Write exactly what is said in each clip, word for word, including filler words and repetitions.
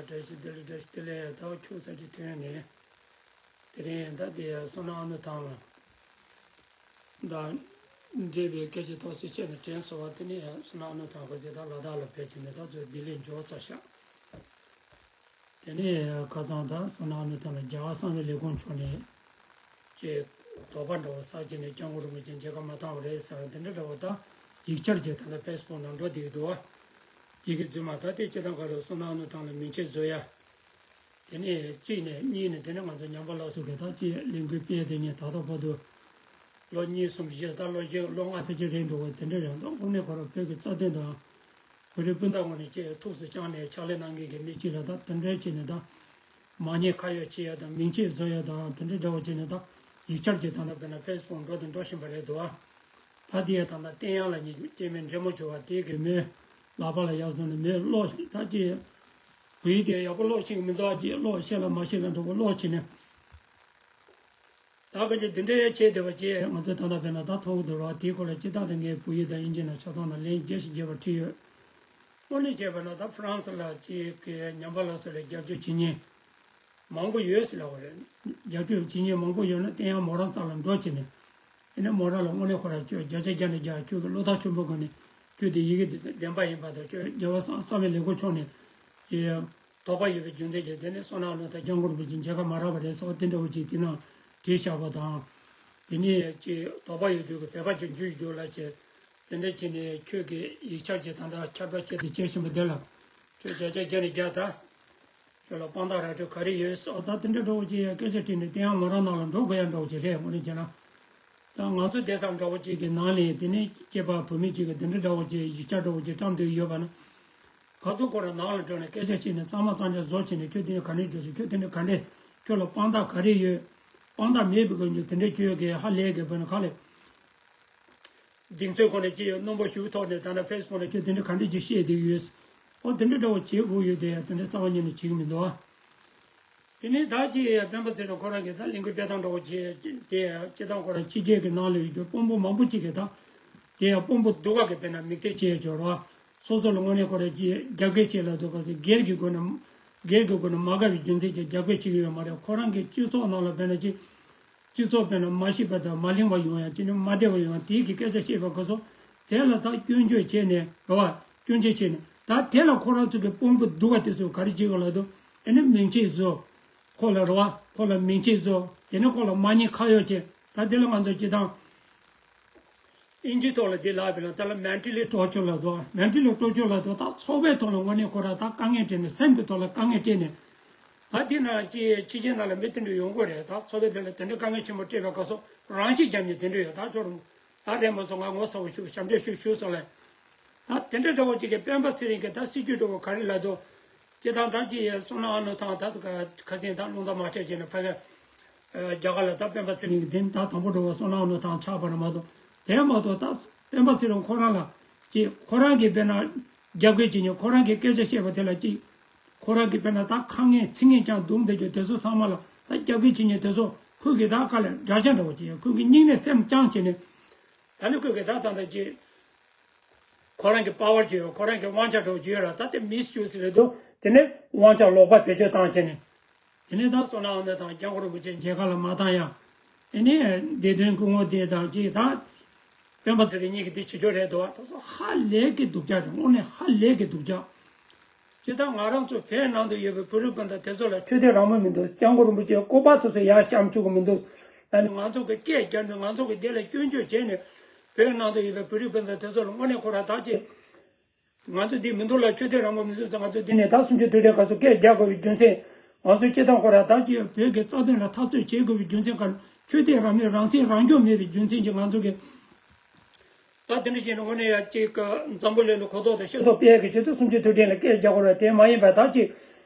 བཀྲ་ཤིས་བདེ་ལེགས། བཀྲ་ཤིས་བདེ་ལེགས། ད་ཁྱུག་ས་ཅིག་ཐོན་ནས། དེ་རིང་ད་དེ་བསོད་ནམས་ཨ་ནུ་ཐང་ལ་དང་འབྲེལ་བའི་སྐད་ཆ་ཏོག་ཙམ་བཤད་ནས་དྲན་སོང་བ། དེ་ནས་བསོད་ནམས་ཨ་ནུ་ཐང་ཁོ་ཚོས་ད་ལ་དྭགས་ལ་ཕེབས་ཕྱིན་ནས་ད་ཚོ་ལྡི་ལི་འབྱོར་ཚར་ཤག་དེ་ནས་ཁ་སང་ད་བསོད་ནམས་ཨ་ནུ་ཐང་ལ་རྒྱ་གར་གསང་བའི་ལས་ཁུངས་ཕྱོགས་ནས་ཅེས་དོགས་པ་འདྲ་བོ་ཟ་བྱས་ནས་སྐྱབས་མགོན་རིན་པོ་ཆེ་མཇལ་ཁ་མ་བཏང་བ་རེད་ཟེར་བ་དེ་འདྲ་འདྲ་བོ་ད་ཡིག་ཆར་གྱི་ད་ལྟ་ཕེ་སི་བུག་ནང་འགྲོ་བསྡད་ཀྱི་འདུག་བ། ཡི་གེ་རྫུན་མ་ད་ལྟའི་སྤྱི་བཏང་ག་རུ་བསོད་ནམས་ཨ་ནུ་ཐང་ལ་མིང་ཆད་བཟོ་ཡ། དེ་ནས་གཅིག་ནས་གཉིས་ནས་དེ་ནས་ང་ཚོ་ཉམས་པ་སླར་གསོ་གི་ད་ཅིག་ལས་འགུལ་སྤེལ་དེ་ཉིད་ད་ལྟ་བར་དུ་ལོ་གཉིས་གསུམ་བཞི་ད་ལོ་བཞི་ལོ་ལྔ་ཕལ་ཆེར་རེད་འགྲོ་གི། དེ་འདྲ་རེད་འདུག་དངོས་གནས་ཁོ་རང་བོད་ཀྱི་རྩ་དོན་དང་བོད་རིགས་སྤུན་ཟླ་ངོས་ནས་ཅིག་ཐུགས་སུ་བཅངས་ནས་ཕྱག་ལས་གནང་མཁན་གྱི་མི་གཅིག་ལ་ད་དེ་འདྲ་བྱས་ནས་ད་མ་ཉེས་ཁ་གཡོགས་བྱེད་ཡ་དང་མིང་ཆད་བཟོ་ཡ་དང་དེ་འདྲ་འདྲ་བོ་བྱས་ནས་ད་ཡིག་ཆར་གྱི་ད་ལྟ་བོད་ན་ཕེ་སི་བུག་འགྲོ་དང་འགྲོ་བཞིན་པ་རེད་འདུག་ད་དེ་ཡ་ད་ལྟ་བསྟན་ཡང་ལ་ཉིད་སྐྱེ་དམན་འདྲེ་མོ་བྱོ་བ་དེ་གི་མོའི་ལག་པ་ལ་ཡར་བཟུང་ནས་མོའི་ཀློག་ད་ཅི་བོད་ཡིག་དེ་ཡག་པོ་ཀློག་ཤེས་ཀྱི་མི་འདུག་ཨ་ཅེ་ཀློག་ཤེས་ལ་མ་ཤེས་ལ་འགྲོ་གི་ཀློག་བྱས་ནས། ད་ག་ཅེ་འདི་འདྲའི་བྱས་བསྡད་པ་ཅེས་ང་ཚོས་ད་ལྟ་བས་ན་ད་མཐོང་གི་འདུག་ར། དེའི་སྐོར་ལ་སྤྱིར་བཏང་དུ་ངས་བོད་ཡིག་དང་དབྱིན་ཇི་ནང་ཆ་ཚང་ནང་ལན་བརྒྱ་ཞིག་བརྒྱབ་པ་བྲིས་ཡོད། དངོས་གནས་བྱས་པ་ན་ད་ཧྥ་རན་སི་ལ་ཅིག་གི་ཉམས་པ་སླར་གསོ་ལ་རྒྱབ་སྐྱོར་བྱེད་མཁན་མང་པོ་ཡོད་ཟེར་ལབ་པ་རེད། རྒྱབ་སྐྱོར་བྱེད་མཁན་མང་པོ་ཡོད་ན་བསྟན་ཡང་མོ་རང་རྩ་ལ་འགྲོ་བྱས་ནས། ཡིན་ན་མོ་རང་ལ་དངོས་གནས་ཁོ་རང་ཁྱོད་བརྒྱ་ཆ་བརྒྱ་ནས་བརྒྱ་ཁྱོད་ཀྱི་བློ་ཐག་ཆོད་པོ་སྒོ་ནས་ཁྱོད་དེ་ཡི་གེ་དེ་བདེན་པ་ཡིན་པ་དང་ཁྱོད་རྒྱལ་བ་སངས་བསམ་ཡས་ལས་ཁུངས་ཕྱོགས་ནས་ཀྱི་དོགས་པ་ཡོད་པའི་རྒྱུ་མཚན་གྱིས་དེ་ནས་བསོད་ནམས་ལོ་ཐ་སྐྱབས་མགོན་རིན་པོ་ཆེ་མཇལ་ཁ་མ་རག་པ་རེད་ཟེར་བ་དེ་འདྲ་བོ་ཅིག་དེ་ནང་བྲིས་བཞག་པ་དང་། དེ་ནས་ཀྱི་དོགས་པ་ཡོད་དུས་ཀྱི་བོད་པ་ཅིག་འཇུས་འདུག་ལ་ཅེ། དེ་འདྲ་བྱས་ནས་ཁྱོད་ཀྱི་ཡིག་ཆར་གྱི་ད་ལྟ་ཁྱབ་བསྒྲགས་བྱས་ཏེ་བྱེད་བཞིན་པ་དེ་ལ་ཁྱོད་བརྒྱ་ཆ་བརྒྱ་ནས་བརྒྱ་ད། ཁྱོད་ལ་དཔང་རྟགས་ར་སྤྲོད་ག་རེ་ཡོད་ཟེར་བ་ད་དེ་འདྲ་འདྲ་བོ་ཅིག་ཡ་སྐད་ཆ་དྲིས་ནས་དེ་ཡང་མོ་རང་ནང་ལ་འགྲོ་དགོས་ཡ་འདྲ་བོ་ཅིག་རེད། དངོས་གནས་བྱས་ན། ད་ང་ཚོ་བསྡད་ས་འདྲ་བོ་ཅིག་གི་ནང་ལ་དེ་ནས་སྐྱེས་པ་བུད་མེད་ཅིག་གི་དེ་འདྲ་འདྲ་བོ་ཅིག་ཡིག་ཆ་འདྲ་བོ་ཅིག་བཀྲམ་སྡོད་ཡོད་པ་ན། ག་ཚོད་ཁོ་རང་ནང་ལ་འགྲོ་ནས་སྐད་ཆ་བཤད་ནས་གཙང་མ་གཙང་རྐྱང་བཟོ་བྱས་ནས་ཁྱོད་དེ་ནས་ག་ནས་འགྲོ་ཟེར་ཁྱོད་དེ་ནས་ག་འདྲས་ཁྱོད་ལ་དཔང་རྟགས་ག་རེ་ཡོད། དཔང་རྟགས་མེད་པའི་སྐབས་ཉིད་དེ་འདྲས་ཁྱོད་ཀྱི་ཧ་ལས་ཀྱི་བུ་ནི་ག་ལས། གདེང་ཚོད་ཁོ་ནས་ཅི་ཡོད་སྣུམ་པ་ཞུ་ཐོག་ནས་ད་ནི་ཕེ་སི་བུག་ལ་ཁྱོད་དེ་འདྲས་ག་འདྲས་ཅིག་བཤད་བསྡད་ཡོད། ཨོ་དེ་འདྲས་འདྲ་བོ་བྱེད་དགོས་ཡོད་དེ་དེ་འདྲས་རྩ་བ་ཉིད་ནས་བྱེད་ཀྱི་མི་འདུག་ཨ། དེ་ནས་ད་ཅི་ཡ་སྤེན་པ་ཚེ་རིང་ཁོ་རང་གིས་ད་ལས་འགུལ་སྤེལ་སྟངས་འདྲ་བོ་བྱས་དེ་སྤྱི་བཏང་ཁོ་རང་ཕྱི་རྒྱལ་གྱི་ནང་ལ་ཡོད་རྒྱུ་དཔོན་པོ་མང་པོ་ཅིག་གིས་ད་དེ་ཡ་དཔོན་པོ་སྡུག་ག་གི་དཔེར་ན་མིག་དཔེ་བྱས་འབྱོར་བ་སོ་སོ་ལ་དངོས་གནས་ཁོ་རང་ཅི་རྒྱབ་འགལ་བྱས་ལ་འདུག་ག་ཚོད་སྒེར་གྱི་སྒོ་ནས་སྒེར་གྱི་སྒོ་ནས་མ་དགའ་བའི་རྒྱུ་མཚན་གྱིས་རྒྱབ་འགལ་བྱེད་ཀྱི་ཡོད་མ་རེད། ཁོ་རང་གི་སྤྱི་ཚོགས་ནང་ལ་དཔེར་ན་ཅི། སྤྱི་ཚོགས་དཔེར་ན་མ་ཤེས་པ་དང་མ་གླེང་བ་ཡོང་ཡང་ཅི་ནས་མ་བདེ་བ་ཡོང་ཡང་དེའི་གི་སྐད་ཆ་བཤད་པ་ག་སོ། དེ་ལ་ད་སྐྱོན་བརྗོད་བྱས་ནས་རེད་བ། སྐྱོན་བརྗོད་བྱས་ནས་ད་དེ་ལ་ཁོ་རང་ཚོ་གི་དཔོན་པོ་སྡུག་པ་དེ་ཚོས་ག་རེ་བྱེད་གི་ལབ་དུས་ཨེ་ནི་མིང་ཆད་བཟོ། ཁོ་ལ་རེད་བ་ཁོ་ལ་མིང་ཆད་བཟོ་དེ་ནི་ཁོ་ལ་མ་ཉེས་ཁ་གཡོག་བྱས་ད་དེ་ལ་ང་ཚོ་སྤྱི་བཏང་། ཨིན་ཇིའི་ཐོག་ལ་འདི་ལབ་པ་ལ་ད་ལ་མེན་ཊལ་ཊོར་ཅར་ལབ་དོ། མེན་ཊལ་ཊོར་ཅར་ལབ་དོ་ད་ཚོགས་པའི་ཐོག་ལ་དངོས་གནས་ཁོ་རང་ད་དཀའ་ངལ་འཕྲད་ནས་སེམས་ཀྱི་ཐོག་ལ་དཀའ་ངལ་འཕྲད་ནས། ད་འདི་ན་ཅི་ཕྱི་རྒྱལ་ནང་ལ་མི་དེ་འདྲ་ཡོང་གི་རེད། ད་ཚོགས་པའི་དེ་ལ་དེ་འདྲ་དཀའ་ངལ་ཆེན་པོ་འཕྲད་པའི་སྐབས་སུ་རང་ཤི་བརྒྱབ་ནས་དེ་འདྲ་ཡོད་ད་ཅོར། ད་རེད་མ་སོང་ང་ངོ་ཚ་བོ་ཞུ་ཞབས་འདྲེན་ཞུ་ཞུ་སོང་ལ། ད་དེ་འདྲ་འདྲ་བོ་ཅིག་གི་སྤེན་པ་ཚེ་རིང་གི་ད་སྲིད་ཇུས་འདྲ་བོ་ག་རེ་ལབ་དོ། ཅི་ད་ད་ཅི་ཡ་བསོད་ནམས་ཨ་ནུ་ཐང་ད་ཁ་སང་ད་རླུང་རྟ་མ་ཆད་བྱས་ནས་ཕ་གི་རྒྱ་གར་ལ་ད་སྤེན་པ་ཚེ་རིང་གི་དེ་ད་དང་པོ་འགྲོ་བ་བསོད་ནམས་ཨ་ནུ་ཐང་ཆགས་པ་རེད་མ་གཏོགས་དེ་མ་གཏོགས་ད་སྤེན་པ་ཚེ་རིང་ཁོ་རང་ལ་ཅི་ཁོ་རང་གི་དཔེར་ན་རྒྱབ་འགལ་བྱེད་མཁན་ཁོ་རང་གི་སྐད་ཆ་བཤད་པ་དེ་ལ་ཅི་ཁོ་རང་གི་དཔེར་ན་ད་ཁ་ངན་ཚིག་ངན་ཀྱང་རྡུང་བསྡད་རྒྱུ་དེ་ཚོ་ཚང་མ་ལ་ད་རྒྱབ་འགལ་བྱེད་མཁན་དེ་ཚོ་ཁོས་གི་ད་ག་ལ་འདྲ་ཆགས་འདྲ་བོ་བྱེད་ཡ་ཁོས་གི་སྙིང་ནས་སེམས་བཅངས་བྱས་ནས་ད་ནི་ཁོས་གི་ད་ད་ད་ཅི། ཁོ་རང་གི་པ་ཝར་ཅིག་ཡོད་ཁོ་རང་གི་དབང་ཆ་འདྲ་བོ་ཅིག་ཡོད་ར་ད་དེ་མིས་ཡུ་སི་རེད་འདུག་དེ་ནས་དབང་ཆ་ལོག་པ་བེད་སྤྱོད་བཏང་བྱས་ནས། དེ་ནས་ད་བསོད་ནམས་ཨ་ནུ་དང་སྐྱབས་མགོན་རིན་པོ་ཆེ་མཇལ་ཁ་ལ་མ་བཏང་ཡ། དེ་ནས་བདེ་དོན་སྐུ་ངོ་དེ་དང་ཅིག་ད། སྤེན་པ་ཚེ་རིང་གཉིས་ཀྱི་དེ་བྱེད་ཕྱོགས་རེད་འདུག་ད་སོ་ཧ་ལས་ཀྱི་སྡུག་ཅག་རེད་དངོས་གནས་ཧ་ལས་ཀྱི་སྡུག་ཅག་ཅི་ད་ང་རང་ཚོ་བོད་ནང་དུ་ཡོད་པའི་བོད་རིགས་སྤུན་ཟླ་དེ་ཚོ་ལ་ཆོས་དད་རང་མོས་མི་འདུག་སྐྱབས་མགོན་རིན་པོ་ཆེའི་སྐུ་པར་དེ་ཚོ་ཡར་བཤམས་བཅུག་གི་མི་འདུག་ད་ནི་ང་ཚོ་གི་སྐད་རྒྱག་འདུག་ང་ཚོ་གི་དེ་ལ་སྐྱོན་བརྗོད་བྱས་ནས་བོད་ནང་དུ་ཡོད་པའི་བོད་རིགས་སྤུན་ཟླ་དེ་ཚོ་ལ་དངོས་གནས་ཁོ་རང་ད་ཅི། ང་ཚོ་འདི་མི་འདུག་ལ་ཆོས་དད་རང་མོས་མི་འདུག་ཟེར་ང་ཚོ་འདི་ནས་ད་གསུམ་བཅུ་དོན་ལྡན་ག་ཚོད་སྐད་རྒྱག་དགོས་པའི་རྒྱུ་མཚན། ང་ཚོ་སྤྱི་བཏང་ཁོ་རང་ད་ཅི་བོད་ཀྱི་རྩ་དོན་ལ་འཐབ་རྩོད་བྱེད་དགོས་པའི་རྒྱུ་མཚན་ག་ལ་ཆོས་དད་རང་མོས་རང་སྲིད་རང་སྐྱོང་མེད་པའི་རྒྱུ་མཚན་གྱིས་ང་ཚོ་གི་ད་དེ་འདྲ་བྱས་ན་དངོས་གནས་ཡ་གཅིག་འཛམ་བུ་གླིང་ལ་གོ་རྟོགས་དང་ཤེས་རྟོགས་སྤེལ་གི་ཆེད་དུ་གསུམ་བཅུ་དོན་ལྡན་ལ་སྐད་རྒྱག་དགོས་རེད། དེ་མ་ཡིན་པ་ད་ཅི་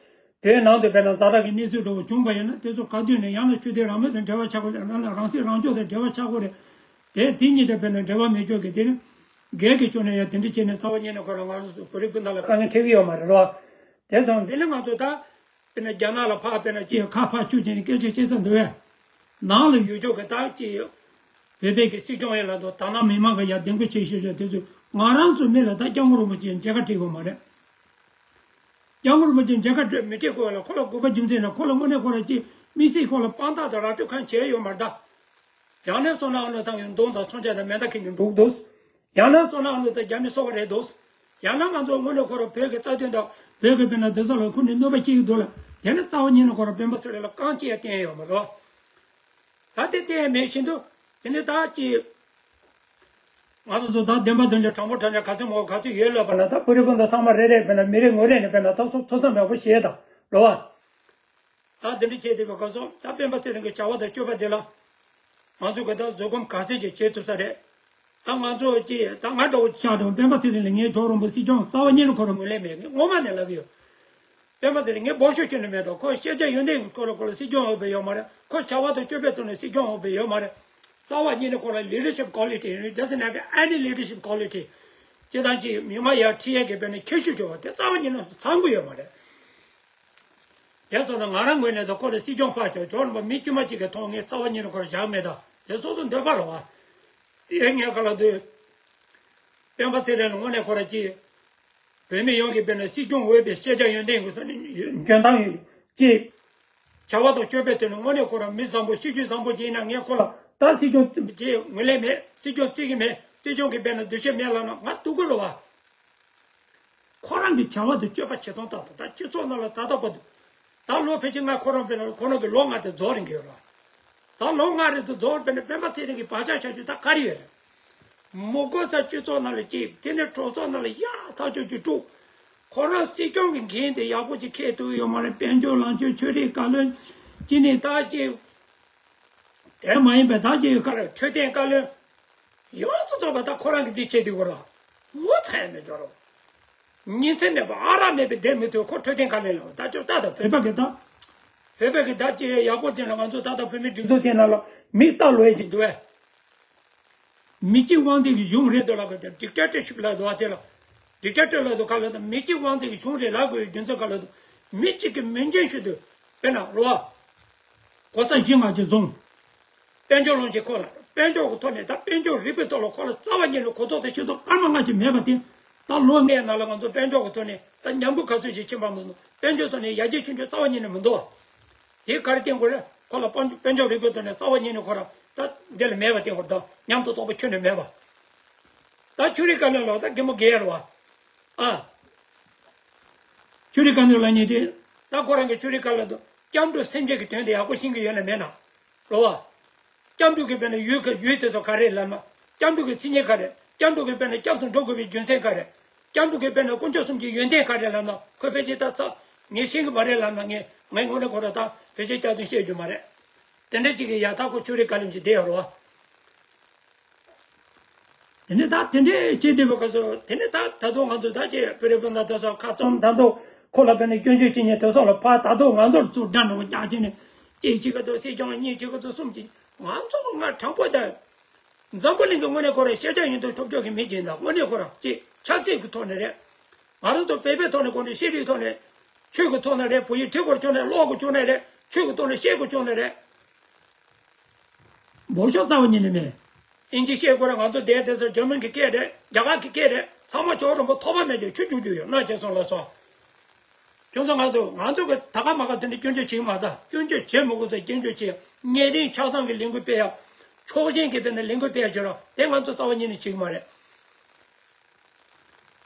བོད་ནང་དུ་དཔེར་ན་ཛ་དྲག་གི་གནས་ཚུལ་འདྲ་བོ་བྱུང་པ་ཡིན་ན་དེ་ཚོ་ག་དུས་ནས་ཡང་ན་ཆོས་དད་རང་མོས་དང་འབྲེལ་བ་ཆགས་དགོས་རེད། ཡང་ན་རང་སྲིད་རང་སྐྱོང་དང་འབྲེལ་བ་ཆགས་དགོས་རེད། དེ་དེ་གཉིས་དང་དཔེར་ན་འབྲེལ་བ་མེད་ཆོག་གི་དེ་ནི་སྒེར་གྱི་ཕྱོགས་ནས་ཡང་དེ་འདྲ་བྱས་ནས་རྩ་བ་ཉིད་ནས་ཁོ་རང་ང་རང་ཚོ་བོད་རིགས་སྤུན་ཟླ་ལ་དཀའ་ངལ་འཕྲད་ཀྱི་ཡོད་མ་རེད་རོ། དེ་ཙང་འདི་ནི་ང་ཚོ་ད་དཔེར་ན་རྒྱ་ནག་ལ་ཕར་དཔེར་ན་ཅིག་ཁ་ཕར་ཆུ་བྱས་ནས་སྐད་ཆ་བཤད་ས་འདུག་བས། ནང་ལ་ཡོད་ཆོག་གི་ད་ཅིག་བོད་པའི་གི་སྲིད་སྐྱོང་ཡིན་ལ་འདུག་ད་ནང་མི་མང་གི་ཡ་བདེ་འགོད་བྱེད་ཤེས་ཤོས་དེ་ཚོས་ང་རང་ཚོ་མི་ལ་ད་སྐྱབས་མགོན་རིན་པོ་ཆེ་མཇལ་ཁ་སྤྲད་དགོས་མ་རེད། སྐྱབས་མགོན་རིན་པོ་ཆེ་མཇལ་ཁ་སྤྲད་མི་སྤྲད་དགོས་ལ། ཁོ་ལ་དགོས་པ་རྒྱུ་མཚན་ནི་ཁོ་ལ་དངོས་གནས་ཁོ་རང་ཅིག་དམིགས་བསལ་ཁོ་ལ་དཔང་རྟགས་དང་ར་སྤྲོད་གང་བྱས་ཡོད་མ་རེད་ད། ཡང་ན་སོང་ན་ཨ་ནི་ཐང་གི་མདུང་དང་མཚོན་ཆ་དང་མེ་མདའ་ཁྱེར་ནས་འགྲོ་གི་འདུག། ཡང་ན་སོང་ན་ཨ་ནི་ད་རྒྱ་མི་སོ་པ་རེད་འདུག། ཡང་ན་ང་ཚོ་དངོས་གནས་ཁོ་རང་བོད་ཀྱི་རྩ་དོན་དང་བོད་ཀྱི་དཔེར་ན་བདེ་སྲུང་ལ་ཁོ་ནས་གནོད་པ་སྐྱེལ་གྱི་འདུག་ལ། དེ་ནི་རྩ་བ་ཉིད་ནས་ཁོ་རང་སྤེན་པ་ཚེ་རིང་ལ་རྐང་གཅིག་ཡང་བསྟན་ཡོད་མ་རེད། ད་དེ་བསྟན་མེད་བཞིན་དུ་དེ་ནི་ད་ཅི། ང་ཚོ་ཚོ་ད་བདེན་པ་དོན་གྱི་དྲང་པོ་དྲང་གཞག་ག་ཚོད་མོ་ག་ཚོད་ཡོད་ལབ་པ་ན། ད་བོད་རིགས་སྤུན་ཟླ་ཚང་མ་རེ་རེ་དཔེར་ན་མི་རེ་ངོ་རེ་ནས་དཔེར་ན་ཐོག་སོ་ཐོག་བསམ་ཡག་པོ་བྱས་དང་རེད་བ། ད་འདི་འདྲ་བྱས་བསྡད་པའི་སྐབས་སུ་ད་སྤེན་པ་ཚེ་རིང་གི་བྱ་བ་དང་སྤྱོད་པ་འདི་ལ་ང་ཚོ་གི་ད་བཟོད་སྒོམ་ག་ཚད་ཅིག་བྱེད་ཐུབ་ས་རེད། ད་ང་ཚོ་ཅི་ད་ང་འདྲ་བོ་ཆགས་འགྲོ། སྤེན་པ་ཚེ་རིང་ལ་ངའི་ཇོ་རོང་པོ་སྲིད་སྐྱོང་རྩ་བ་ཉིད་ནས་ཁོ་རང་ངོས་ལེན་མེད། ངས་སྔོན་མ་ནས་ལབ་ཀྱི་ཡོད། སྤེན་པ་ཚེ་རིང་ངས་འབོ་ཤོད་ཁྱོན་ནས་མེད་དོ། ཁོ་ཤེས་བྱ་ཡོན་ཏན་གྱི་སྐོར་ལ་ཁོ་ལ་སྲིད་སྐྱོང་འོས་པའི་ཡོད་མ་རེད། ཁོ་བྱ་བ་དང་སྤྱོད་པའི་ཐོག་ནས་སྲིད་སྐྱོང་འོས་པའི་ཡོད་མ་རེད། རྩ་བ་ཉིད་ནས་ཁོ་ལ་leadership quality doesn't have any leadership quality། ཅི་ཐང་ཅིག་མི་མང་ཡར་ཁྲིད་ཡས་ཀྱི་དཔེར་ན་ཁྱད་ཆོས་བྱུང་བ་དེ་རྩ་བ་ཉིད་ནས་ཚང་གི་ཡོད་མ་རེད། དེ་སོང་ན་ང་རང་ངོས་ནས་ད་ཁོ་ལ་སྲིད་སྐྱོང་ཕར་ཕྱོགས་ཇོ་རོང་པོ་མི་དཀྱུས་མ་གཅིག་གི་ཐོག་ངས་རྩ་བ་ཉིད་ནས་ཁོར་བཞག་མེད་ད། དེ་སོ་སོ་འདོད་པ་རེད་བ། དེ་ངས་ག་ལ་འདོད། སྤེན་པ་ཚེ་རིང་ལ་དངོས་གནས་ཁོ་ར་ཅིག་བོད་མི་ཡོངས་ཀྱི་དཔེར་ན་སྲིད་སྐྱོང་འོས་པའི་ཤེས་བྱ་ཡོན་ཏན་གྱི་ཐོག་ནས་འཇོན་ཐང་ཡོད་ཅིག་བྱ་བ་དང་སྤྱོད་པའི་ཐོག་ནས་དངོས་གནས་ཁོ་རང་མི་བཟང་པོ་སྤྱོད་ཚུལ་བཟང་པོ་ཅིག་ཡིན་ན། ངས་ཁོ་ལ་ད་སྲིད་སྐྱོང་ཅིག་ངོས་ལེན་མེད། སྲིད་སྐྱོང་བརྩི་གི་མེད། སྲིད་སྐྱོང་གི་དཔེར་ན་འདུ་ཤེས་མེད་ལབ་ན་ང་སྡུག་གི་རེད་བ། ཁོ་རང་གི་བྱ་བ་དང་སྤྱོད་པ་བྱེད་སྟངས་ལྟར་དུ་ད་སྤྱི་ཚོགས་ནང་ལ་ད་ལྟ་བར་དུ། ད་ལོ་ཕལ་ཆེར་ལྔ་ཁོ་རང་དཔེར་ན་ཁོ་རང་གི་ལོ་ལྔ་དེ་རྫོགས་རན་གྱི་ཡོད་རེད། ད་ལོ་ལྔ་རེ་དུ་རྫོགས་དཔེར་ན་སྤེན་པ་ཚེ་རིང་གི་བག་ཆགས་བྱ་སྤྱོད་ད་ག་རེ་ཡོད་རེད། མི་དགོས་ས་སྤྱི་ཚོགས་ནང་ལ་སྐྱེས། དེ་ནས་གྲོས་ཚོགས་ནང་ལ་ཡག་ཐག་ཆོད་ཅིག་དཀྲུག་ཁོ་རང་སྲིད་སྐྱོང་གི་འགན་དེ་ཡག་པོ་ཅིག་འཁྱེར་ཐུབ་ཡོད་མ་རེད། དཔལ་འབྱོར་ལངས་ཕྱོགས། ཆོས་རིག་བཀའ་བློན། ཅི་ནས་ད་ཅིག་དེ་མ་ཡིན་པའི་ད་ཅིག་ག་རེ་འཕྲོད་བསྟེན་བཀའ་བློན། ཡོངས་སུ་རྫོགས་པ་ད་ཁོ་རང་གི་འདི་བྱེད་དུས་གོ་ར། ངོ་ཚ་ཡ་མེད་འགྲོ་རོགས། ཉིན་མཚན་མེད་པ་ཨ་རག་མེད་པའི་བསྡད་མི་ཐུབ། ཁོ་འཕྲོད་བསྟེན་བཀའ་བློན་ལ་ད་ཅོ་ད་ད་བོད་པ་གི་ད། བོད་པ་གི་ད་ཅི་ཡག་པོ་དེ་ལ་ང་ཚོ་ད་ད་བོད་མི་སྒྲིག་འཛུགས་དེ་ནང་ལ་མི་ལྟ་ལོས་ཀྱི་འདུག་ཨེ། མི་གཅིག་དབང་འཛིན་གྱི་གཞུང་རེད་འདུག་ལབ་དགོས་ཏེ། dictatorship་ལབ་འདུག་ཨ། དེ་ལ་dictator་ལབ་འདུག་ག་ལབ་ད་མི་གཅིག་དབང་འཛིན་གྱི་གཞུང་རེད་ལབ་དགོས་ཡོད་རྒྱུ་མཚན་ག་ལབ་འདུག་མི་གཅིག་གི་མི་འཇོན་ཤོས་འདུག་དཔེར་ན་རོ་ཨ། གོ་ས་བཞི་ལྔ་ཅིག་བཟུང་། དཔལ་འབྱོར་ལོངས་སྤྱོད་ཁོ་ལ། དཔལ་འབྱོར་གྱི་ཐོག་ནས་ད་དཔལ་འབྱོར་རིག་པའི་ཐོག་ལ་ཁོ་ལ་རྩ་བ་ཉིད་ནས་གོ་རྟོགས་དང་ཤེས་རྟོགས་སྐར་མ་ལྔ་ཅིག་མེད་པ་དེ། ད་ལོ་ལྔའི་ནང་ལ་ང་ཚོ་དཔལ་འབྱོར་གྱི་ཐོག་ནས་ད་ཉམས་རྒུད་ག་ཚོད་ཞིག་ཕྱིན་པ་མི་འདུག་དཔལ་འབྱོར་ཐོག་ནས་ཡར་རྒྱས་ཕྱིན་ཕྱིན་རྩ་བ་ཉིད་ནས་མི་འདུག་དེ་ག་རེ་བསྟན་དགོས་རེད། ཁོ་ལ་དཔལ་འབྱོར་རིག་པའི་ཐོག་ནས་རྩ་བ་ཉིད་ནས་ཁོ་ར་ད་འདི་ལ་མེད་པ་བསྟན་དགོས་རེད། ད་ཉམས་རྟོགས་རྟོགས་པ་ཁྱོན་ནས་མེད་པ། ད་ཆོས་རིག་བཀའ་བློན་ལ་ད་རྒན་མོ་རྒན་རེད་བ། ཨ། ཆོས་རིག་བཀའ་བློན་ལ་ཉེ་དེ། ད་ཁོ་རང་གི་ཆོས་རིག་བཀའ་བློན་དུ་སྐྱབས་འགྲོ་སེམས་བསྐྱེད་ཀྱི་དོན་དེ་ཡག་པོ་ཤེས་ཀྱི་ཡོད་ན་མེད་ན། རོ་བ། སྐྱབས་འགྲོ་གི་དཔེར་ན་ཡུལ་ག་ཡུལ་དེ་ཚོ་ག་རེ་ལབ་ན། སྐྱབས་འགྲོ་གི་མཚན་ཉིད་ག་རེ། སྐྱབས་འགྲོ་གི་དཔེར་ན་སྐྱབས་སུ་འགྲོ་དགོས་པའི་རྒྱུ་མཚན་ག་རེ། སྐྱབས་འགྲོ་གི་དཔེར་ན་དཀོན་མཆོག་གསུམ་གྱི་ཡོན་ཏན་ག་རེ་ལབ་ན། ཁོས་ཕལ་ཆེར་ད་ཚ་ངས་ཤེས་ཀྱི་མ་རེད་ལབ་ན། ངས་ངའི་ངོ་ནས་ཁོ་ར་ད་ཕལ་ཆེར་སྐྱག་རྫུན་བཤད་རྒྱུ་མ་རེད། དེ་འདྲ་ཅིག་གི་ཡ་ད་ཁོ་ཆོས་རིག་བཀའ་བློན་ཅིག་བསྡད་ཡོད་རོ་བ། དེ་ནས་ད་དེ་འདྲས་བྱེད་བསྡད་པའི་སྐབས་སུ། དེ་ནས་ད་ད་དུང་ང་ཚོ་ད་ཅེས་བོད་རིགས་སྤུན་ཟླ་དེ་ཚོ་ཁ་བཙུམ། ད་དུང་ཁོ་ལ་དཔེར་ན་སྐྱོན་བརྗོད་བྱེད་མཁན་དེ་ཚོ་ལ་ཕར་ད་དུང་ང་ཚོར་ཚུར་དགྲ་འདྲ་བོ་རྒྱག་བྱས་ནས། གཅིག་གཅིག་ག་དུ་སྲིད་སྐྱོང་གཉིས། གཅིག་ག་དུ་གསུམ་གྱིས། ང་ཚོ་ང་དྲང་པོ་ད་འཛམ་བུ་གླིང་གི་ངོས་ནས་ཁོ་རང་ཤེས་བྱ་ཡོན་ཏན་ཐོབ་ཕྱོགས་ཀྱི་མི་ཅིག་ཡིན། ད་དངོས་གནས་ཁོ་རང་ཅིག་ཆབ་སྲིད་ཀྱི་ཐོག་ནས་རེད། ང་རང་ཚོ་བོད་པའི་ཐོག་ནས་གོ་ནས། ཤེས་རིག་ཐོག་ནས། ཆོས་ཀྱི་ཐོག་ནས་རེད། བོད་ཡིག་འབྲི་དགོས་བྱུང་ན། ཀློག་དགོས་བྱུང་ན་རེད། ཆོས་ཀྱི་ཐོག་ནས་བཤད་དགོས་བྱུང་ན་རེད། འབོར་ཤོག་རྩ་བ་ཉིད་ནས་མེད། ཨིན་ཇི་བཤད་དགོས་རེད། ང་ཚོ་དེ་དེ་ཚོ་འཇར་མན་གྱི་སྐད་རེད། རྒྱ་གར་གྱི་སྐད་རེད། ཚང་མ་ཇོ་རོང་པོ་ཐོག་པ་མེད་ཅིག་ཆུ་རྒྱུག་རྒྱུག་ཡོད་ན་བྱས་སོང་ལ་སོ། ཁྱོད་ཚོ་ང་ཚོ་ང་ཚོ་གི་ད་ག་མ་ག་དེ་འདྲ་སྐྱོན་བརྗོད་བྱེད་ཀྱི་མ་ད། སྐྱོན་བརྗོད་བྱེད་མི་དགོས་ཚོ་སྐྱོན་བརྗོད་བྱེད། ཉེ་རིང་ཆགས་སྡང་གི་ལས་འགུལ་སྤེལ་ཡ། ཕྱོགས་ཞེན་གྱི་དཔེར་ན་ལས་འགུལ་སྤེལ་ཡ་བྱེད་རོགས། དེ་ང་ཚོ་རྩ་བ་ཉིད་ནས་བྱེད་ཀྱི་མ་རེད།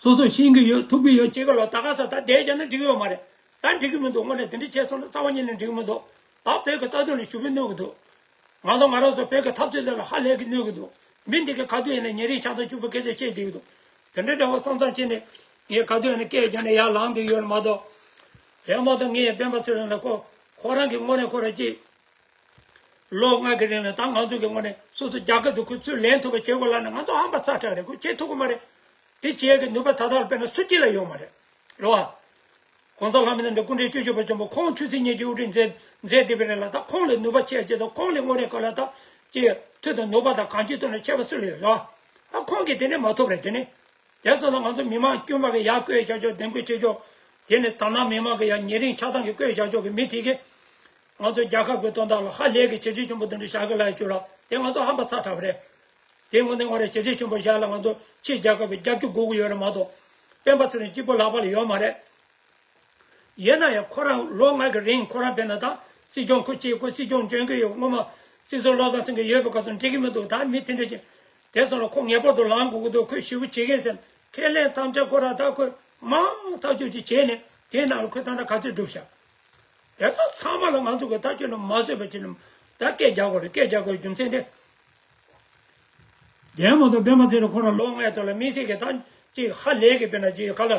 སོ་སོ་ཤེས་ཀྱི་ཡོད། ཐུབ་ཀྱི་ཡོད། ཅེས་ཀ་ལ་ད་ག་ས་ད་བསྡད་བྱས་ན་འགྲིག་གི་ཡོད་མ་རེད། ད་འགྲིག་གི་མི་འདུག་དངོས་གནས་དེ་འདྲ་བྱས་སོང་ན་རྩ་བ་ཉིད་ནས་འགྲིག་གི་མི་འདུག་ད་བོད་ཀྱི་རྩ་དོན་ལ་ཞེ་པོ་གནོད་ཀྱི་འདུག་ང་ཚོ་ང་རང་ཚོ་བོད་ཀྱི་འཐབ་རྩོད་དེ་ལ་ཧ་ལས་ཀྱི་གནོད་ཀྱི་འདུག་མི་འདི་གས་ག་དུས་ཡིན་ན་ཉེ་རིང་ཆགས་སྡང་གཅིག་པུ་སྐད་ཆ་བཤད་བསྡད་ཀྱི་འདུག་དེ་འདྲ་འདྲ་བོ་བསམ་བསམ་བྱས་ནས་ངས་ག་དུས་ཡིན་ན་སྐད་རྒྱག་ནས་ཡར་ལངས་བསྡད་ཡོད་མ་གཏོགས། དེ་མ་གཏོགས་ངས་སྤེན་པ་ཚེ་རིང་ལ་ཁོ་ཁོ་རང་གི་དངོས་གནས་ཁོ་རང་ཅིག་ལོ་ལྔ་གི་རིང་ལ་ད་ང་ཚོ་གི་ངོས་ནས་སོ་སོ་རྒྱལ་ཁབ་ཏུ་ཁོ་ཚུར་ལེན་ཐུབ་པ་བྱེད་དགོས་ལབ་ན། ང་ཚོ་ཧམ་པ་ཚ་དྲགས་རེད། ཁོ་བྱེད་ཐུབ་ཀྱི་མ་རེད། དེ་བྱེད་ཀྱི་ནུས་པ་ད་ལྟ་ལ་དཔེར་ན་སུ་གཅིག་ལ་ཡོད་མ་རེད། རེད་བ། ༸གོང་ས་ལྷ་མི་ནང་འདྲ་སྐུ་ཕྲེང་བཅུ་བཞི་པ་ཆེན་པོ་ཁོང་ཆོས་སྲིད་གཉིས་ཀྱི་དབུ་ཁྲིད་མཛད་མཛད་བསྡད་པ་རེད་ལ། ད་ཁོང་ལ་ནུས་པ་ཆེ་ཆེ་དང་། ཁོང་ལ་དངོས་གནས་ག་ལ་ད་ཅིག་མཐུ་དང་ནུས་པ་དང་གང་ཅིའི་ཐོག་ནས་ཆེ་བ་སུ་ལ་ཡོད་རེད་བ། ད་ཁོང་གིས་དེ་ནས་མ་ཐུབ་རེད། དེ་ནས། དེ་ཚོ་ལ་ང་ཚོ་མི་མང་དཀྱུས་མ་གི་ཡར་བསྐོས་བཞག་ཕྱོགས། འདེམས་བསྐོ་བྱེད་ཕྱོགས། དེ་ནས་དང་བླངས་མི་མང་གི་ཡར་ཉེ་རིང་ཆགས་སྡང་གི་བསྐོས་བཞག་ཕྱོགས་ཀྱི་མི་དེ་གིས་ང་ཚོ་རྒྱལ་ཁབ་ཀྱི་དོན་དག་ལ་ཧ་ལས་ཀྱི་བྱས་རྗེས་ཆེན་པོ་འདི་འདྲ་བཞག་གི་ལ་ཡོད་ལ། དེ་ང་ཚོ་ཧམ་པ་ཚ་དྲགས་པ་རེད། དེ་དངོས་གནས་ངོ་རེ་བྱས་རྗེས་ཆེན་པོ་བཞག་ལ་ང་ཚོ་ཕྱིའི་རྒྱལ་ཁབ་ཀྱི་རྒྱབ་སྐྱོར་དགོས་ཀྱི་ཡོད་རེད་མ་གཏོགས། སྤེན་པ་ཚེ་རིང་གཅིག་པུ་ལག་པ་ལ་ཡོད་མ་རེད། ཡིན་ན་ཡང་ཁོ་རང་ལོ་ལྔ་གི་རིང་ཁོ་རང་དཔེར་ན་ད་སྲིད་སྐྱོང་ཁུར་གཅིག་ཁོ་སྲིད་སྐྱོང་འཇོན་གི་ཡོད། སྔོན་མ་སྲིད་ཟུར་བློ་བཟང་སེང་གེ་ཡོད་པའི་སྐབས་སུ་འགྲིག་གི་མི་འདུག་ད་མི་དེ་འདྲ་ཅིག་དེ་སོང་ལ་ཁོ་ངེས་པར་དུ་ལངས་དགོས་ཀྱི་འདུག་ཁོས་ཞེ་པོ་བྱེད་ཀྱིན་ཟེར། ཁས་ལེན་ཐམས་ཅད་ཁོ་རང་ད་ཁོས་མང་ཐག་ཆོད་ཅིག་བྱས་ནས་དེའི་ནང་ལ་ཁོས་ད་ལྟ་ག་ཚོད་བསྒྲུབས་ཤག་དེ་ཚོ་ཚང་མ་ལ་ང་ཚོ་གི་ད་ཁྱོད་ལ་མ་བཟོད་པ་ཅིག་ལ་ད་སྐད་རྒྱག་དགོས་རེད། སྐད་རྒྱག་དགོས་རྒྱུ་མཚན་དེ། དེ་མ་གཏོགས་སྤེན་པ་ཚེ་རིང་ཁོ་རང་ལོ་ལྔའི་ཐོག་ལ་དམིགས་བསལ་གྱི་ད་ཅིག་ཧ་ལས་ཀྱི་དཔེར་ན་ཅིག་ག་ལ།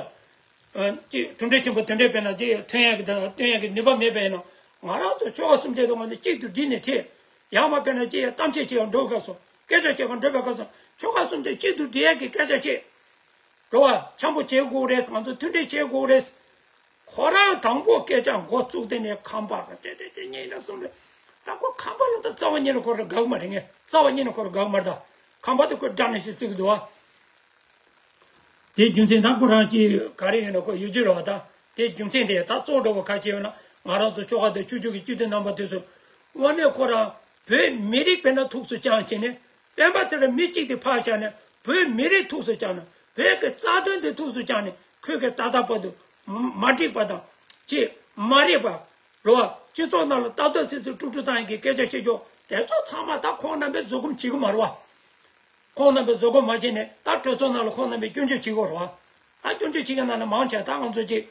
ཨ། ཅིག་གྲུབ་འབྲས་ཆེན་པོ་དེ་འདྲའི་དཔེར་ན་ཅིག་ཐོན་ཡག་གི་ད་སྟོན་ཡག་གི་ནུས་པ་མེད་པ་ཡིན་ན། ང་རང་ཚོ་ཆོལ་ཁ་གསུམ་དེ་ཚོ་ང་ཚོ་གཅིག་ཏུ་བསྒྲིལ་ནས་ཁྲིད་ཡག་མ་དཔེར་ན་ཅིག་གཏམ་བཤད་བྱེད་པར་འགྲོ་སྐབས་སུ། སྐད་ཆ་བཤད་པར་འགྲོ་བའི་སྐབས་སུ་ཆོལ་ཁ་གསུམ་དེ་གཅིག་ཏུ་བསྒྲིལ་ཡག་གི་སྐད་ཆ་བཤད། རོ་བ། འཆམ་པོ་བྱེད་དགོས་རེད། ང་ཚོ་མཐུན་སྒྲིལ་བྱེད་དགོས་རེད། ཁོ་རང་དང་པོ་སྐད་ཆ་འགོ་བཙུགས་དེ་ནས་ཁམས་པ་རེད་དེ་དེ་དེ་གཉིས་ལ་གསུམ་རེད། ད་ཁོ་ཁམས་པ་ལ་ད་རྩ་བ་ཉིད་ནས་ཁོ་རང་དགའ་གི་མ་རེད། ངས་རྩ་བ་ཉིད་ནས་ཁོ་རང་དགའ་གི་མ་རེད། ད་ཁམས་པ་དེ་ཁོས་དགྲ་ནས་ཞིག་བརྩི་གི་འདུག་བ། དེ་རྒྱུ་མཚན་ད་ཁོ་རང་ཅིག་ག་རེ་ཡིན་ན་ཁོ་ཡོད་རྒྱུ་རེད་བ། ད་དེ་རྒྱུ་མཚན་དེ་ད་གཙོ་འདྲ་བོ་ག་ཅི་ཡོད་ན། ང་རང་ཚོ་ཆོལ་ཁ་དང་ཆོས་བརྒྱུད་ཀྱི་སྤྱི་འཐུས་རྣམ་པ་དེ་ཚོ་དངོས་གནས་ཁོ་རང་བོད་མི་རིགས་དཔེར་ན་ཐུགས་སུ་བཅངས་བྱས་ནས། སྤེན་པ་ཚེ་རིང་མི་གཅིག་དེ་ཕར་བཞག་ནས་བོད་མི་རིགས་ཐུགས་སུ་བཅངས་ནས། བོད་ཀྱི་རྩ་དོན་དེ་ཐུགས་སུ་བཅངས་ནས། ཁོས་ཀྱི་ད་ལྟ་བར་དུ་མ་འགྲིག་པ་དང་ཅིག་མ་རེད་པ་རོ། སྤྱི་ཚོགས་ནང་ལ་ཏག་ཏག་སིག་སིག་དཀྲུག་དཀྲུག་བཏང་ཡག་གི་སྐད་ཆ་བཤད་ཕྱོགས་དེ་ཚོ་ཚང་མ་ད་ཁོང་རྣམ་པས་བཟོད་སྒོམ་བྱེད་གི་མ་རེད་བ། ཁོང་རྣམ་པས་བཟོད་སྒོམ་མ་བྱས་ནས་ད་གྲོས་ཚོགས་ནང་ལ་ཁོང་རྣམ་པས་སྐྱོན་བརྗོད་བྱེད་དགོས་རེད་བ། ད་སྐྱོན་བརྗོད་བྱེད་མཁན་ནང་ནས་མང་ཆེ་ད་ང་ཚོ་ཅིག་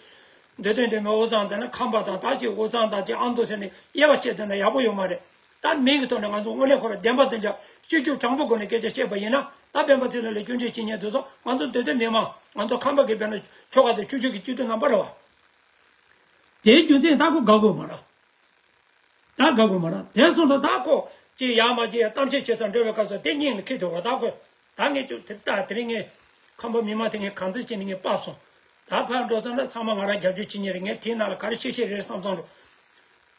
འདོད་དོན་ལྡན་མའི་དབུས་གཙང་དང་ནི་ཁམས་པ་དང་ད་ཅིག་དབུས་གཙང་དང་ཅིག་ཨ་མདོ་ཟེར་ནས་དབྱེ་བ་ཕྱེ་བསྡད་ན་ཡག་པོ་ཡོད་མ་རེད། ད་མིང་གི་ཐོག་ནས་ང་ཚོ་དངོས་གནས་ཁོ་རང་བདེན་པ་བདེན་འཇགས་ཤེས་རྒྱུ་དྲང་པོ་སྒོ་ནས་སྐད་ཆ་བཤད་པ་ཡིན་ན། ད་སྤེན་པ་ཚེ་རིང་ལ་སྐྱོན་བརྗོད་བྱེད་མཁན་དེ་ཚོ་ང་ཚོ་འདོད་དོན་མི་མང་། ང་ཚོ་ཁམས་པ་གི་དཔེར་ན་ཆོལ་ཁ་དང་ཆོས་བརྒྱུད་ཀྱི་སྤྱི་འཐུས་རྣམ་པ་རེད་བ། དེའི་རྒྱུ་མཚན་ད་ཁོ་དགའ་དགོས་མ་རེད། ད་དགའ་དགོས་མ་རེད། དེ་སོང་ཙང་ད་ཁོ་ཅིག་ཡར་མར་ཅིག་གཏམ་བཤད་བྱེད་སར་འགྲོ་བའི་སྐབས་སུ་དེ་སྙིང་ལ་ཁེལ་འདུག་བ། ད་ཁོས་ད་ངས་ཅུང་དེ་ལྟ་དེ་རིང་ངས་ཁམས་པ་མི་མང་དེ་ངས་གང་འཚམ་བྱས་ནས་ངས་ཕབ་སོང་། ད་ཕར་འགྲོ་ཙང་ན་ཚང་མ་ང་རང་རྒྱབ་སྐྱོར་བྱེད་མཁན་རེད། ངས་དེའི་ནང་ལ་ག་རེ་བཤད་བཤད་རེད་བསམ་བསམ་འགྲོ།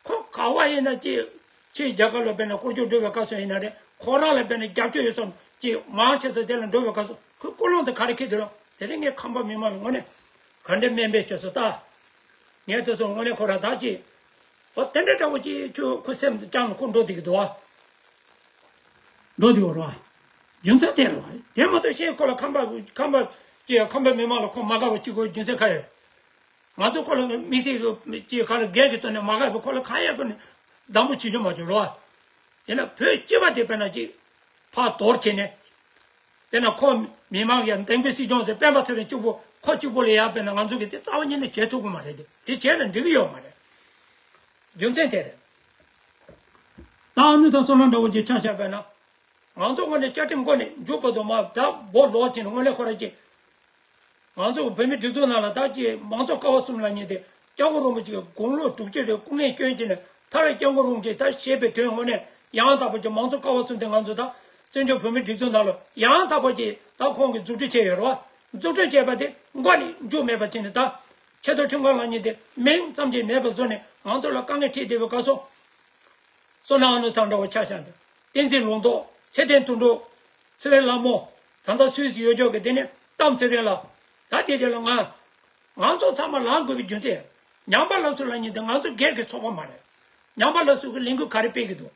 ཁོ་ག་བ་ཡིན་ན་ཅིག་ཕྱི་རྒྱལ་ཁབ་ལ་དཔེར་ན་སྐོར་སྐྱོད་འགྲོ་བའི་སྐབས་སུ་ཡིན་ན་རེད། ཁོ་རང་ལ་དཔེར་ན་རྒྱབ་སྐྱོར་ཡོད་ཙང་ཅིག་མང་ཆེ་ས་དེ་ལ་འགྲོ་བའི་སྐབས་སུ་ཁོའི་ཀུན་སློང་དེ་ག་རེ་འཁྱེར་འདུག་ལ། དེ་རིང་ངས་ཁམས་པ་མི་མང་ལ་དངོས་གནས་ག་འདྲ་དམན་པའི་ཆོས་སུ་ལྟ། ངས་དེ་ཚོ་དངོས་གནས་ཁོ་རང་ད་ཅིག་འོ་དེ་འདྲ་འདྲ་བོ་ཅིག་ཁྱོད་ཁོའི་སེམས་དེ་བཅངས་ནས་ཁོ་འགྲོ་བསྡད་ཀྱི་འདུག་བ། འགྲོ་བསྡད་ཡོད་རེད་བ། རྒྱུ་མཚན་དེ་རེད་བ། དེ་མ་གཏོགས་གཞན་ཁོ་ལ་ཁམས་པ་ཁམས་པ་ཅིག་ཁམས་པ་མི་མང་ལ་ཁོ་མ་དགའ་བ་ཅིག་དགོས་རྒྱུ་མཚན་ག་ཡོད། ང་ཚོ་ཁོ་ལ་དམིགས་བསལ་གྱི་ཅིག་ག་ལ་སྒེར་གྱི་ཐོག་ནས་མ་དགའ་བའི་ཁོ་ལ་གང་ཡང་ཁོ་ནས་སྡང་པོ་བྱེད་རྒྱུ་མ་བྱུང་རོ། ཡིན་ན་བོད་སྤྱི་པ་དེ་དཔེར་ན་ཅིག་ཕར་དོར་བྱས་ནས། དཔེར་ན་ཁོ་མི་མང་ཡང་འདེམས་པའི་སྲིད་སྐྱོང་ཟེར་སྤེན་པ་ཚེ་རིང་གཅིག་པོ་ཁོ་གཅིག་པོ་ལ་ཡང་དཔེར་ན་ང་ཚོ་གི་དེ་རྩ་བ་ཉིད་ནས་བྱེད་ཐུབ་ཀྱི་མ་རེད། དེ་དེ་བྱས་ན་འགྲིག་གི་ཡོད་མ་རེད། རྒྱུ་མཚན་དེ་རེད། ད་ཨ་ནུ་དང་བསོད་ནམས་འདྲ་བོ་ཅིག་ཆ་བཞག་པས་ན། ང་ཚོ་དངོས་གནས་བཅའ་ཁྲིམས་འགོ་ནས་མཇུག་བར་དུ་མ་ད་སྦོ་ལོག་ཕྱིན་ནས་དངོས་གནས་ཁོ་རང་ཅིག་ང་ཚོ་བོད་མིའི་སྒྲིག་འཛུགས་ནང་ལ་ད་ཅིག་མང་གཙོ་ཀ་བ་གསུམ་ལབ་མཁན་དེ་སྐྱབས་མགོན་རིན་པོ་ཆེ་གི་དགུང་ལོ་དྲུག་ཅུ་རེ་སྐུ་ངལ་བསྐྱོན་བྱས་ནས་མཐར་སྐྱབས་མགོན་རིན་པོ་ཆེ་ད་བཞེས་པའི་དོན་དངོས་གནས་ཡང་དག་པ་ཅིག་མང་གཙོ་ཀ་བ་གསུམ་དེ་ང་ཚོ་ད་བཙན་བྱོལ་བོད་མིའི་སྒྲིག་འཛུགས་ནང་ལ་ཡང་དག་པ་ཅིག་ད་ཁོང་གིས་འཛུགས་སྐྲུན་བྱས་ཡོད་རེད་བ། འཛུགས་སྐྲུན་བྱས་པ་དེ་འགོ་ནས་མཇུག་མེད་པ་བྱས་ནས་ད་ཆེས་མཐོ་ཁྲིམས་ཁང་ལབ་མཁན་དེ་མིང་ཙམ་ཅིག་མེད་པ་བཟོས་ནས་ང་ཚོ་ལ་དཀའ་ངལ་འཕྲད་བསྡད་པའི་སྐབས་སུ། བསོད་ནམས་ཨ་ནུ་ཐང་འདྲ་བོ་ཆ་བཞག་འདུག་བསྟན་འཛིན་ལུང་རྟོགས། ཚེ་བརྟན་དོན་གྲུབ། ཚེ་རིང་ལྷ་མོ། ད་ལྟ་སུད་སི་ཡོད་ཆོག་གི་དེ་ནི་གཏམ་ཚེ་རིང་ལགས། ད་དེ་རྗེས་ལ་ང་། ང་ཚོ་ཚང་མ་ལངས་དགོས་པའི་རྒྱུ་མཚན། ཉམས་པ་སླར་གསོ་ལབ་མཁན་དེ་ང་ཚོ་སྒེར་གྱི་ཚོགས་པ་མ་རེད། ཉམས་པ་སླར་གསོ་གི་ལས་འགུལ་ག་རེ་སྤེལ་གྱི་འདུག་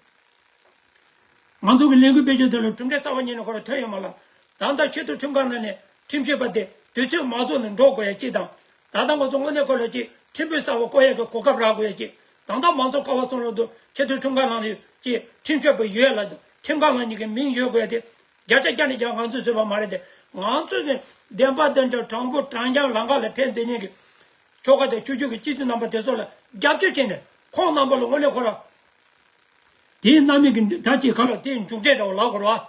ང་ཚོ་གི་ལས་འགུལ་སྤེལ་རྒྱུ་དེ་ལ་གྲུབ་འབྲས་རྩ་བ་ཉིད་ནས་ཁོ་རང་ཐོན་ཡོད་མ་ལ། ད་ལྟ་ཆེས་མཐོ་ཁྲིམས་ཁང་ནང་ནས་ཁྲིམས་ཞིབ་པ་དེ་དུས་ཚོད་མ་རྫོགས་ནས་འགྲོ་དགོས་ཡ་གཅིག་དང་། ད་ལྟ་ང་ཚོ་དངོས་གནས་ཁོ་ལ་ཅིག་ཁྲིམས་དཔོན་གསར་པ་བསྐོ་ཡ་གི་གོ་སྐབས་རག་དགོས་ཡ་གཅིག་ད་ལྟ་མང་གཙོ་ཀ་བ་གསུམ་ལ་དུ་ཆེས་མཐོ་ཁྲིམས་ཁང་ནང་ནས་ཅིག་ཁྲིམས་ཞིབ་པ་ཡོད་ལ་དུ་ཁྲིམས་ཁང་ལ་ཉིད་ཀྱི་མིང་ཡོད་དགོས་ཡ་དེ་བརྒྱ་ཆ་བརྒྱ་ནས་བརྒྱ་ང་ཚོས་བཟོས་པ་མ་རེད་དེ། ང་ཚོ་གི་བདེན་པ་བདེན་འཇགས་དྲང་པོ་དྲང་རྐྱང་ལམ་ཁ་ལ་ཕན་བདེ་ཉེན་གྱི་ཆོལ་ཁ་དང་ཆོས་བརྒྱུད་ཀྱི་སྤྱི་འཐུས་རྣམ་པ་དེ་ཚོ་ལ་རྒྱབ་སྐྱོར་བྱས་ནས་ཁོང་རྣམ་པ་ལ་དངོས་གནས་ཁོ་ར། དེའི་རྣམ་སྨིན་གྱི་ད་ཅིག་ཁ་ལ་དེའི་མཇུག་འབྲས་འདྲ་བ་ལབ་དགོས་རེད་བ།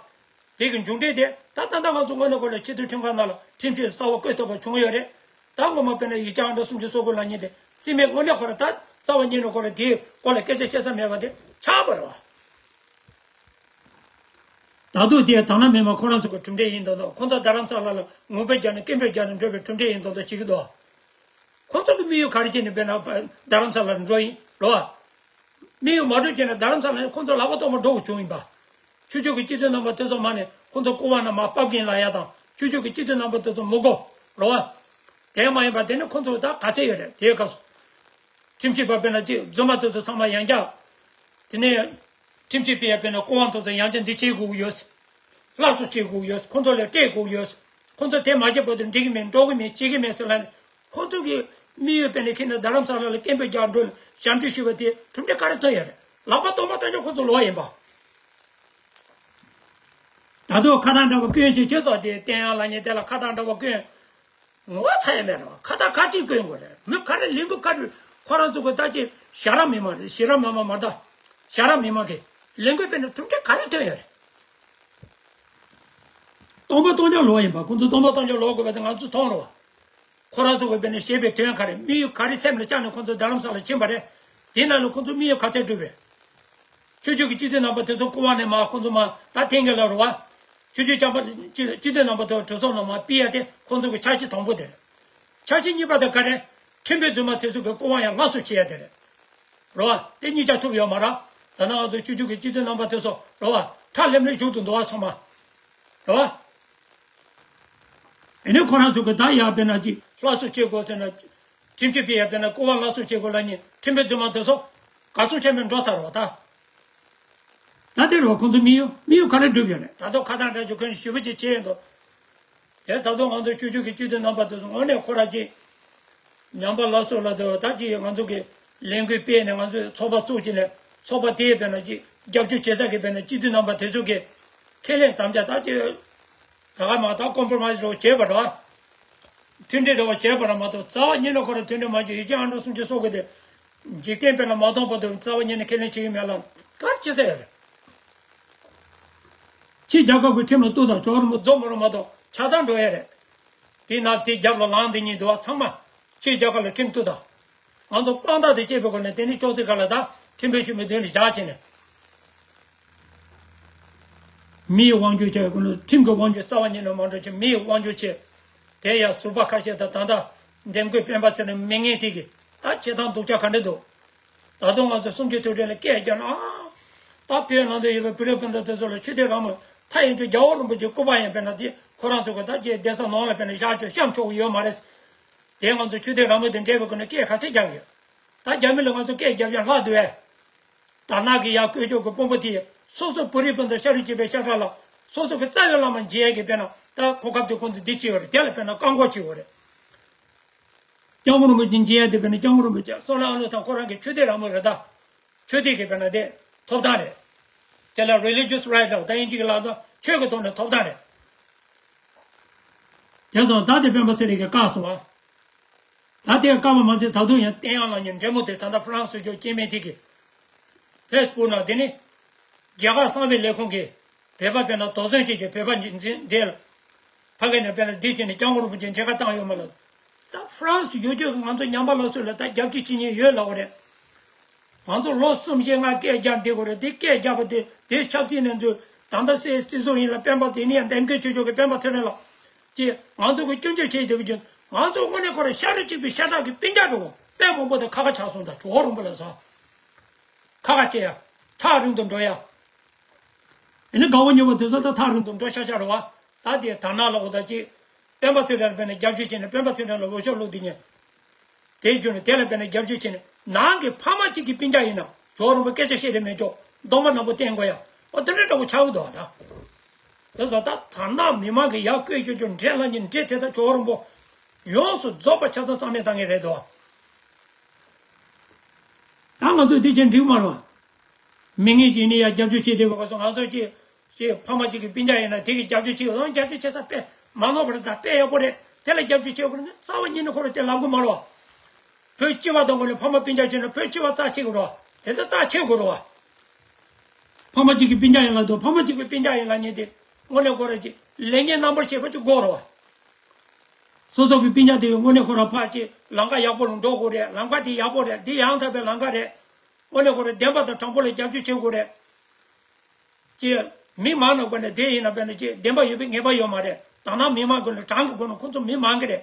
དེ་གི་མཇུག་འབྲས་དེ་ད་ད་ལྟ་ང་ཚོ་དངོས་གནས་ཁོ་ལ་སྤྱི་འཐུས་ཁྲིམས་ཁང་ནང་ལ་ཁྲིམས་ཞིབ་གསར་པ་བསྐོས་ཐུབ་པ་བྱུང་ཡོད་རེད། ད་ངོ་མ་དཔེར་ན་ཡིག་ཆ་ཨང་གྲངས་སུམ་ཅུ་སོ་དགུ་ལབ་མཁན་དེ་རྩིས་མེད་དངོས་གནས་ཁོ་ལ་ད་རྩ་བ་ཉིད་ནས་ཁོ་ལ་དེའི་སྐོར་ལ་སྐད་ཆ་བཤད་ས་མེད་པ་དེ་ཆགས་པ་རེད་བ། ད་དུང་དེ་དང་བླངས་མི་མང་ཁོ་རང་ཚོ་གི་གྲུབ་འབྲས་ཡིན་མདོག་མདོག་ཁོང་ཚོ་རྡ་རམ་ས་ལ་ལ་ངུ་འབོད་རྒྱག་ནས་སྐད་འབོད་རྒྱག་ནས་འགྲོ་བའི་གྲུབ་འབྲས་ཡིན་མདོག་མདོག་བྱེད་ཀྱི་འདུག་ཁོང་ཚོ་གི་དམིགས་ཡུལ་ག་རེ་བྱས་ནས་དཔེར་ན་རྡ་རམ་ས་ལར་འགྲོ་ཡིན་རོ། དམིགས་ཡུལ་མ་འགྲུབ་བྱས་ན་རྡ་རམ་ས་ལ་ནས་ཁོང་ཚོ་ལག་པ་གཏོང་བར་འགྲོ་དགོས་བྱུང་ཡིན་པ། ཆོས་ཕྱོགས་ཀྱི་སྤྱི་འཐུས་རྣམ་པ་དེ་ཚོ་མ་ནས་ཁོང་ཚོ་སྐུ་དབང་ནང་མར་ཕབ་གིན་ལ་ཡ་དང་ཆོས་ཕྱོགས་ཀྱི་སྤྱི་འཐུས་རྣམ་པ་དེ་ཚོ་མི་དགོས་རོ་བ། དེ་མ་ཡིན་པ་དེ་ནི་ཁོང་ཚོ་ད་ག་ཚད་ཡོད་རེད་དེའི་སྐབས་སུ། ཁྲིམས་ཞིབ་པ་དཔེར་ན་ཅིག་རྫུན་མ་དེ་ཚོ་ཚང་མ་ཡང་བསྐྱར། དེ་ནས་ཁྲིམས་ཞིབ་པས་དཔེར་ན་སྐུ་དབང་དེ་ཚོ་ཡང་བསྐྱར་འདི་བྱེད་དགོས་ཀྱི་ཡོད། སླར་གསོ་བྱེད་དགོས་ཀྱི་ཡོད། ཁོང་ཚོ་ལ་སྤྲད་དགོས་ཀྱི་ཡོད། ཁོང་ཚོ་དེ་མ་བྱས་བར་དུ་འགྲིག་གི་མེད་འགྲོ་གི་མེད་བྱེད་ཀྱི་མེད་ཟེར་ལབ་ནས་ཁོང་ཚོ་གི་ དམིགས་ཡུལ་དཔེར་ན་ཁྱེད་ནི་རྡ་རམ་ས་ལ་ལ་སྐད་འབོད་རྒྱག་འགྲོ་ཞབས་འདྲེན་ཞུས་པ་དེ་གྲུབ་འབྲས་ག་རེ་ཐོན་ཡོད་རེད། ལག་པ་སྟོང་པ་སྟོང་ཆ་ཁོ་ཚོ་ལོག་ཡིན་པ། ད་དུང་ཁ་བཏགས་འདྲ་བ་བསྐོན་ཅིག་བྱས་སོགས་དེ་བསྟན་ཡང་ལ་ཉེ་དེ་ལ་ཁ་བཏགས་འདྲ་བ་བསྐོན། ངོ་ཚ་ཡ་མེད་རེད་བ། ཁ་བཏགས་ག་ཅིག་བསྐོན་དགོས་རེད། མི་ག་རེ་ལས་འགུལ་ག་རེ་ཁོ་རང་ཚོ་གི་ད་ཅི་ཞྭ་ར་མི་མང་རེད། ཞྭ་ར་མི་མང་མ་ད་ཞྭ་ར་མི་མང་གི་ལས་འགུལ་སྤེལ་ནས་གྲུབ་འབྲས་ག་རེ་ཐོན་ཡོད་རེད། སྟོང་པ་སྟོང་ཆ་ལོག་ཡིན་པ། ཁོང་ཚོ་སྟོང་པ་སྟོང་ཆ་ལོག་དགོས་པ་དེ་ང་ཚོས་མཐོང་རེད་བ། ཁོ་རང་ཚོ་གི་སྤེལ་ནས་བཤད་པའི་དོན་ག་རེ། དམིགས་ཡུལ་ག་རེ་སེམས་ལ་བཅངས་ནས་ཁོང་ཚོ་རྡ་རམ་ས་ལ་ཕྱིན་པ་རེད། དེ་ནང་ལ་ཁོང་ཚོ་དམིགས་ཡུལ་ག་ཚད་བསྒྲུབས་རེད། ཆོས་བརྒྱུད་ཀྱི་སྤྱི་འཐུས་རྣམ་པ་དེ་ཚོ་སྐུ་དབང་ནས་མར་ཁོང་ཚོ་མར་ད་འཐེན་གྱི་ལབ་རེད་བ། ཆོས་བརྒྱུད་རྐྱང་པ་སྤྱི་སྤྱི་འཐུས་རྣམ་པ་དེ་གྲོས་ཚོགས་ནང་མར་ཕུད་ཡ་དེ་ཁོང་ཚོ་གི་འཆར་གཞི་དང་པོ་དེ་རེད། འཆར་གཞི་གཉིས་པ་དེ་ག་རེ། ཁྲིམས་དཔོན་རྫུན་མ་དེ་ཚོ་གི་སྐུ་དབང་ཡང་སླར་གསོ་བྱེད་ཡ་དེ་རེད། རེད་བ། དེ་གཉིས་ཆ་ཐུབ་ཡོད་མ་རེད། ད་ནང་ང་ཚོ་ཆོས་བརྒྱུད་ཀྱི་སྤྱི་འཐུས་རྣམ་པ་དེ་ཚོ་རེད་བ། ཁྲ་ལེམ་ལེམ་བཞུགས་དུ་འདུག་བ་ཚང་མ། རེད་བ། ཨ་ནི་ཁོ་རང་ཚོ་གི་ད་ཡར་དཔེར་ན་ཅིག་སླར་གསོ་བྱེད་དགོས་ཟེར་ན། ཁྲིམས་ཞིབ་པས་ཡར་དཔེར་ན་སྐུ་དབང་སླར་གསོ་བྱེད་དགོས་ལབ་ནས་ཁྲིམས་དཔོན་རྫུན་མ་དེ་ཚོ་ག་ཚོད་ཆེ་མིན་འགྲོ་ཚར་བ་ད། ད་དེ་རུ་ཁོང་ཚོ་དམིགས་ཡུལ་དམིགས་ཡུལ་ག་རེ་བསྒྲུབས་ཡོད་རེད། ད་དུང་ཁ་བཏགས་འདྲ་བྱུང་ཁོས་ཞུ་བ་ཅིག་བྱས་ཡོད་འདུག་དེ་ད་དུང་ང་ཚོ་ཆོས་བརྒྱུད་ཀྱི་སྤྱི་འཐུས་རྣམ་པ་དེ་ཚོ་དངོས་གནས་ཁོ་ར་ཅིག་ཉམས་པ་སླར་གསོ་ལ་དེ་ད་ཅིག་ང་ཚོ་གི་ལས་འགུལ་སྤེལ་ནས་ང་ཚོས་ཚོགས་པ་བཙུགས་བྱས་ནས་ཚོགས་པ་དེའི་དཔེར་ན་ཅིག་རྒྱབ་སྐྱོར་བྱེད་ས་གི་དཔེར་ན་སྤྱི་འཐུས་རྣམ་པ་དེ་ཚོ་གི་ཁས་ལེན་དམ་བཅའ་ད་ཅིག་ད་ག་མ་ད་ཀོམ་པོ་རོ་མའི་ཛི་རོ་བྱས་པ་རེད་བ། མཐུན་སྒྲིལ་རེ་བ་བྱས་པ་ར་མ་གཏོགས་རྩ་བ་ཉིད་ནས་ཁོ་ར་མཐུན་སྒྲིལ་མ་བྱས། ཡིད་ཆེས་ཨང་གྲངས་སུམ་ཅུ་སོ་དགུ་དེ་འཇིག་རྟེན་དཔེར་ན་མ་མཐོང་བར་དུ་རྩ་བ་ཉིད་ནས་ཁས་ལེན་བྱེད་ཀྱི་མེད་ལ་ག་རེ་བྱེད་ས་ཡོད་རེད། ཕྱིའི་རྒྱལ་ཁབ་ཀྱི་ཁྲིམས་ལ་གཏུགས་དང་། ཇོ་རུ་མོ་རྫོགས་མ་རུ་མ་གཏོགས་ཆགས་སྡང་འགྲོ་ཡ་རེད། དེ་ན་དེ་རྒྱབ་ལ་ལངས་དེ་གཉིས་འདུག་བ། ཚང་མ་ཕྱིའི་རྒྱལ་ཁབ་ལ་ཁྲིམས་གཏུགས་དང་། ང་ཚོ་དཔང་རྟགས་དེ་བཅད་པའི་སྒོ་ནས་དེ་ནི་ཅོག་ཙེ་ཁ་ལ་ད་ཁྲིམས་དཔོན་ཆུ་མི་མདུན་ལ་བཞག་བྱས་ནས། མིའི་དབང་སྒྱུར་བྱས་ཀུན་ལ་ཁྲིམས་ཀྱི་དབང་སྒྱུར་རྩ་བ་ཉིད་ནས་མ་འགྲོ་ཅིག་མིའི་དབང་སྒྱུར་བྱས། དེ་ཡང་ཟུར་པ་ཁ་ཤས་དང་ད་ལྟ་འདེམས་བསྐོའི་སྤེན་པ་ཚེ་རིང་མི་ངན་དེ་གིས་ད་བྱེད་སྟངས་སྡུག་ཅག་ག་འདྲ་འདུག་ད་དུང་ང་ཚོ་གསུམ་བཅུའི་དུས་དྲན་ལ་སྐད་རྒྱག་ན་ཨ། ད་བོད་ནང་དུ་ཡོད་པའི་བོད་རིགས་སྤུན་ཟླ་དེ་ཚོ་ལ་ཆོས་དད་རང་མོས་མཐའ་ཡན་ཆོད་རྒྱལ་བ་རིན་པོ་ཆེའི་སྐུ་པར་ཡང་དཔེར་ན་དེ་ཁོ་རང་ཚོ་གི་ད་ཅིག་གདན་ས་ནང་ལ་དཔེར་ན་བཞག་ཆོག་བཤམས་ཆོག་གི་ཡོད་མ་རེད། དེ་ང་ཚོ་ཆོས་དད་རང་མོས་དང་འབྲེལ་བའི་སྒོ་ནས་སྐད་ག་ཚད་རྒྱག་ཡོད། ད་རྒྱ་མི་ལ་ང་ཚོ་སྐད་རྒྱབ་ཡ་ལྷག་འདུག་ཨེ། དར་ནག་གི་ཡར་བཀོད་ཕྱོགས་ཀྱི་དཔོན་པོ་དེས་སོ་སོ་བོད་རིགས་སྤུན་ཟླ་ཤ་རུས་གཅིག་པའི་ཤ་ཁྲག་ལ་སོ་སོ་གི་རྩ་བའི་བླ་མ་མཇལ་ཡས་ཀྱི་དཔེར་ན་ད་གོ་སྐབས་དེ་ཁོང་ཚོ་འདི་བྱས་ཡོད་རེད། དེ་ལ་དཔེར་ན་བཀག་འགོག་བྱས་ཡོད་རེད། སྐྱབས་མགོན་རིན་པོ་ཆེ་མཇལ་ཡས་དེ་དཔེར་ན་སྐྱབས་མགོན་རིན་པོ་ཆེ་བསམ་བློ་ཨ་ནུ་དང་ཁོ་རང་གི་ཆོས་དད་རང་མོས་རེད་ད། ཆོས་དད་ཀྱི་དཔེར་ན་དེ་ཐོབ་ཐང་རེད། དེ་ལ་religious right ལ་ད་དབྱིན་ཇི་གི་ལབ་ན་ཆོས་ཀྱི་ཐོག་ནས་ཐོབ་ཐང་རེད། དེ་སོང་ད་དེ་སྤེན་པ་ཚེ་རིང་གིས་བཀག་སོང་བ། ད་དེ་བཀག་པ་མ་ཟད་ད་དུང་ཡང་བསྟན་ཡག་ལ་ཉིན་འབྲེལ་མོ་དེ་ད་ལྟ་ཧྥ་རན་སི་སྐྱོ་སྐྱེ་དམན་དེ་གི་ཕེ་སི་བུག་ནང་དེ་ནི་རྒྱལ་ཁབ་གསང་བའི་ལས་ཁུངས་ཀྱིས་བོད་པ་དཔེར་ན་དོགས་ཟོན་བྱེད་ཀྱི་བོད་པ་འཛིན་འཛིན་དེ་ལ་ཕ་གི་ནས་དཔེར་ན་འདི་བྱས་ནས་སྐྱབས་མགོན་རིན་པོ་ཆེ་མཇལ་ཁ་བཏང་ཡོད་མ་ལབ། ད་ཧྥ་རན་སི་ཡོད་རྒྱུ་གི་ང་ཚོ་ཉམས་པ་སླར་གསོ་ལ་ད་རྒྱབ་སྐྱོར་བྱེད་མཁན་ཡོད་ལབ་པ་རེད། ང་ཚོ་ལོ་གསུམ་བཞི་ལྔ་སྐད་རྒྱག་བསྡད་དགོས་རེད། དེ་སྐད་རྒྱག་པ་དེ་དེ་ཆབ་སྲིད་ནས་འཛུལ་ད་ལྟ་སྲིད་སྲིད་ཟུར་ཡིན་ལ་སྤེན་པ་དེ་ནི་ཡང་འདེམས་བསྐོ་བྱེད་ཆོག་གི་སྤེན་པ་ཚེ་རིང་ལགས་ཀྱིས་ང་ཚོ་གི་སྐྱོན་བརྗོད་བྱེད་བསྡད་པ་བརྒྱུད་ང་ཚོ་དངོས་གནས་ཁོ་རང་ཤ་རུས་གཅིག་པའི་ཤ་ཁྲག་གི་སྤུན་ཀྱག་འགྲོ་དཔེ་མང་པོ་དང་ཁ་ཁ་ཆགས་སོང་། ད་གྲོགས་རོང་པོ་ལ་ཟ་ཁ་ཁ་བྱེད་ཡ་ཐག་རིང་དུ་འགྲོ་ཡ། ཨ་ནི་དགའ་བོ་ཉོ་བ་དེ་ཚོ་ད་ཐག་རིང་དུ་འགྲོ་ཤ་ཤ་རེད་བ། ད་དེ་དར་ནག་ལ་འོ་ད་ཅིག་སྤེན་པ་ཚེ་རིང་ལ་དཔེར་ན་རྒྱབ་སྐྱོར་བྱས་ནས་སྤེན་པ་ཚེ་རིང་ལ་འོས་ཤོག་བླུགས་དེ་ཉན། དེའི་རྒྱུ་ནི་དེ་ལ་དཔེར་ན་རྒྱབ་སྐྱོར་བྱས་ནས་ནང་གི་ཕ་མ་གཅིག་གི་སྤུན་ཀྱག་ཡིན་ན་ཇོ་རོང་པོ་སྐད་ཆ་བཤད་རེ་མེད་ཅོག་གདོང་པ་ནག་པོ་བསྟན་དགོས་ཡ། ཨོ་དེ་འདྲ་འདྲ་པོ་ཆགས་ཀྱི་འདུག་ད། དེ་ཚོ་ད་དར་ནག་མི་མང་གི་ཡར་བསྐོས་ཅོ་ཅོ་འདྲེ་ལ་ཉིན་འདྲེ་དེ་ད་ཇོ་རོང་པོ་ཡོངས་སུ་རྫོགས་པ་ཆ་ཚང་རྩ་མེད་བཏང་གི་རེད་དོ། ད་ང་ཚོས་འདི་བྱས་འགྲིག་མ་རེད་བ། མི་ངན་ཅིག་ནི་ཡང་རྒྱབ་སྐྱོར་བྱེད་བསྡད་པའི་སྐབས་སུ་ང་ཚོ་ཅིག་ཅིག་ཕ་མ་ཅིག་གི་སྤུན་ཀྱག་ཡིན་ན་དེ་གི་རྒྱབ་སྐྱོར་བྱེད་འོང་། རྒྱབ་སྐྱོར་བྱེད་ས་དཔེ་མ་ནོར་བ་རེད། ད་དཔེ་ཡག་པོ་རེད། དེ་ལ་རྒྱབ་སྐྱོར་བྱེད་དགོས་ན་རྩ་བ་ཉིད་ནས་ཁོ་རང་དེ་ལབ་དགོས་མ་རེད་བ། བོད་སྤྱི་པ་དང་ངོས་ནས་ཕ་མ་སྤུན་ཀྱག་བྱས་ན་བོད་སྤྱི་པ་རྩ་ཆེ་དགོས་རེད་བ། དེ་ལྟར་རྩ་ཆེ་དགོས་རེད་བ། ཕ་མ་གཅིག་གི་སྤུན་ཀྱག་ཡིན་ལབ་དུས་ཕ་མ་གཅིག་པའི་སྤུན་ཀྱག་ཡིན་ལབ་མཁན་དེ་དངོས་གནས་ཁོ་རང་ཅིག་ལས་ངན་རྣམ་པར་ཤེས་པ་ཅིག་དགོས་རེད་བ། སོ་སོ་གི་སྤུན་ཀྱག་དེ་དངོས་གནས་ཁོ་རང་ཕར་ཅིག་ལམ་ཁ་ཡག་པོ་ལ་འགྲོ་དགོས་རེད། ལམ་ཁ་དེ་ཡག་པོ་རེད། འདི་ཡང་དག་པའི་ལམ་ཁ་རེད། དངོས་གནས་ཁོ་རང་བདེན་པ་དང་དྲང་པོ་ལ་རྒྱབ་སྐྱོར་བྱེད་དགོས་རེད། ཅེས་མི་མང་ནང་སྒོ་ནས་དེ་ཡིན་ན་དཔེར་ན་ཅེས་བདེན་པ་ཡོད་པའི་ངེས་པ་ཡོད་མ་རེད། དང་ནང་མི་མང་སྒོ་ནས་གྲངས་ཀྱི་སྒོ་ནས་ཁོ་ཚོ་མི་མང་གི་རེད།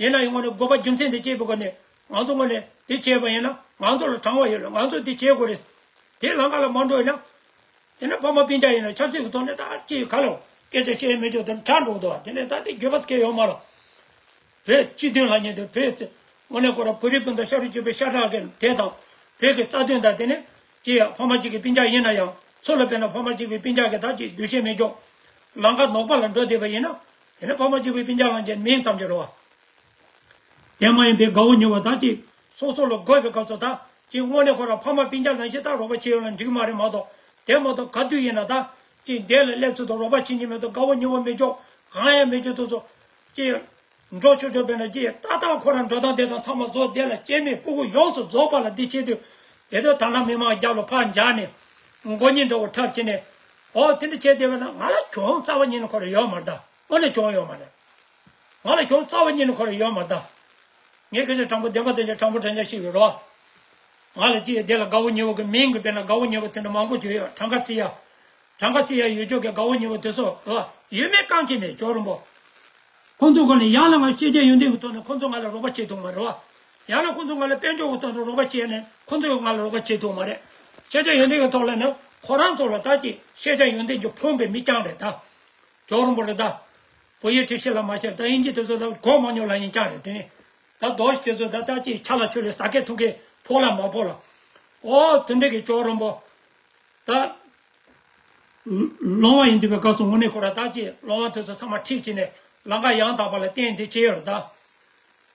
ཡིན་ན་ཡང་དངོས་གནས་དགོས་པ་རྒྱུ་མཚན་དེ་དཔྱད་པའི་སྒོ་ནས་ང་ཚོ་དངོས་གནས་དེ་བྱས་པ་ཡིན་ན་ང་ཚོ་ལ་དྲང་བ་ཡོད་རེད། ང་ཚོ་དེ་བྱེད་དགོས་རེད། དེ་ལམ་ཁ་ལ་མ་འགྲོ་ཡིན་ན། དེ་ནས་ཕ་མ་སྤུན་ཀྱག་ཡིན་ན་ཆབ་སྲིད་ཀྱི་ཐོག་ནས་ད་ཅིག་ག་ལ་སྐད་ཆ་བཤད་མི་ཆོག་དེ་གྲ་འགྲོ་འདུག་དེ་ནས་ད་དེ་འགྱོད་པ་སྐྱེ་ཡོད་མ་རེད། བོད་སྤྱི་དོན་ལ་ཉེ་དུ་བོད་ཚེ་དངོས་གནས་ཁོ་རང་བོད་རིགས་སྤུན་ཟླ་ཤ་རུས་གཅིག་པའི་ཤ་ཁྲག་གི་དེ་དང་བོད་ཀྱི་རྩ་དོན་དང་དེ་ནས་ཅི་ཡང་ཕ་མ་གཅིག་གི་སྤུན་ཀྱག་ཡིན་ན་ཡང་ཚུར་ལ་དཔེར་ན་ཕ་མ་གཅིག་པའི་སྤུན་ཀྱག་གི་ད་ཅིག་འདུ་ཤེས་མེད་ཀྱོག་ལམ་ཁ་ནོག་པ་ལ་འགྲོ་བསྡད་པ་ཡིན་ན་དེ་ནས་ཕ་མ་གཅིག་པའི་སྤུན་ཀྱག་ལ་ཉེ་མིང་ཙམ་གྱི་རེད་བ། དེ་མ་ཡིན་པའི་དགའ་བོ་ཉེ་བོ་ད་ཅིག་སོ་སོ་ལ་དགོས་པའི་སྐབས་སུ་ད་ཅིག་དངོས་གནས་ཁོ་རང་ཕ་མ་སྤུན་ཀྱག་ནང་བཞིན་ད་རོགས་པ་བྱེད་ཡོང་ན་འགྲིག་མ་རེད་མ་གཏོགས། དེ་མ་གཏོགས་ག་དུས་ཡིན་ན་ད་ཅིག་འདས་ལ་སླེབས་ཚུལ་དུ་རོགས་པ་བྱེད་ཉིན་མེད་དུ་དགའ་བོ་ཉེ་བོ་མི་འཇོག་གང་ཡང་མི་འཇོག་དུས་སུ་ཅིག་འགྲོ་ཆོག་ཆོག་བས་ན་ཅིག་ཏག་ཏག་ཁོ་རང་འགྲོ་སྟངས་བསྡད་སྟངས་ཚང་མ་བཟོ་བསྡད་ལ་སྐྱེ་མེད་སྤུ་གུ་ཡོངས་སུ་རྫོགས་པ་ལ་འདི་བྱེད་དུས། དེ་དུས་ད་ནང་མི་མང་རྒྱབ་ལ་ཕར་འཇགས་ནས་མགོ་གཉིས་འདྲ་བོ་འཁྲབ་བྱས་ནས། ཨོ་དེ་འདྲ་བྱས་བསྡད་པ་ན་ང་ལ་གྱོང་རྩ་བ་ཉིད་ནས་ཁོ་རང་ཡོད་མ་རེད་ད། དངོས་གནས་གྱོང་ཡོད་མ་རེད། ང་ལ་གྱོང་རྩ་བ་ཉིད་ནས་ཁོ་རང་ཡོད་མ་རེད་ད། ངས་སྐད་ཆ་དྲང་པོ་བདེན་པ་བདེན་ཆ་དྲང་པོ་དྲང་ཆ་བཤད་ཡོད་རོ། ང་ལ་ཅི་ཡོད་དེ་ལ་དགའ་བོ་ཉེ་བོ་གི་མིང་གི་དཔེར་ན་དགའ་བོ་ཉེ་བོ་དེ་འདྲ་མང་པོ་བརྗོད་ཡོད། གྲངས་ཀ་བརྩི་ཡ། གྲངས་ཀ་བརྩི་ཡ་ཡོད་ཆོག་གི་དགའ་བོ་ཉེ་བོ་དེ་ཚོ་རོ། ཡོད་མེད་རྐང་བྱེད་མེད་ཇོ་རིན་པོ། ཁོང་ཚོ་ག་ནས་ཡང་ལ་ང་ཤེས་བྱ་ཡོན་ཏན་གྱི་ཐོག་ནས་ཁོང་ཚོ་ང་ལ་རོགས་པ་བྱེད་ཐུབ་མ་རེད་བ། ཡང་ལ་ཁོང་ཚོ་ང་ལ་དཔལ་འབྱོར་གྱི་ཐོག་ནས་རོགས་པ་བྱེད་ནས་ཁོང་ཚོ་ང་ལ་རོགས་པ་བྱེད་ཐུབ་མ་རེད། ཤེས་བྱ་ཡོན་ཏན་གྱི་ཐོག་ལ་ནི་ཁོ་རང་ཚོ་ལ་ད་ཅི་ཤེས་བྱ་ཡོན་ཏན་གྱི་ཕོངས་པའི་མི་རྐྱང་རེད་ད། ཇོ་རིན་པོ་རེད་ད། བོད་ཡིག་བྲིས་ཤེས་ལ་མ་ཤེས་ད་དབྱིན་ཇི་དེ་ཚོ་ད་གོ་མ་མྱོང་ལ་ཡིན་རྐྱང་རེད་དེ་ནི། ད་རྡོ་ཞིག་དེ་ཚོ་ད་ད་ཅི་ཆ་ལ་ཆོད་ལས་ཟ་མཁན་འཐུང་མཁན་ཕོག་ལ་མ་ཕོག་ལ། ཨོ་དེ་འདྲ་གི་ཇོ་རིན་པོ། ད། ལོང་བ་ཡིན་དུས་པའི་སྐབས་སུ་དངོས་གནས་ཁོ་ར་ད་ཅི་ལོང་བ་དེ་ཚོ་ཚང་མ་ཁྲིད་བྱས་ནས་ལམ་ཁ་ཡང་དག་པ་ལ་བསྟན་དེ་བྱས་ཡོད་རེད་ད།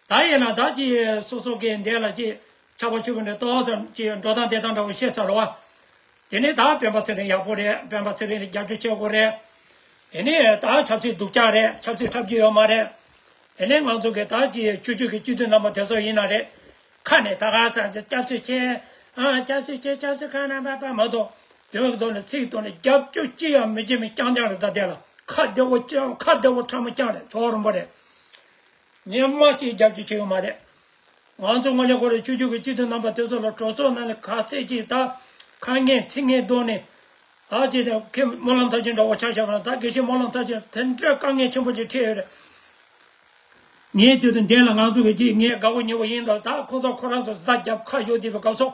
ད་ཡིན་ན་ད་ཅི་སོ་སོ་གི་འདས་ལ་ཅི་ཆགས་པ་ཆུ་བུ་འདྲ་ཏོག་ཙམ་ཅི་འགྲོ་སྟངས་བསྡད་སྟངས་འདྲ་བོ་ཤེས་ཚར་བ། དེ་ནས་ད་སྤེན་པ་ཚེ་རིང་ཡག་པོ་རེད། སྤེན་པ་ཚེ་རིང་ལ་རྒྱབ་སྐྱོར་བྱེད་དགོས་རེད། དེ་ནས་ད་ཆབ་སྲིད་སྡུག་ཅག་རེད། ཆབ་སྲིད་འཁྲབ་རྒྱུ་ཡོད་མ་རེད། དེ་ནས་ང་ཚོ་གི་ད་ཅི་ཆོས་བརྒྱུད་ཀྱི་སྤྱི་འཐུས་རྣམ་པ་དེ་ཚོ་ཡིན་ན་རེད། ཁ་ནས་ད་ག་ས་ཅི་སྐྱབས་སུ་མཆི། ཨ་སྐྱབས་སུ་མཆི་སྐྱབས་སུ་ཁ་ན་པ་པ་མ་གཏོགས། དོན་གྱི་ཐོག་ནས་ཚིག་ཐོག་ནས་རྒྱབ་སྐྱོར་ཅི་ཡང་མི་བྱེད་མི་རྐྱང་རྐྱང་རེད་ད་དེ་ལ་ཁ་བདེ་བོ་རྐྱང་ཁ་བདེ་བོ་ཁྲ་མོ་རྐྱང་རེད། ཇོ་རིན་པོ་རེད། སྙན་མ་ཅིག་རྒྱབ་སྐྱོར་བྱེད་ཡོད་མ་རེད། ང་ཚོ་དངོས་གནས་ཁོ་རེ་ཆོས་བརྒྱུད་ཀྱི་སྤྱི་འཐུས་རྣམ་པ་དེ་ཚོ་ལ་གྲོས་ཚོགས་ནང་ནས་ག་ཚད་ཅིག་ད་ཁ་ངན་ཚིག་ངན་བཏོན་ནས་ད་ཅིག་ད་ཁྱེད་སྨོན་ལམ་མཐར་ཕྱིན་འདྲ་བོ་ཆ་བཞག་པ་ན་ད་དགེ་བཤེས་སྨོན་ལམ་མཐར་ཕྱིན་དེ་འདྲ་དཀའ་ངལ་ཆེན་པོ་ཅིག་འཕྲད་ཡོད་རེད། ངའི་དུས་དུ་འདས་ལ་ང་ཚོ་གི་ཅིག་ངའི་དགའ་བོ་ཉེ་བོ་ཡིན་དང་ད་ཁོ་ཚོ་ཁོ་རང་ཚོ་གཟའ་རྒྱབ་ཁ་ཡོད་དེ་བའི་སྐབས་སུ་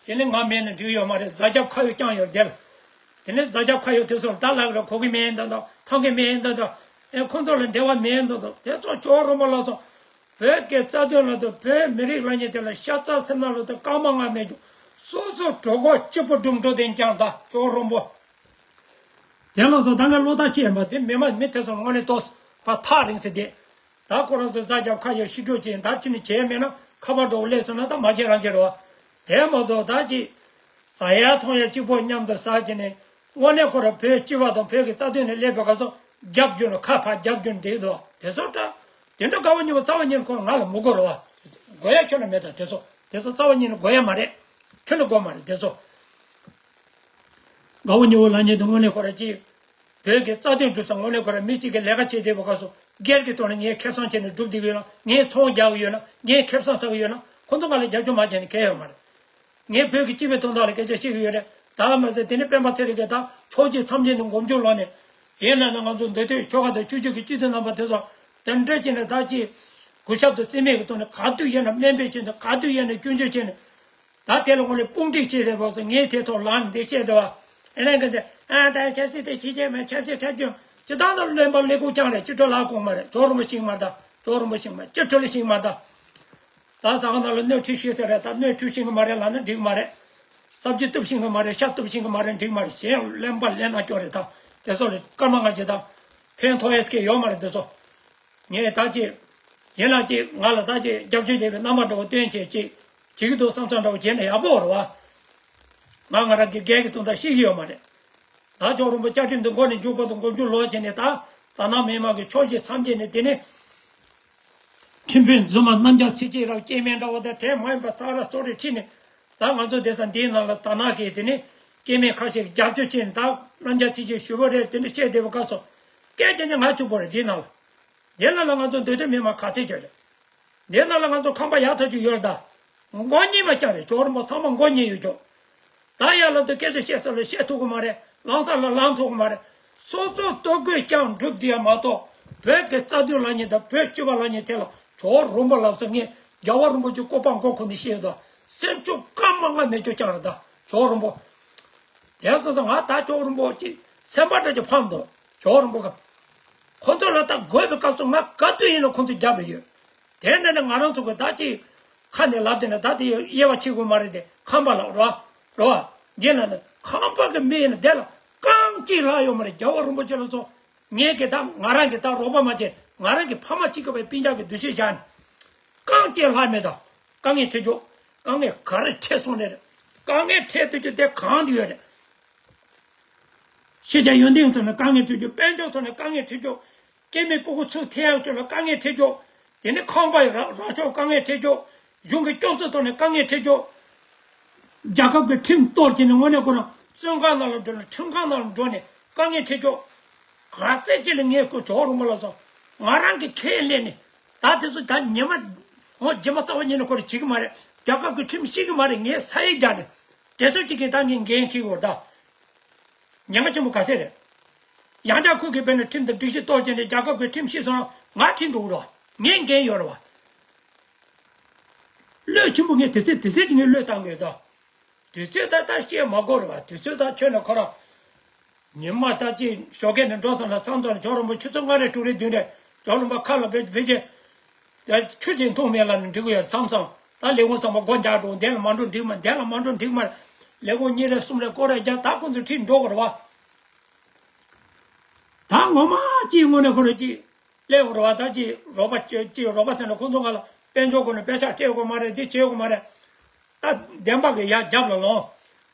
དེ་ནི་ང་མེད་ན་འགྲིག་ཡོད་མ་རེད། གཟའ་རྒྱབ་ཁ་ཡོད་རྐྱང་ཡོད་དེ་ལ། དེ་ནས་གཟའ་རྒྱབ་ཁ་ཡོད་དེ་ཚོ་ལ་ད་ལག་ར་གོ་གི་མེད་འདོད་དོ་འཐོང་གི་མེད་འདོད་དོ། ཨེ་ཁོ་ཚོ་ལ་འབྲེལ་བ་མེད་འདོད་དོ་དེ་ཚོ་ཇོ་རིན་པོ་ལགས་སོ། བོད་ཀྱི་རྩ་དོན་ལ་དོ་བོད་མི་རིགས་ལ་ཉེ་དེ་ལ་ཤ་ཚ་སེམས་ནང་ལ་དོ་སྐར་མ་ལྔ་མེད་རྒྱུ་སོ་སོ་གྲོད་ཁོག་གཅིག་པོ་སྒྲུབ་འགྲོ་དེ་ཀྱང་ད་ཇོ་རིན་པོ། དེ་ལ་སོ་ད་ང་བློ་ཐག་ཆད་ཡིན་པ་དེ་མི་མ་མི་དེ་ཚོ་དངོས་གནས་ཏོག་པ་ཐག་རིང་ཟེར་དེ། ད་ཁོ་རང་ཚོ་རྩ་རྒྱབ་ཁ་ཡོད་ཤི་འགྲོ་ཅིག་ད་ཁྱོད་ནི་བྱས་མེད་ན་ཁ་པར་འགྲོ་སླེབས་སོང་ན་ད་མ་བྱེད་རང་བྱེད་རོགས། དེ་མ་གཏོགས་ད་ཅིག་ཟ་ཡ་འཐུང་ཡ་གཅིག་པོ་མཉམ་དུ་ཟ་བྱས་ནས་དངོས་གནས་ཁོ་རང་བོད་སྤྱི་པ་དང་བོད་ཀྱི་རྩ་དོན་ནས་སླེབས་པའི་སྐབས་སུ་རྒྱབ་སྐྱོར་ནས་ཁ་ཕར་རྒྱབ་སྐྱོར་འདེགས་འདུག་དེ་ཚོ་ད་དེ་འདྲ་དགའ་བོ་ཉེ་བོ་རྩ་བ་ཉིད་ཁོ་ང་ལ་མི་དགོས་རོགས། དགོས་ཡ་ཁྱོད་ལ་མེད་ད་དེ་ཚོ་དེ་ཚོ་རྩ་བ་ཉིད་ནས་དགོས་ཡ་མ་རེད། ཁྱོད་ལ་དགོས་མ་རེད་དེ་ཚོ། དགའ་བོ་ཉེ་བོ་ལབ་མཁན་དེ་དངོས་གནས་ཁོ་རང་ཅིག་བོད་ཀྱི་རྩ་དོན་སྒྲུབ་ས་དངོས་གནས་ཁོ་རང་མི་གཅིག་གིས་ལས་ཀ་བྱེད་བསྡད་པའི་སྐབས་སུ་སྒེར་གྱི་ཐོག་ནས་ངས་ཁེ་བཟང་བྱས་ནས་སྒྲུབ་བསྡད་ཀྱི་ཡོད་ན་ངས་ཚོང་རྒྱག་གི་ཡོད་ན་ངས་ཁེ་བཟང་ཟ་གི་ཡོད་ན་ཁོ་ཚོ་ང་ལ་རྒྱབ་སྐྱོར་མ་བྱས་ནས་གལ་ཡོད་མ་རེད། ངས་བོད་ཀྱི་སྤྱི་པའི་དོན་དག་ལ་སྐད་ཆ་བཤད་ཀྱི་ཡོད་རེད། ད་མ་ཟད་དེ་ནས་སྤེན་པ་ཚེ་རིང་གིས་ད་ཕྱོགས་གཅིག་མཚམས་གཅིག་ནས་མགོ་མཇུག་ལོག་ནས་ཡིན་ལབ་ན་ང་ཚོ་འདི་དུས་ཆོལ་ཁ་དང་ཆོས་བརྒྱུད་ཀྱི་སྤྱི་འཐུས་རྣམ་པ་དེ་ཚོ་དེ་འདྲ་བྱས་ནས་ད་ཅིག་གུས་ཞབས་དང་བརྩི་མེད་ཀྱི་ཐོག་ནས་ག་དུས་ཡིན་ན་སྨན་པའི་ཆེད་དུ་ག་དུས་ཡིན་ན་སྐྱོན་བརྗོད་བྱས་ནས། ད་དེ་ལ་དངོས་གནས་དཔུང་སྒྲིག་བྱེད་བསྡད་པ་སོགས་ངས་དེ་ཐོག་ལངས་འདི་བཤད་འདུག་བ། ཨེ་ལན་གི་འདི་ཨ་ད་ཆབ་སྲིད་དེ་ཕྱི་རྒྱལ་མ་ཆབ་སྲིད་འཁྲབ་རྒྱུ་ཇི་ལྟར་དུ་བློན་པ་ལས་ཁུག་ཀྱང་རེད། ཅི་འཕྲོ་ལ་གོང་མ་རེད། ཇོ་རིན་པོ་ཤིང་མ་ད་ཇོ་རིན་པོ་ཤིང་མ་ཅི་འཕྲོ་ལ་ཤིང་མ་ད། ད་ས་ག་ནང་ལ་སྣོད་འཁྲུད་ཤེས་ས་རེད། ད་སྣོད་འཁྲུད་ཤེས་གི་མ་རེད་ལབ་ན་འགྲིག་མ་རེད། སབ་ཇི་གཏུབ་ཤེས་གི་མ་རེད། ཤ་གཏུབ་ཤེས་གི་མ་རེད། འགྲིག་མ་རེད། གཞན་ཡང་བློན་པ་ལས་ན་སྐྱོ་རེད། ད་དེ་ཚོ་ལ་སྐར་མ་ལྔ་ཅིག་ད་ཕན་ཐོགས་ཡས་ཀྱི་ཡོད་མ་རེད་དེ་ཚོ། ངས་ད་ཅི། ཡིན་ལ་ཅི་ང་ལ་ད་ཅི་རྒྱབ་སྐྱོར་བྱེད་པའི་རྣམ་པ་འདྲ་བོ་སྟོན་བྱེད་ཅིག་བྱེད་ཀྱི་འདུག་བསམ་བསམ་འདྲ་བོ་བྱས་ན་ཡག་པོ་རེད་བ། ང་ང་རང་གི་སྒེར་གྱི་དོན་དག་ཤེས་ཀྱི་ཡོད་མ་རེད། ད་ཇོ་རིན་པོ་བཅའ་ཁྲིམས་འདི་མགོ་ནས་མཇུག་བར་དུ་མགོ་མཇུག་ལོག་བྱས་ནས་ད་ད་ནང་མི་མང་གི་ཕྱོགས་བཞི་མཚམས་བརྒྱད་ནས་དེ་ནས་ཁྲིམས་དཔོན་རྫུན་མ་རྣམ་རྒྱལ་ཚེ་སྐྱིད་རང་སྐྱེ་དམན་འདྲ་བོ་དང་དེ་མ་ཡིན་པ་ས་ར་སོ་རེ་ཁྲིད་ནས་ད་ང་ཚོ་བསྡད་ས་འདིའི་ནང་ལ་ད་ནང་གི་དེ་ནས་སྐྱེ་དམན་ཁ་ཤས་ཀྱི་རྒྱབ་སྐྱོར་བྱས་ནས་ད་རྣམ་རྒྱལ་ཚེ་སྐྱིད་ཞུ་བ་རེད། དེ་འདྲ་བཤད་བསྡད་པ་སྐབས་སུ་སྐད་ཆ་ནི་ང་གཅིག་པོ་རེད་འདིའི་ནང་ལ། འདི་ནང་ལ་ང་ཚོ་འདོད་དོན་མི་མང་ག་ཚད་ཅིག་རེད། འདི་ནང་ལ་ང་ཚོ་ཁང་པ་ཡག་ཐག་ཆོད་ཡོད་རེད་ད། མགོ་གཉིས་མ་རྐྱང་རེད། ཇོ་རིན་པོ་ཚང་མ་མགོ་གཉིས་ཡོད་ཅོག་ད་ཡར་ལ་དུ་སྐད་ཆ་བཤད་ས་ལ་བཤད་ཐུབ་ཀྱི་མ་རེད། ལངས་ས་ལ་ལངས་ཐུབ་ཀྱི་མ་རེད། སོ་སོ་ལྟོ་གོས་རྐྱང་སྒྲུབ་བསྡད་ཡ་མ་གཏོགས་བོད་ཀྱི་རྩ་དོན་ལ་ཉེ་དང་བོད་སྤྱི་པ་ལ་ཉེ་དེ་ལ་ཇོ་རིན་པོ་ལབ་ས་ངས་རྒྱལ་བ་རིན་པོ་ཆེ་བཀོད་པ་མགོ་ཁུར་ནས་བཤད་ཡོད་ད། སེམས་ཆུང་སྐར་མ་ལྔ་མེད་ཅོག་རྐྱང་རེད་ད་ཇོ་རིན་པོ། དེ་སོང་ཙང་ང་ད་ཇོ་རིན་པོ་ཅིག་སེམས་པ་འདྲ་ཅིག་ཕམ་འདུག་ཇོ་རིན་པོ་ག་ཁོ་ཚོ་ལ་ད་དགོས་པའི་སྐབས་སུ་ང་ག་དུས་ཡིན་ན་ཁོ་ཚོ་རྒྱབ་ལ་ཡོད། དེ་ནས་ནི་ང་རང་ཚོ་གི་ད་ཅིག་ཁ་ནས་ལབ་དེ་ནི་ད་དེ་དབྱེ་བ་ཕྱེ་དགོས་མ་རེད་དེ་ཁམས་པ་ལ་རོ་རོ། འདི་ན་ནི་ཁམས་པ་གི་མི་ཡིན་ན་དེ་ལ་རྐང་གཅིག་ལྷག་ཡོད་མ་རེད། རྒྱལ་བ་རིན་པོ་ཆེ་ལ་སོགས་ངས་གི་ད་ང་རང་གི་ད་རོགས་པ་མ་བྱེད་ང་རང་གི་ཕ་མ་གཅིག་གི་བའི་སྤུན་ཀྱག་གི་འདུ་ཤེས་བཞག་ནས། རྐང་རྗེས་ལྷག་མེད་དང་། དཀའ་ངལ་འཕྲད་རྒྱུ། དཀའ་ངལ་ག་རེ་འཕྲད་སོང་ནས་རེད། དཀའ་ངལ་འཕྲད་དུས་ཀྱི་དེ་གང་དུ་ཡོད་རེད། ཤེས་བྱ་ཡོན་ཏན་ཐོག་ནས་དཀའ་ངལ་འཕྲད་རྒྱུ། དཔལ་འབྱོར་ཐོག་ནས་དཀའ་ངལ་འཕྲད་རྒྱུ། སྐྱེ་དམན་སྤུ་གུ་ཚུར་ཐེ་ཡག་ཆོག་ལ་དཀའ་ངལ་འཕྲད་རྒྱུ། དེ་ནི་ཁང་པ་ཡི་ར་ར་ཕྱོགས་དཀའ་ངལ་འཕྲད་རྒྱུ། གཞུང་གི་སྐྱོབ་གསོ་ཐོག་ནས་དཀའ་ངལ་འཕྲད་རྒྱུ། རྒྱལ་ཁབ་ཀྱི་ཁྲིམས་གཏོར་བྱས་ནས་དངོས་གནས་ཁོ་རང་བཙོན་ཁང་ནང་ལ་འགྲོ་ནས་ཁྲིམས་ཁང་ནང་ལ་འགྲོ་ནས་དཀའ་ངལ་འཕྲད་ཆོག་ག་ཚད་ཅིག་ལ་ངས་ཁོ་ཇོ་རུ་མ་ལ་སོང་། ང་རང་གི་ཁས་ལེན་ནས་ད་དེ་ཚོ་ད་ཉི་མ་ངོ་རྗེས་མ་གསར་པ་ཉིད་ནས་ཁོ་ར་བྱེད་ཀྱི་མ་རེད། རྒྱལ་ཁབ་ཀྱི་ཁྲིམས་ཤེས་ཀྱི་མ་རེད། ངས་ས་ཡིག་རྒྱག་ནས་དེ་ཚོ་ཅིག་གིས་ད་ངས་འགན་འཁྱེར་གྱི་ཡོད་ད། ཉེན་ཁ་ཆེན་པོ་ག་ཚད་རེད། ཡང་བསྐྱར་ཁོ་གིས་དཔེར་ན་ཁྲིམས་དང་སྒྲིག་གཞི་གཏོར་བྱས་ནས་རྒྱལ་ཁབ་ཀྱི་ཁྲིམས་ཤེས་སོང་ན་ང་ཁྲིམས་འགྲོ་གི་རེད་བ། ངས་འགན་ཡོད་རེད་བ། བློས་ཆེན་པོ་ངས་དེ་ཚད་དེ་ཚད་ཅིག་ངས་བློས་བཏང་གི་ཡོད་ད། དུས་ཚོད་ད་ལྟ་བཤད་མ་དགོས་རེད་བ། དུས་ཚོད་ད་ཁྱོན་ནས་ཁོ་རང་། ཉི་མ་ད་ཅིག་ཞོགས་ཀས་ནས་འགྲོ་སོང་ལ་མཚམས་མཚམས་ཇོ་རིན་པོ་ཆུ་ཚོད་ལྔ་རེ་དྲུག་རེ་བདུན་རེ་ཇོ་རིན་པོ་ཁ་ལ་བེད་བེད་ཅེ། ད་ཆུ་ཅིག་འཐུང་མེད་ལ་ནི་འགྲིག་གི་ཡོད་མཚམས་མཚམས། ད་ལས་ཁུངས་ཚང་མ་སྒོ་རྒྱག་འགྲོ། འདི་ལ་མ་འགྲོ་འགྲིག་མ། འདི་ལ་མ་འགྲོ་འགྲིག་མ། ལས་ཁུངས་གཉིས་རེ་གསུམ་རེ་སྐོར་རེ་རྒྱག་ད་ཁོ་ཚོ་ཁྲིད་འགྲོ་དགོས་རེད་བ། ད་ངོ་མ་ཅིག་དངོས་གནས་ཁོ་རང་ཅིག་སླེབས་དགོས་རེད་བ། ད་ཅིག་རོགས་པ་ཅིག་ཅིག་རོགས་པ་ཟེར་ན་ཁོ་ཚོ་ང་ལ་དཔལ་འབྱོར་སྒོ་ནས་པེ་ཤག་སྤྲད་དགོས་མ་རེད། འདི་བྱེད་དགོས་མ་རེད། ད་བདེན་པ་གི་ཡར་རྒྱབ་ལ་ལོངས།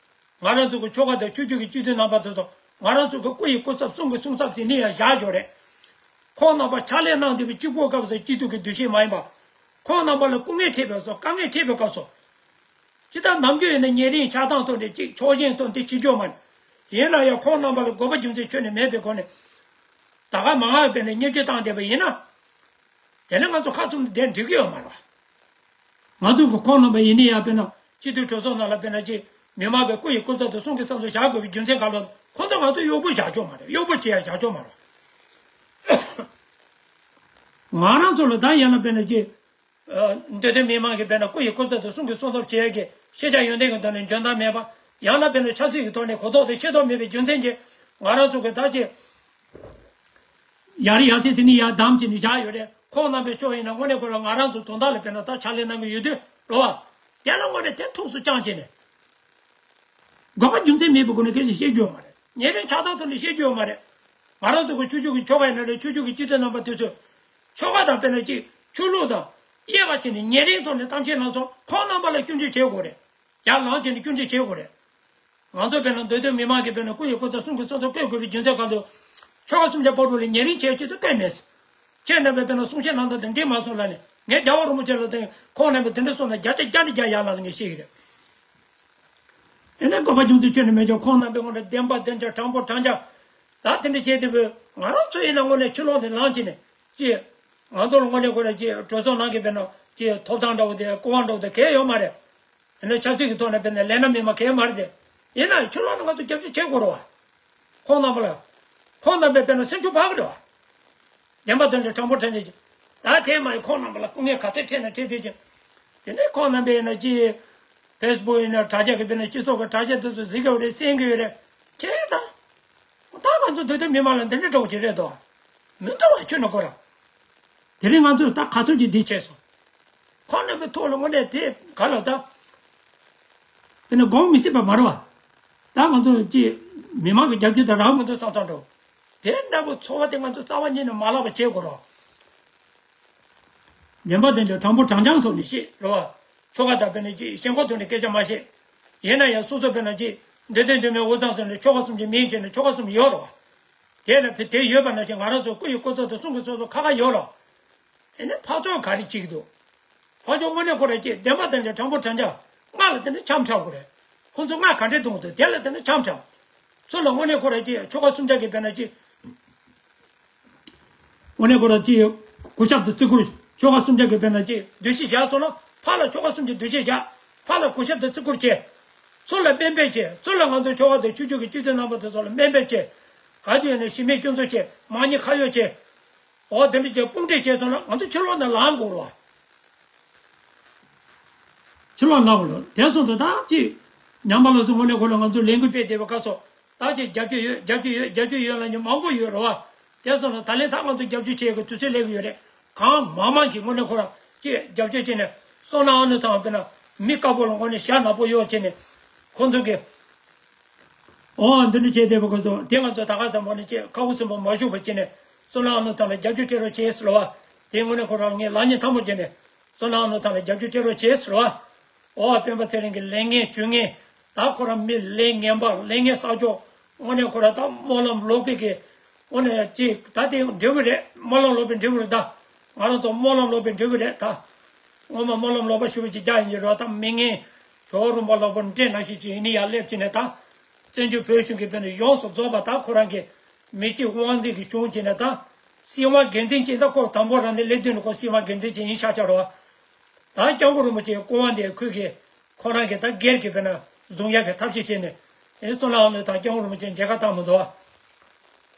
ང་རང་ཚོ་གི་ཆོལ་ཁ་དང་ཆོས་བརྒྱུད་ཀྱི་སྤྱི་འཐུས་རྣམ་པ་ཚོ་དང་། ང་རང་ཚོ་གི་སྐུ་ཡི་སྐུ་ཚབ་གསུང་གི་གསུང་ཚབ་དེ་ནི་ཡང་བཞག་ཡོད་རེད། ཁོང་རྣམ་པ་ཕྱག་ལས་གནང་བསྡད་པའི་གཅིག་པོའི་སྐབས་སུ་སྐྱིད་སྡུག་གི་འདུ་ཤེས་མ་ཡིན་པ། ཁོང་རྣམ་པ་ལ་སྐུ་ངལ་འཕྲད་པའི་སོ་དཀའ་ངལ་འཕྲད་པའི་སྐབས་སུ། ཇི་ལྟར་ནམ་རྒྱུན་ཡིན་ན་ཉེ་རིང་ཆགས་སྡང་ཐོག་ནས་གཅིག་ཕྱོགས་ཞེན་ཐོག་འདི་བྱེད་རྒྱུ་མ་རེད། ཡིན་ན་ཡང་ཁོང་རྣམ་པ་ལ་དགོས་པ་རྒྱུ་མཚན་ཁྱོན་ནས་མེད་པའི་སྒོ་ནས། ད་ག་མང་བ་དཔེར་ན་བརྙས་བཅོས་བཏང་བསྡད་པ་ཡིན་ན། དེ་ནི་ང་ཚོ་ཁ་བཙུམ་དུ་བསྡད་འགྲིག་གི་ཡོད་མ་རེད། ང་ཚོ་གི་ཁོང་རྣམ་པ་ཡིན་ནི་ཡང་དཔེར་ན་སྤྱི་འཐུས་གྲོས་ཚོགས་ནང་ལ་དཔེར་ན་ཅིག་མི་མང་གི་སྐུ་ཡི་སྐུ་ཚབ་ཏུ་གསུང་གི་གསུང་གི་བཞག་དགོས་པའི་རྒྱུ་མཚན་ག་ལ། ཁོང་ཚོ་ང་ཚོ་གཡོག་པོ་བཞག་ཆོག་མ་རེད། གཡོག་པོ་བྱེད་ཡ་བཞག་ཆོག་མ་རེད། ང་རང་ཚོ་ལ་ད་ཡང་ན་དཔེར་ན་ཅིག་འདོད་དོན་མི་མང་གི་དཔེར་ན་སྐུ་ཡི་སྐུ་ཚབ་ཏུ་གསུང་གི་གསུང་ཐབས་བྱེད་ཡ་གི་ཤེས་བྱ་ཡོན་ཏན་གྱི་ཐོག་ནས་འཇོན་ཐང་མེད་པ། ཡང་ན་དཔེར་ན་ཆབ་སྲིད་ཀྱི་ཐོག་ནས་གོ་རྟོགས་དང་ཤེས་རྟོགས་མེད་པའི་རྒྱུ་མཚན་གྱིས་ང་རང་ཚོ་གི་ད་ཅིག་ཡར་ཡར་ཚད་དེ་ནི་ཡར་བསྡམས་བྱས་ནས་བཞག་ཡོད་རེད། ཁོང་རྣམ་པའི་ཕྱོགས་ཡིན་ན་དངོས་གནས་ཁོ་རང་ང་རང་ཚོ་དོན་དག་ལ་དཔེར་ན་ད་ཕྱག་ལས་གནང་གི་ཡོད་དུས་རེད་བ། དེ་ལ་དངོས་གནས་དེ་ཐུགས་སུ་བཅངས་བྱས་ནས། དགོས་པ་རྒྱུ་མཚན་མེད་པའི་སྒོ་ནས་སྐད་ཆ་བཤད་རྒྱུ་ཡོད་མ་རེད། ཉེ་རིང་ཆགས་སྡང་ཐོག་ནས་བཤད་རྒྱུ་ཡོད་མ་རེད། ང་རང་ཚོ་གི་ཆོས་ཕྱོགས་ཀྱི་ཆོལ་ཁ་ཡིན་ན་རེད། ཆོས་ཕྱོགས་ཀྱི་སྤྱི་འཐུས་རྣམ་པ་དེ་ཚོས་ཆོལ་ཁ་དང་དཔེར་ན་ཅིག་ཆོས་ལུགས་དང་དབྱེ་བ་ཕྱེ་ནས་ཉེ་རིང་ཐོག་ནས་གཏམ་བཤད་གནང་སོང་། ཁོང་རྣམ་པ་ལ་སྐྱོན་བརྗོད་བྱེད་དགོས་རེད། ཡར་ལངས་བྱས་ནས་སྐྱོན་བརྗོད་བྱེད་དགོས་རེད། ང་ཚོ་དཔེར་ན་འདོད་དོན་མི་མང་གིས་དཔེར་ན་སྐུ་ཡི་སྐུ་ཚབ་གསུང་གི་གསུང་ཐབས་བཀོད་དགོས་པའི་རྒྱུ་མཚན་ག་ཚོད། ཆོལ་ཁ་གསུམ་ཆ་བར་དུ་ལ་ཉེ་རིང་བྱས་ཆེད་དུ་བཀོད་མེད། ཁྱེད་རྣམ་པས་དཔེར་ན་གསུང་བཤད་གནང་སྟངས་དེ་འགྲིག་མ་སོང་ལབ་ནས་ངས་རྒྱལ་བ་རིན་པོ་ཆེ་ལ་དེ་ཁོང་རྣམ་པས་དེ་འདྲ་གསུངས་ན་བརྒྱ་ཆ་བརྒྱ་ནས་བརྒྱ་ཡར་ལངས་ནས་ངས་བཤད་ཀྱི་རེད། ཨེ་ནས་དགོས་པ་རྒྱུ་མཚན་ཁྱོན་ནས་མེད་ཀྱང་ཁོང་རྣམ་པས་དངོས་གནས་བདེན་པ་བདེན་ཆ་དྲང་པོ་དྲང་བཞག་ད་དེ་འདྲ་བྱས་དེ་བས་ང་རང་ཚོ་ཡིན་ན་དངོས་གནས་ཕྱི་ལོགས་ནས་ལངས་བྱས་ནས་ཅི། ང་ཚོ་ལ་དངོས་གནས་ཁོ་ར་ཅི་གྲོས་ཚོགས་ནང་གི་དཔེར་ན་ཅི་ཐོབ་ཐང་འདྲ་བོ་དེ་སྐུ་དབང་འདྲ་བོ་དེ་གལ་ཡོད་མ་རེད། ཡིན་ན་ཆབ་སྲིད་ཀྱི་ཐོག་ནས་དཔེར་ན་ལས་སྣ་མི་མང་གལ་མ་རེད་དེ། ཡིན་ན་ཕྱི་ལོགས་ནས་ང་ཚོ་རྒྱབ་སྐྱོར་བྱེད་དགོས་རེད་བ། ཁོང་རྣམ་པ་ལ། ཁོང་རྣམ་པས་དཔེར་ན་སེམས་ཤུགས་སྤར་གི་རེད་བ། བདེན་པ་དོན་དུ་དྲང་པོ་དྲང་བཞག་ཅིག་ད་དེ་མ་ཡིན་ཁོང་རྣམ་པ་ལ་སྐུ་ངལ་ག་ཚད་འཕྲད་ན་འཕྲད་དེ་ཅིག་དེ་ནས་ཁོང་རྣམ་པས་ཡིན་ན་ཅི། ཕེ་སི་བུག་ཡིན་ན་དྲ་རྒྱ་གི་དཔེར་ན་སྤྱི་ཚོགས་ཀྱི་དྲ་རྒྱ་དེ་ཚོ་གཟིགས་ཡོད་རེད། གསན་གྱི་ཡོད་རེད། ཁྱེད་ད། ད་ང་ཚོ་འདོད་དོན་མི་མང་ལ་འདི་འདྲ་འདྲ་བོ་ཅིག་རེད་དོ། མི་འདུག་བ་ཁྱོད་ནི་ཁོ་ར། དེ་རིང་ང་ཚོས་ད་ག་ཚོད་ཀྱི་འདི་བྱས་སོང་། ཁོང་རྣམ་པའི་ཐོག་ལ་དངོས་གནས་དེ་ག་ལ་ད། དེ་ནི་དགོངས་མི་སྲིད་པ་མ་རེད་བ། ད་ང་ཚོ་ཅི། མི་མང་གི་རྒྱབ་སྐྱོར་དང་རག་མི་འདུག་བསམ་བསམ་འགྲོ། དེ་འདྲ་བོ་ཚོར་བ་དེ་ང་ཚོ་རྩ་བ་ཉིད་ནས་མ་ལབ་པ་བྱེད་དགོས་རོགས། བདེན་པ་དེ་འདྲ་དྲང་པོ་དྲང་རྐྱང་ཐོག་ནས་བཤད་རེད་བ། ཆོལ་ཁ་དང་དཔེར་ན་ཅི་ཞེན་ཁོག་ཐོག་ནས་སྐད་ཆ་མ་བཤད། ཡིན་ན་ཡང་སོ་སོ་དཔེར་ན་ཅི། འདྲེ་དོན་འདུས་མའི་དབུས་གཙང་སོགས་ནས་ཆོལ་ཁ་གསུམ་གྱི་མིང་བྱས་ནས་ཆོལ་ཁ་གསུམ་ཡོད་རེད་བ། དེ་ལ་དེ་ཡོད་པ་ནང་བཞིན་ང་རང་ཚོ་སྐུ་ཡི་སྐུ་ཚབ་དང་གསུང་གི་གསུང་ཚབ་ཁ་ཁ་ཡོད་རེད་བ། ཨེ་ནས་འཕགས་ཚོགས་ག་རེ་བྱེད་ཀྱི་འདུག་འཕགས་མཆོག་དངོས་གནས་ཁོ་རང་ཅིག་བདེན་པ་དང་འདྲ་དྲང་པོ་དྲང་རྐྱང་། སྔགས་ལ་བརྟེན་ནས་འཆམ་འཆམ་དགོས་རེད། ཁོང་ཚོ་སྔགས་ག་འདྲས་གཏོང་གི་འདུག་དེ་ལ་བརྟེན་ནས་འཆམ་འཆམ། ཚུར་ལ་དངོས་གནས་ཁོ་རང་ཅིག་ཆོལ་ཁ་གསུམ་ཆ་གི་དཔེར་ན་ཅིག་དངོས་གནས་ཁོ་རང་ཅིག་གུས་ཞབས་དང་བརྩི་བཀུར། ཆོལ་ཁ་གསུམ་ཆ་གི་དཔེར་ན་ཅིག་འདུ་ཤེས་བཞག་སོང་ན་ཕར་ལ་ཆོལ་ཁ་གསུམ་གྱི་འདུ་ཤེས་བཞག་ཕར་ལ་གུས་ཞབས་དང་བརྩི་བཀུར་བྱེད། ཚུར་ལ་དམའ་འབེབས་བྱེད། ཚུར་ལ་ང་ཚོ་ཆོལ་ཁ་དང་ཆོས་བརྒྱུད་ཀྱི་སྤྱི་འཐུས་རྣམ་པ་དེ་ཚོ་ལ་དམའ་འབེབས་བྱེད། ག་དུས་ཡིན་ན་གཞི་མེད་སྐྱོན་འཛུགས་བྱེད། མང་ཉེས་ཁ་གཡོགས་བྱེད། འོ་དེ་འདྲ་ཅིག་དཔུང་སྒྲིག་བྱས་སོང་ན་ང་ཚོ་ཕྱི་ལོགས་ནས་ལངས་དགོས་རེད་བ། ཕྱི་ལོགས་ལངས་དགོས་རེད། དེ་སོང་ཙང་ད་ཅིག་ཉམས་པ་ལ་སོགས་དངོས་གནས་ཁོ་ལ་ང་ཚོ་ལས་འགུལ་སྤེལ་བསྡད་པའི་སྐབས་སུ་ད་ཅིག་རྒྱབ་སྐྱོར་ཡོད། རྒྱབ་སྐྱོར་ཡོད། རྒྱབ་སྐྱོར་ཡོད་ལབ་མཁན་མང་པོ་ཡོད་རེད་བ། དེ་སོང་ཙང་ད་ལན་ད་ང་ཚོ་རྒྱབ་སྐྱོར་བྱེད་ཡག་གི་དུས་ཚོད་སླེབས་ཀྱི་ཡོད་རེད། གང་མང་མང་གིས་དངོས་གནས་ཁོ་རང་ཅིག་རྒྱབ་སྐྱོར་བྱས་ནས་བསོད་ནམས་ཨ་ནུ་ཐང་དཔེར་ན་མི་དཀར་པོ་ལ་དངོས་གནས་ཞྭ་ནག་པོ་གཡོགས་བྱས་ནས་ཁོང་ཚོ་གི་ཨོ་འདི་འདྲ་བྱས་བསྡད་པ་ཁོ་ཚོ་དེ་ང་ཚོ་ད་ག་ཙམ་པ་ནས་ཅིག་ཁ་དབུགས་སིམ་པོ་མ་བཞུགས་པ་བྱས་ནས་བསོད་ནམས་ཨ་ནུ་ཐང་ལ་རྒྱབ་སྐྱོར་སྤྲད་རོགས་བྱས་ཟེར་ལབ་པ། དེ་དངོས་གནས་ཁོ་རང་ངས་ལག་གཉིས་ཐལ་མོ་སྦྱར་ནས་ བསོད་ནམས་ནོར་ཐང་ལ་རྒྱབ་སྐྱོར་བྱེད་རོགས་བྱེད་ཟེར་བ། ཨོ་སྤེན་པ་ཚེ་རིང་གི་ལས་ངན་ཇུས་ངན། ད་ཁོ་རང་མི་ལས་ངན་པ་ལས་ངན་བསགས་ཆོག་དངོས་གནས་ཁོ་རང་ད་སྨོན་ལམ་ལོག་པའི་གི། དངོས་གནས་ཅིག་ད་དེ་འབྲས་བུ་རེད། སྨོན་ལམ་ལོག་པའི་འབྲས་བུ་རེད་ད། ང་རང་ཚོ་སྨོན་ལམ་ལོག་པའི་འབྲས་བུ་རེད་ད། སྔོན་མ་སྨོན་ལམ་ལོག་པ་ཞུ་བའི་ཅིག་རྒྱག་ཡིན་གྱི་རོགས་ད་མི་ངན། ཇོ་བོ་རིན་པོ་ལོག་པར་འདྲེ་ནང་བཞིན་ཅིག་ཡིན་ནི་ཡར་སླེབས་ཅིག་ནས་ད། བཙན་བྱོལ་བོད་གཞུང་གི་དཔེ་ནས་ཡོངས་སུ་རྫོགས་པ་ད་ཁོ་རང་གི་མི་གཅིག་དབང་འཛིན་གྱི་གཞུང་བྱས་ནས་ད། སྲིད་དབང་སྒེར་འཛིན་ཅིག་ད་ཁོ་དང་པོ་རང་ནས་སླེབས་དུས་ནས་ཁོ་སྲིད་དབང་སྒེར་འཛིན་ཅིག་ཡིན་ཤག་ཆགས་རོགས། ད་སྐྱབས་མགོན་རིན་པོ་ཆེའི་སྐུ་དབང་དེ་ཁོས་ཀྱི་ཁོ་རང་གི་ད་སྒེར་གྱི་དཔེར་ན་བཟུང་ཡག་གི་ཐབས་ཤེས་བྱས་ནས་ཨེ་བསོད་ནམས་ནོར་ཐང་སྐྱབས་མགོན་རིན་པོ་ཆེ་མཇལ་ཁ་བཏང་མི་འདུག་བ།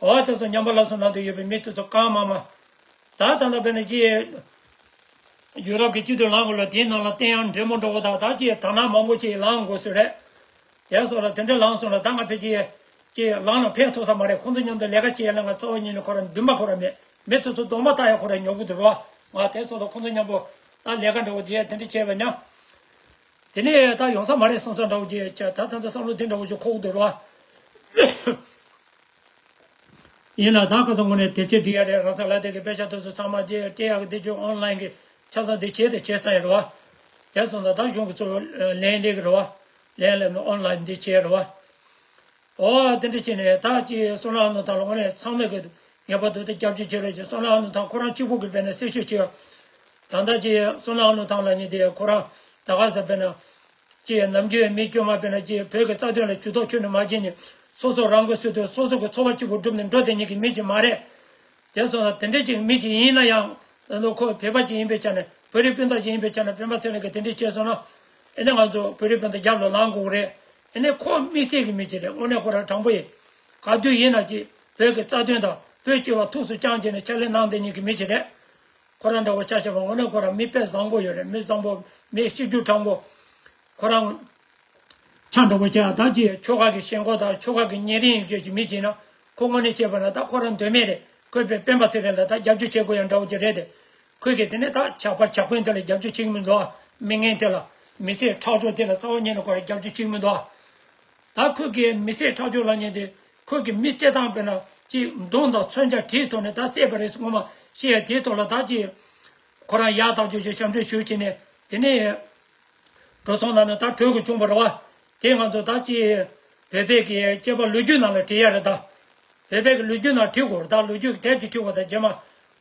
འོ་དེ་ཚོ་ཉམས་པ་སླར་གསོ་གནང་དུ་ཡོད་པའི་མི་དེ་ཚོ་གང་མང་མང་། ད་ད་ལྟ་དཔེར་ན་ཅི་ཡུ་རོབ་ཀྱི་སྤྱི་འཐུས་ལངས་དགོས་ལ་དེའི་ནང་ལ་བསྟན་ཡང་འབྲེལ་མོ་འགྲོ་བ་དང་ད་ཅི་དར་ནག་མང་པོ་ཅིག་ལངས་དགོས་སུ་རེད། དེ་སོགས་ལ་དེ་འདྲ་ལངས་སོང་ལ་ད་ང་ཕལ་ཆེར་ཅི་ལངས་ན་ཕན་ཐོགས་ས་མ་རེད། ཁོང་ཚོ་མཉམ་དུ་ལས་ཀ་བྱེད་ཡ་ལ་ང་རྩ་བ་ཉིད་ནས་ཁོ་རང་འདུན་པ་ཁོ་རང་མེད། མི་དེ་ཚོ་གདོང་པ་ལྟ་ཡ་ཁོ་རང་ཉོབ་གི་འདུག་རོ། ང་དེ་སོགས་ལ་ཁོང་ཚོ་མཉམ་པོ་ད་ལས་ཀ་འདྲ་བོ་དེ་དེ་འདྲ་བྱས་པ་ན། དེ་ནས་ད་ཡོང་ས་མ་རེད་བསམ་ས་འདྲ་བོ་ཅིག་ད་ད་ད་བསམ་བློ་དེ་འདྲ་བོ་ཅིག་འཁོར་གི་འདུག་རོ། ཡིན་ལ་ད་ཁ་སང་ངོ་ནས་དེབ་ཆ་འབྲི་ཡ་རེད། རང་ས་ལ་དེ་གི་དཔེ་ཆ་དེ་ཚོ་ཚང་མ་དེ་སྤྲད་ཡག་གི་དེ་ཚོ་ཨོན་ལན་གི་ཆ་ཚང་དེ་བྱས་དེ་བྱས་ས་ཡ་རེད་བ། དེ་སོང་ཙང་ད་གཞུང་གི་གཙོ་བོ་ལན་སླེབས་གི་རེད་བ། ལན་སླེབས་ནས་ཨོན་ལན་དེ་བྱས་རེད་བ། ཨོ་དེ་འདྲ་བྱས་ནས་ད་ཅི་བསོད་ནམས་ནོར་ཐང་ལ་ངོ་ནས་ཚང་མས་གི་ངེས་པར་དུ་དེ་རྒྱབ་སྐྱོར་བྱེད་རོགས་ཅེས་བསོད་ནམས་ནོར་ཐང་ཁོ་རང་གཅིག་པུ་གི་དཔེ་ནས་གསལ་བཤད་བྱས། ད་ལྟ་ཅི་བསོད་ནམས་ནོར་ཐང་ལ་ཉིད་དེ་ཁོ་རང་ད་ག་ས་དཔེ་ན། ཅེས་ནམ་རྒྱུན་མི་དཀྱུས་མ་དཔེར་ན་ཅེས་བོད་ཀྱི་རྩ་དོན་ལ་ཇུས་གཏོགས་ཁྱོན་ནས་མ་བྱས་ནས་སོ་སོ་རང་གི་སྲིད་དོན་སོ་སོ་གི་འཚོ་བ་གཅིག་པུ་བསྒྲུབས་ནས་འགྲོ་བསྡད་མཁན་གྱི་མི་ཅིག་མ་རེད། དེ་སོང་ཙང་དེ་འདྲའི་ཅིག་མི་ཅིག་ཡིན་ན་ཡང་ད་དུང་ཁོ་བོད་པ་ཅིག་ཡིན་པའི་ཆ་ནས་བོད་རིགས་སྤུན་ཟླ་ཅིག་ཡིན་པའི་ཆ་ནས་སྤེན་པ་ཚེ་རིང་གིས་དེ་འདྲ་བྱས་སོང་ན་ཨེ་ནི་ང་ཚོ་བོད་རིགས་སྤུན་ཟླ་རྒྱབ་ལ་ལངས་དགོས་ཀྱི་རེད། ཨེ་ནི་ཁོ་དམིགས་བསལ་གྱི་མི་ཅིག་རེད། དངོས་གནས་ཁོ་རང་དྲང་པོ་ཡིན། ག་དུས་ཡིན་ན་ཅིག་བོད་ཀྱི་རྩ་དོན་དང་བོད་སྤྱི་བ་ཐུགས་སུ་བཅངས་བྱས་ནས་ཕྱག་ལས་གནང་བསྡད་མཁན་གྱི་མི་ཅིག་རེད། ཁོ་རང་འདྲ་བོ་ཆ་བཞག་པ་དངོས་གནས་ཁོ་རང་མི་དཔེ་བཟང་པོ་ཡོད་རེད། མི་བཟང་པོ་མི་གཤིས་རྒྱུད་དྲང་པོ། ཁོ་རང་ཆ་འདྲ་བོ་བྱས་ད་ཅི་ཆོལ་ཁ་གི་ཞེན་ཁོག་དང་ཆོལ་ཁ་གི་ཉེ་རིང་ཡོད་ཀྱི་མི་ཅིག་ན་ཁོ་དངོས་གནས་བྱས་པ་ན་ད་ཁོ་རང་འདོད་མེད་རེད། ཁོས་དཔེ་སྤེན་པ་ཚེ་རིང་ལ་ད་རྒྱབ་སྐྱོར་བྱེད་དགོས་ཡ་འདྲ་བོ་ཅིག་རེད་དེ། ཁོས་གི་དེ་ནས་ད་ཇག་པ་ཇག་དཔོན་དེ་ལ་རྒྱབ་སྐྱོར་བྱེད་ཀྱི་མི་འདུག་མི་ངན་དེ་ལ་མི་སེར་ཁྲག་སྦྱོར་དེ་ལ་རྩ་བ་ཉིད་ནས་ཁོ་རང་རྒྱབ་སྐྱོར་བྱེད་ཀྱི་མི་འདུག་ད་ཁོས་གི་མི་སེར་ཁྲག་སྦྱོར་ལབ་མཁན་དེ་ཁོས་གི་མི་སེར་དང་དཔེར་ན་ཅིག་མདུང་དང་མཚོན་ཆ་དེའི་ཐོག་ནས་ད་བསད་པ་རེད་ངོ་མ་ཤེས་ཡ་དེའི་ཐོག་ལ་ད་ཅིག་ཁོ་རང་ཡག་ཐག་ཆོད་ཅིག་ཞབས་འདྲེན་ཞུས་བྱས་ནས་དེ་ནས་གྲོས་ཚོགས་ནང་ནས་ད་གྲོས་ཀྱི་བྱུང་བ་རེད་བ། དེ་ང་ཚོ་ད་ཅིག་བོད་པའི་གི་སྐྱེས་པ་ལོ་རྒྱུས་ནང་ལ་བྲིས་ཡ་རེད་ད། བོད་པའི་གི་ལོ་རྒྱུས་ནང་བྲིས་དགོས་རེད་ད། ལོ་རྒྱུས་ཀྱི་དེབ་ཅིག་བྲིས་དགོས་ད་རྗེས་མ་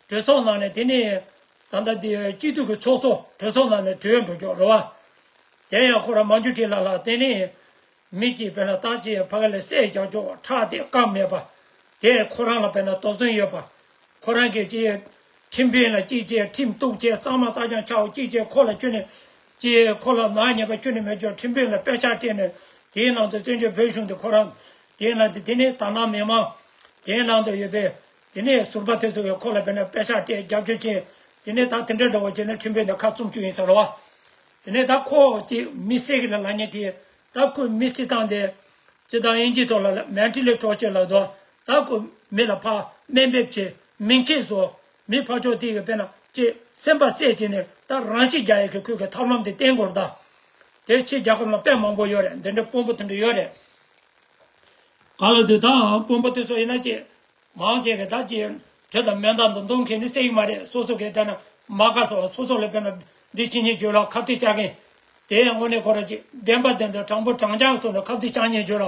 གྲོས་ཚོགས་ནང་ནས་དེ་ནས་ད་ལྟ་དེ་སྤྱི་འཐུས་ཀྱི་ཚོགས་གཙོ་གྲོས་ཚོགས་ནང་ནས་གྲོས་འགྲོ་ཆོག་རེད་བ། དེ་ཡང་ཁོ་རང་མ་འཇུ་ཁྲི་ལ་ལ་དེ་ནས་མི་གཅིག་དཔེར་ན་ད་ཅིག་ཕ་གི་ལ་བསད་རྒྱག་ཆོག་ཁྲག་དེ་བཀག་མེད་པ། དེ་ཁོ་རང་ལ་དཔེར་ན་དོགས་ཟོན་ཡོད་པ། ཁོ་རང་གིས་ཅིག་ཁྲིམས་དཔོན་ལ་གཅིག་བྱས་ཁྲིམས་གཏུག་བྱས་གཙང་མ་གཙང་རྐྱང་ཆགས་པ་གཅིག་བྱས་ཁོ་ལ་ཁྱོན་ནས་ཅིག་ཁོ་ལ་ནག་ཉེས་པ་ཁྱོན་ནས་མེད་ཆོག་ཁྲིམས་དཔོན་ལ་དཔེ་ཆ་སྤྲད་ནས་དེའི་ནང་དུ་བཙན་བྱོལ་བོད་གཞུང་དེ་ཁོ་རང་དེའི་ནང་དུ་དེ་ནས་དར་ནག་མི་མང་དེའི་ནང་དུ་ཡོད་པའི་དེ་ནས་ཟུར་པ་དེ་ཚོ་གིས་ཁོ་ལ་དཔེར་ན་དཔེ་ཆ་སྤྲད་རྒྱབ་སྐྱོར་བྱས་དེ་ནས་ད་དེ་འདྲ་འདྲ་བོ་བྱས་ནས་ཁྲིམས་དཔོན་དེ་ཁ་བཙུམ་བཅུག་ཡིན་ས་རེད་བ། དེ་ནས་ད་ཁོ་ཅིག་མི་བསད་གི་ལ་ལབ་མཁན་དེ་ད་ཁོས་མི་བསད་སྟངས་དེ། སྤྱིར་བཏང་དབྱིན་ཇིའི་ཐོག་ལ་ལ་mentally torture ལབ་འདུག་ད་ཁོ་མི་ལ་ཕར་དམའ་འབེབས་བྱེད་མིང་ཆད་བཟོ། མི་ཕར་ཕྱོགས་དེ་གི་དཔེར་ན་ཅིག་སེམས་པ་བསད་བྱས་ནས་ད་རང་ཤི་རྒྱག་ཡས་ཀྱི་ཁོས་ཀྱི་ཐབས་ལམ་དེ་བསྟེན་དགོས་རེད་ད། དེ་ཕྱི་རྒྱལ་ཁབ་ལ་དཔེ་མང་པོ་ཡོད་རེད། འདི་འདྲའི་དཔོན་པོ་དེ་འདྲ་ཡོད་རེད། ག་ལ་དུས་ད་དཔོན་པོ་དེ་ཚོ་ཡིན་ན་ཅིག་མང་ཆེ་གི་ད་ཅི་གྲི་དང་མེ་མདའ་འདི་འདོན་མཁན་ནི་བསད་ཀྱི་མ་རེད། སོ་སོ་གི་དེ་ན་མ་དགའ་སོགས་སོ་སོ་ལ་དཔེར་ན་འདི་ཕྱི་ཉིན་བརྗོད་ལ་ཁ་གཏད་བཅག་མཁན་དེ་ཡང་དངོས་གནས་ཁོ་ར་ཅིག་བདེན་པ་བདེན་དུ་དྲང་པོ་དྲང་རྐྱང་ཐོག་ནས་ཁ་གཏད་བཅག་མཁན་བརྗོད་ལ་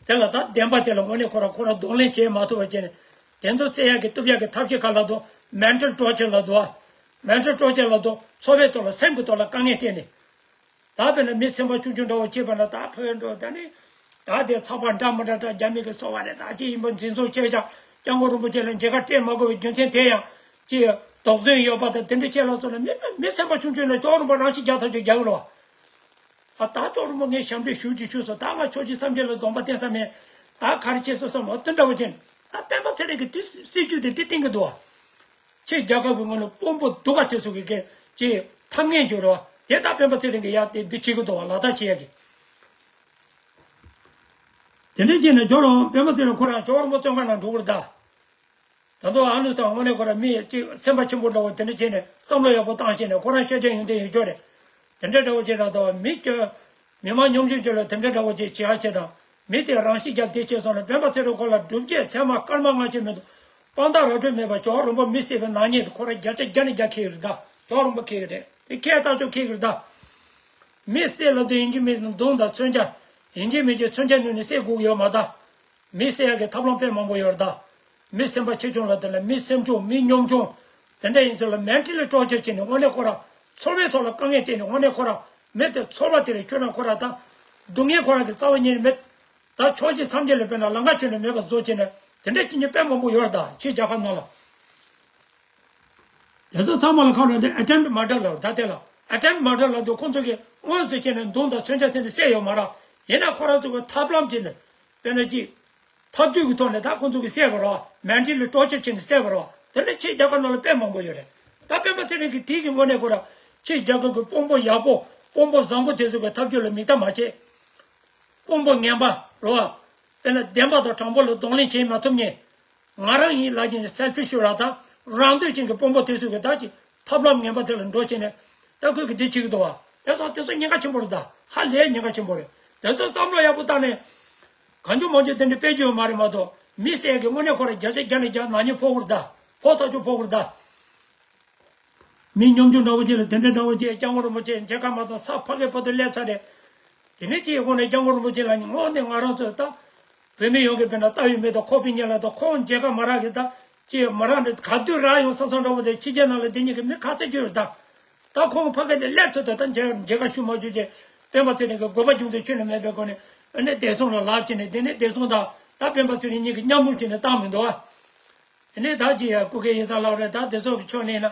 དེ་ལ་ད་བདེན་པ་དེ་ལ་དངོས་གནས་ཁོ་ར་ཁོ་ར་གདོང་ལེན་བྱེད་མ་ཐུབ་པ་བྱས་ནས་དེ་ཚོ་བསད་ཡག་གི་གཏུབ་ཡག་གི་ཐབས་ཤེས་ག་ལ་དོ་mental torture ལ་དོ། mental torture ལ་དོ་འཚོ་བའི་ཐོག་ལ་སེམས་ཀྱི་ཐོག་ལ་དཀའ་ངལ་སྤྲད་ནས། ད་དཔེར་ན་མི་སེམས་པ་ཆུང་ཆུང་འདྲ་བོ་བྱས་པ་ན་ད་ཕ་གི་འགྲོ་ད་ནི། ད་དེ་ཚགས་པར་འདྲ་མི་འདྲ་འདྲ་རྒྱ་མི་གི་སོ་བ་རེད། ད་ཅི་ཡིན་པ་འཛིན་བཟུང་བྱས་ཀྱང་སྐྱབས་མགོན་རིན་པོ་ཆེ་ལ་མཇལ་ཁ་སྤྲད་མ་དགོས་པའི་རྒྱུ་མཚན་དེ་ཡང་ཅི་དོགས་ཟོན་ཡོད་པ་དང་དེ་འདྲ་བྱས་ལ་སོགས་ལ་མི་མི་སེམས་པ་ཆུང་ཆུང་ལ་སྐྱབས་མགོན་རིན་པོ་རང་ཤི་རྒྱག་ཐག་ཆོད་རྒྱག་གི་ལོ། ཨ་ད་སྐྱབས་མགོན་རིན་པོ་ངས་ཞབས་འདྲེན་ཞུ་རྒྱུ་ཞུས་སོང་། ད་ང་ཆོས་ཀྱི་སེམས་ཅན་ལ་སྡོམ་པ་བསྟན་ས་མེད། ད་ག་རེ་བྱས་སོང་བསམ་ཨ་དེ་འདྲ་བོ་བྱས་ནས་ད་སྤེན་པ་ཚེ་རིང་གིས་དེ་སྲིད་ཇུས་དེ་དེ་བསྟན་གི་འདུག་ཨ། ཆེ་རྒྱལ་ཁབ་ཀྱི་ངོས་ནས་དཔོན་པོ་སྡུག་ག་དེ་ཚོ་གི་གི་ཅི་ཐབས་ངན་བྱོས་རོགས། དེ་ལྟར་སྤེན་པ་ཚེ་རིང་གི་ཡ་དེ་འདི་བྱེད་ཀྱི་འདུག་བ་ལག་བསྟར་བྱེད་ཡ་གི། དེ་འདྲ་བྱས་ནས་ཇོ་རོང་སྤེན་པ་ཚེ་རིང་ཁོ་རང་ཇོ་རོང་པོ་བཙོན་ཁང་ནང་འགྲོ་གི་རེད་ད། ད་དུང་ཨ་ནུ་དང་དངོས་གནས་ཁོ་རང་མི་ཅིག་སེམས་པ་ཆེན་པོ་འདྲ་བོ་དེ་འདྲ་བྱས་ནས་བསམ་བློ་ཡག་པོ་བཏང་བྱས་ནས་ཁོ་རང་ཤོད་ཅན་ཡོན་ཏན་ཡོད་ཀྱོ་རེད། དེ་འདྲ་འདྲ་བོ་བྱས་ར་ད་མི་ཀྱོ། མི་མང་ཉམ་ཆུང་ཅིག་ལ་དེ་འདྲ་འདྲ་བོ་ཅིག་བྱེད་ཡ་བྱེད་དང་། མི་དེ་རང་ཤི་རྒྱབ་དེ་བྱས་སོང་ན་སྤེན་པ་ཚེ་རིང་ཁོ་ལ་སྒྲུབ་བྱེད་ཚད་མ་སྐར་མ་ལྔ་བཅུ་མི་འདུག་དཔང་རྟགས་ར་སྤྲོད་མེད་པར་ཇོ་རོང་པོ་མི་བསད་པའི་ནག་ཉེས་དེ་ཁོ་ར་བརྒྱ་ཆ་བརྒྱ་ནས་བརྒྱ་འཁེལ་གི་རེད་ད། ཇོ་རོང་པོ་འཁེལ་གི་རེད། དེ་ཁས་ལྟ་ཆོག་ཁས་ཀྱི་རེད་ད། མི་བསད་ལབ་དུས་ཡིན་གཅིག་མིན་གཅིག་མདུང་དང་མཚོན་ཆ། ཡིན་གཅིག་མིན་གཅིག་མཚོན་ཆ་བསྣུན་ནས་བསད་དགོས་ཀྱི་ཡོད་མ་རེད་ད། མི་བསད་ཡག་གི་ཐབས་ལམ་དཔེ་མང་པོ་ཡོད་རེད་ད། མི་སེམས་པ་ཆེ་ཆུང་ལ་བརྟེན་ནས་མི་སེམས་ཆུང་མི་གཉོམ་ཆུང་། དེ་འདྲ་ཡིན་ཚུལ་ལ་མེན་ཊལ་ཊོར་ཅར་བྱས་ནས་དངོས་གནས་ཁོ་རང་ཚོར་བའི་ཐོག་ལ་དཀའ་ངལ་སྤྲད་ནས་དངོས་གནས་ཁོ་རང་མི་དེ་ཚོར་བ་དེ་ལས་ཁྱོད་རང་ཁོ་རང་ད། སྡུག་བསྔལ་ཁོ་རང་གི་རྩ་བ་ཉིད་ནས་མེད། ད་ཕྱོགས་བཞི་མཚམས་བརྒྱད་ལ་དཔེར་ན་ལམ་ཁ་ཁྱོན་ནས་མེད་པ་བཟོ་བྱས་ནས་དེ་འདྲ་བྱེད་མཁན་དཔེ་མང་པོ་ཡོད་རེད་ད་ཕྱིའི་རྒྱལ་ཁབ་ནང་ལ། དེ་ཚོ་ཚང་མ་ལ་ཁ་ལོ་དེ་ཨེ་ཊེམ་ཊི་མར་ཌར་ལབ་རེད་ད། དེ་ལ་ཨེ་ཊེམ་ཊི་མར་ཌར་ལབ་དུས་ཁོང་ཚོ་གིས་དངོས་སུ་བྱས་ནས་མདུང་དང་མཚོན་ཆ་བསད་ནས་བསད་ཡོད་མ་རེད། ཡིན་ན་ཁོ་རང་ཚོ་གི་ཐབས་ལམ་ཅིག་ལ་དཔེར་ན་ཅིག་ཐབས་ཇུས་ཀྱི་ཐོག་ནས་ད་ཁོང་ཚོ་གིས་བསད་པ་རེད། མེན་ཊལ་ཊོར་ཅར་བྱས་ནས་བསད་པ་རེད། དེ་ནི་ཕྱིའི་རྒྱལ་ཁབ་ནང་ལ་དཔེ་མང་པོ་ཡོད་རེད། ད་སྤེན་པ་ཚེ་རིང་གིས་དེའི་གི་ངོས་ནས་ཁོ་རང་ཕྱིའི་རྒྱལ་ཁབ་ཀྱི་དཔོན་པོ་ཡག་པོ་དཔོན་པོ་བཟང་པོ་དེ་ཚོ་གི་ཐབས་ཇུས་ལ་མིག་ལྟ་མ་བྱེད། དཔོན་པོ་ངན་པ་རེད་བ། དཔེར་ན་བདེན་པ་དང་དྲང་པོ་ལ་གདོང་ལེན་བྱེད་མ་ཐུབ་མཁན། ང་རང་ཡིན་ལབ་མཁན་གྱི་སེལ་ཕི་ཤི་ར་དང་རང་འདོད་ཅན་གྱི་དཔོན་པོ་དེ་ཚོ་གི་ད་ཅིག་ཐབས་ལམ་ངན་པ་དེ་ལ་འགྲོ་བྱས་ནས་ད་ཁོས་གི་འདི་བྱེད་ཀྱི་འདུག་བ། དེ་ཚོ་དེ་ཚོ་ཉེན་ཁ་ཆེན་པོ་རེད་ད། ཧ་ལས་ཉེན་ཁ་ཆེན་པོ་རེད། དེ་ཚོ་བསམ་བློ་ཡག་པོ་བཏང་ནས་གང་བྱུང་མང་བྱུང་དེ་འདྲ་སྤེལ་རྒྱུ་ཡོད་མ་རེད་མ་གཏོགས་མི་བསད་ཀྱི་དངོས་གནས་ཁོ་ར་བརྒྱ་ཆ་བརྒྱ་ནས་བརྒྱ་ནག་ཉེས་ཕོག་གི་རེད་ད། ཕོག་ཐག་ཆོད་ཕོག་གི་རེད་ད། མི་སྙོམ་ཆུང་འདྲ་བོ་ཅིག་ལ་དེ་འདྲ་འདྲ་བོ་ཅིག་སྐྱབས་མགོན་རིན་པོ་ཆེ་མཇལ་ཁ་མ་གཏོགས་ས་ཕ་གིའི་བར་དུ་སླེབས་ཚར་རེད། དེ་ནས་ཅིག་ཁོང་ནས་སྐྱབས་མགོན་རིན་པོ་ཆེ་ལ་ནི་དངོས་གནས་ང་རང་ཚོ་ད་བོད་མི་ཡོངས་ཀྱི་དཔེར་ན་ལྟ་བའི་མི་དང་ཁོག་པའི་གཉེན་ལ་དང་ཁོང་མཇལ་ཁ་མ་རག་གི་ད་ཅིག་མ་རག་འདྲ་ག་དུས་རག་ཡོང་བསམ་བསམ་འདྲ་བོ་དེ་ཕྱི་རྒྱལ་ནང་ལ་དེ་གཉིས་ཀྱི་མི་ཁ་ཚ་རྒྱུ་རེད་ད། ད་ཁོང་ཕ་གི་དེ་སླེབས་ཚར་དུས་ད་མཇལ་མཇལ་ཁ་ཞུ་མ་བཅུག་ཅེས་སྤེན་པ་ཚེ་རིང་གི་དགོས་པ་རྒྱུ་མཚན་ཁྱོན་ནས་མེད་པའི་སྒོ་ནས་ཨ་ནི་བདེ་སྲུང་ལ་ལབ་བྱས་ནས་དེ་ནས་བདེ་སྲུང་དང་ད་སྤེན་པ་ཚེ་རིང་གཉིས་ཀྱི་མཉམ་འཛོམས་བྱས་ནས་བཏང་མི་འདུག་ཨ། དེ་ནས་ད་ཅི་ཡ་སྐུ་སྒེར་ཡིན་ས་ལབ་རེད། ད་དེ་ཚོ་གི་ཕྱོགས་ནས་ན་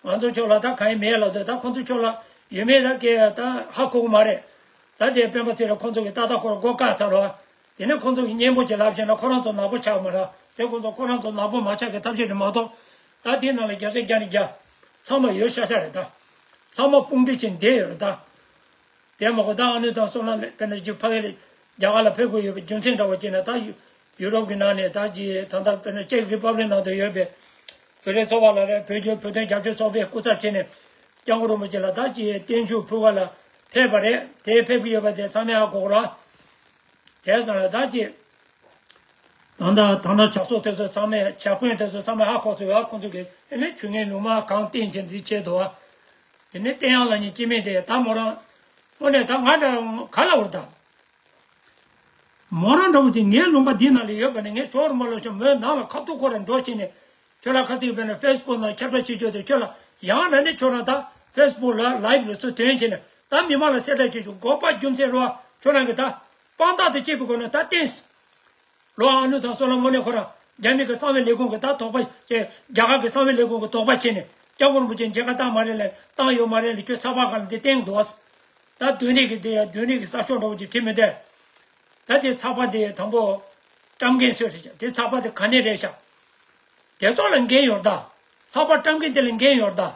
ང་ཚོ་ཕྱོགས་ལ་ད་གང་ཡང་མེད་ལབ་དུས་ད་ཁོང་ཚོ་ཕྱོགས་ལ་ཡོད་མེད་ད་སྐད་ད་ཧ་གོ་གི་མ་རེད། ད་དེ་སྤེན་པ་ཚེ་རིང་ཁོང་ཚོ་གི་ཏག་ཏག་ཁོ་ར་མགོ་བཀག་ཚར་རོ། དེ་ནས་ཁོང་ཚོ་གི་སྙན་པོ་ཅིག་ལབ་བྱས་ན་ཁོ་རང་ཚོ་ནག་པོ་ཆགས་མ་རེད། དེ་ཁོང་ཚོ་ཁོ་རང་ཚོ་ནག་པོ་མ་ཆགས་གི་ཐབས་ཤེས་རེད་མ་གཏོགས་ད་དེའི་ནང་ལ་བརྒྱ་ཆ་བརྒྱ་ནས་བརྒྱ་ཚང་མ་ཡོད་ཤག་ཤག་རེད་ད། ཚང་མ་དཔུང་སྒྲིག་བྱས་བསྡད་ཡོད་རེད་ད། དེ་མ་གོ་ད་ཨ་ནུ་དང་བསོད་ནམས་དཔེར་ན་ཅིག་ཕ་གི་རྒྱ་གར་ལ་ཕེབས་དགོས་ཡོད་པའི་རྒྱུ་མཚན་འདྲ་བོ་བྱས་ན་ད་ཡུ་ཡུ་རོབ་ཀྱི་ནང་ནས་ད་ཅིག་ད་ལྟ་དཔེར་ན་ཅེག་རི་པབ་ལིག་ནང་དུ་ཡོད་པའི་བོད་རིགས་ཚོགས་པ་ལ་རེད། བོད་བརྒྱུད་བོད་དོན་རྒྱབ་སྐྱོར་ཚོགས་པའི་སྐུ་ཚབ་བྱས་ནས་སྐྱབས་མགོན་རིན་པོ་ཆེ་ལ་ད་ཅིག་བརྟན་བཞུགས་ཕུལ་བ་ལ་ཕེབས་པ་རེད། དེ་ཕེབས་ཀྱི་ཡོད་པ་དེ་ཚང་མས་ཧ་གོ་གི་རེད། དེ་ཙམ་ལ་ད་ཅིག་ད་ལྟ་ད་ལྟ་ཇག་ཚོགས་དེ་ཚོ་ཚང་མས་ཇག་དཔོན་དེ་ཚོ་ཚང་མས་ཧ་གོ་ཚོད་ཡོད། ཁོང་ཚོ་གིས་ཨ་ནི་ཇུས་ངན་ལུང་མ་གང་བསྟན་བྱས་འདི་བྱས་འདུག་བ། དེ་ནས་བསྟན་དབྱངས་ལགས་ཉིད་སྐྱེ་དམན་དེ་ད་མོ་རང་དངོས་གནས་ད་ང་འདྲ་ག་ལ་བར་ད། མོ་རང་འདྲ་བོ་ཅིག་ངའི་ལུང་པ་འདི་ནང་ལ་ཡོད་པ་ནས་ངས་ཇོ་རིན་པོ་ལ་ཤོག་མོའི་ནང་ལ་ཁ་ཐུག་ཁོ་ར་འགྲོ་བྱས་ནས་ཁྱོད་ལ་ཁ་ཐུག་དཔེར་ན་ཕེ་སི་བུག་ནང་ཁྱབ་བསྒྲགས་བྱེད་རྒྱུ་དེ་ཁྱོད་ལ་ཡང་ན་ནི་ཁྱོད་རང་ད་ཕེ་སི་བུག་ལ་ལའིབ་རེ་ཚུར་ཐོན་བྱས་ནས་ད་མི་མང་ལ་གསལ་བསྒྲགས་བྱེད་རྒྱུ་དགོས་པ་རྒྱུ་མཚན་རེད་བ། ཁྱོད་རང་གི་ད་དཔང་རྟགས་དེ་བཅད་པའི་སྒོ་ནས་ད་བསྟན། ལོ་ཨ་ནུ་དང་བསོད་ནམས་དངོས་གནས་ཁོ་རང་རྒྱ་མི་གི་གསང་བའི་ལས་ཁུངས་ཀྱི་ད་དོགས་པ་བཅད། རྒྱ་གར་གྱི་གསང་བའི་ལས་ཁུངས་ཀྱི་དོགས་པ་བཅད་ནས་སྐྱབས་མགོན་རིན་པོ་ཆེ་མཇལ་ཁ་བཏང་མ་རེད་ལབ་བཏང་ཡོད་མ་རེད་ལབ་ཁྱོད་ཚགས་པར་སྒང་ལ་འདི་བསྟན་འདུག་བ། ད་བདུན་རིགས་ཀྱི་དེ་ཡང་བདུན་རིགས་ཀྱི་གསར་ཤོག་འདྲ་བོ་ཅིག་བྲིས་མི་འདུག་ད་དེ་ཚགས་པར་དེ་དང་པོ་བཀྲམ་མཁན་སུ་རེད་ཤག་དེ་ཚགས་པར་དེ་ག་ནས་རེད་ཤག་དེ་ཚོ་ལ་འགན་ཡོད་ད། ཚགས་པར་བཀྲམ་མཁན་དེ་ལ་འགན་ཡོད་ད།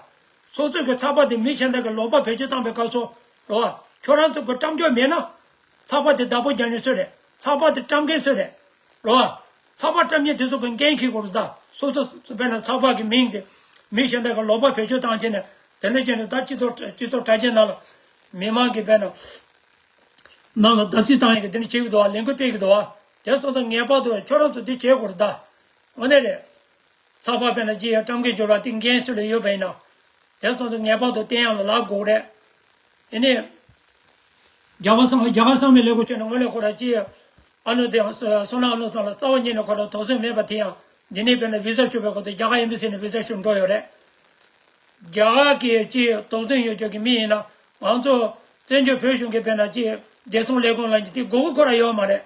སོ་སོ་གི་ཚགས་པར་དེ་མི་གཞན་དག་གི་ལོག་པ་བེད་སྤྱོད་བཏང་པའི་སྐབས་སུ་རོ། ཁྱོད་རང་ཚོ་གི་བཀྲམ་རྒྱུ་མེད་ན། ཚགས་པར་དེ་བདག་པོ་རྒྱག་མཁན་སུ་རེད། ཚགས་པར་དེ་བཀྲམ་མཁན་སུ་རེད། རོ། ཚགས་པར་བཀྲམ་མཁན་དེ་ཚོ་གི་འགན་འཁྱེར་དགོས་རེད་ད། སོ་སོ་དཔེར་ན་ཚགས་པར་གི་མིང་དེ་མི་གཞན་དག་གི་ལོག་པ་བེད་སྤྱོད་བཏང་བྱས་ནས་དེ་འདྲ་བྱས་ནས་ད་སྤྱི་ཚོགས་སྤྱི་ཚོགས་དྲ་རྒྱའི་ནང་ལ་མི་མང་གི་དཔེར་ན་ནང་ལ་བརྡབ་གསིག་བཏང་ཡག་གི་དེ་འདྲ་བྱེད་ཀྱི་འདུག་བ། ལས་འགུལ་སྤེལ་གྱི་འདུག་བ། དེ་སོང་ཙང་ངེས་པར་དུ་ཁྱོད་རང་ཚོ་འདི་བྱེད་དགོས་རེད་ད། དངོས་གནས་རེད། ཚགས་པར་དཔེར་ན་ཅི་ཡང་བཀྲམ་མཁན་འབྱོར་བ་དེ་འགན་སུ་ལ་ཡོད་པ་ཡིན་ན། དེ་སོང་ཙང་ངེས་པར་དུ་བསྟན་དབྱངས་ལ་ལབ་དགོས་རེད། ཡིན་ནའི། རྒྱ་གར་གསང་རྒྱ་གར་གསང་བའི་ལས་ཁུངས་ཁྱོན་ནས་དངོས་གནས་ཁོ་ར་ཅི། ཨ་ནུ་དེ་ཡང་བསོད་ནམས་ཨ་ནུ་ཚང་ལ་རྩ་བ་ཉིད་ནས་ཁོ་ར་དོགས་ཟོན་མེད་པ་དེ་ཡང་འདི་ནས་དཔེར་ན་བི་ཟ་ཞུ་བའི་སྐབས་དུ་རྒྱ་གར་ཨེམ་བྷ་སི་ནས་བི་ཟ་ཞུ་འགྲོ་ཡོད་རེད། རྒྱ་གར་གྱི་ཅི་དོགས་ཟོན་ཡོད་ཅོག་གི་མི་ཡིན་ན་ང་ཚོ་བཙན་བྱོལ་བོད་གཞུང་གི་དཔེར་ན་ཅི་བདེ་སྲུང་ལས་ཁུངས་ལ་ཅི་དེ་དགོས་མཁོ་ཁོ་ར་ཡོད་མ་རེད།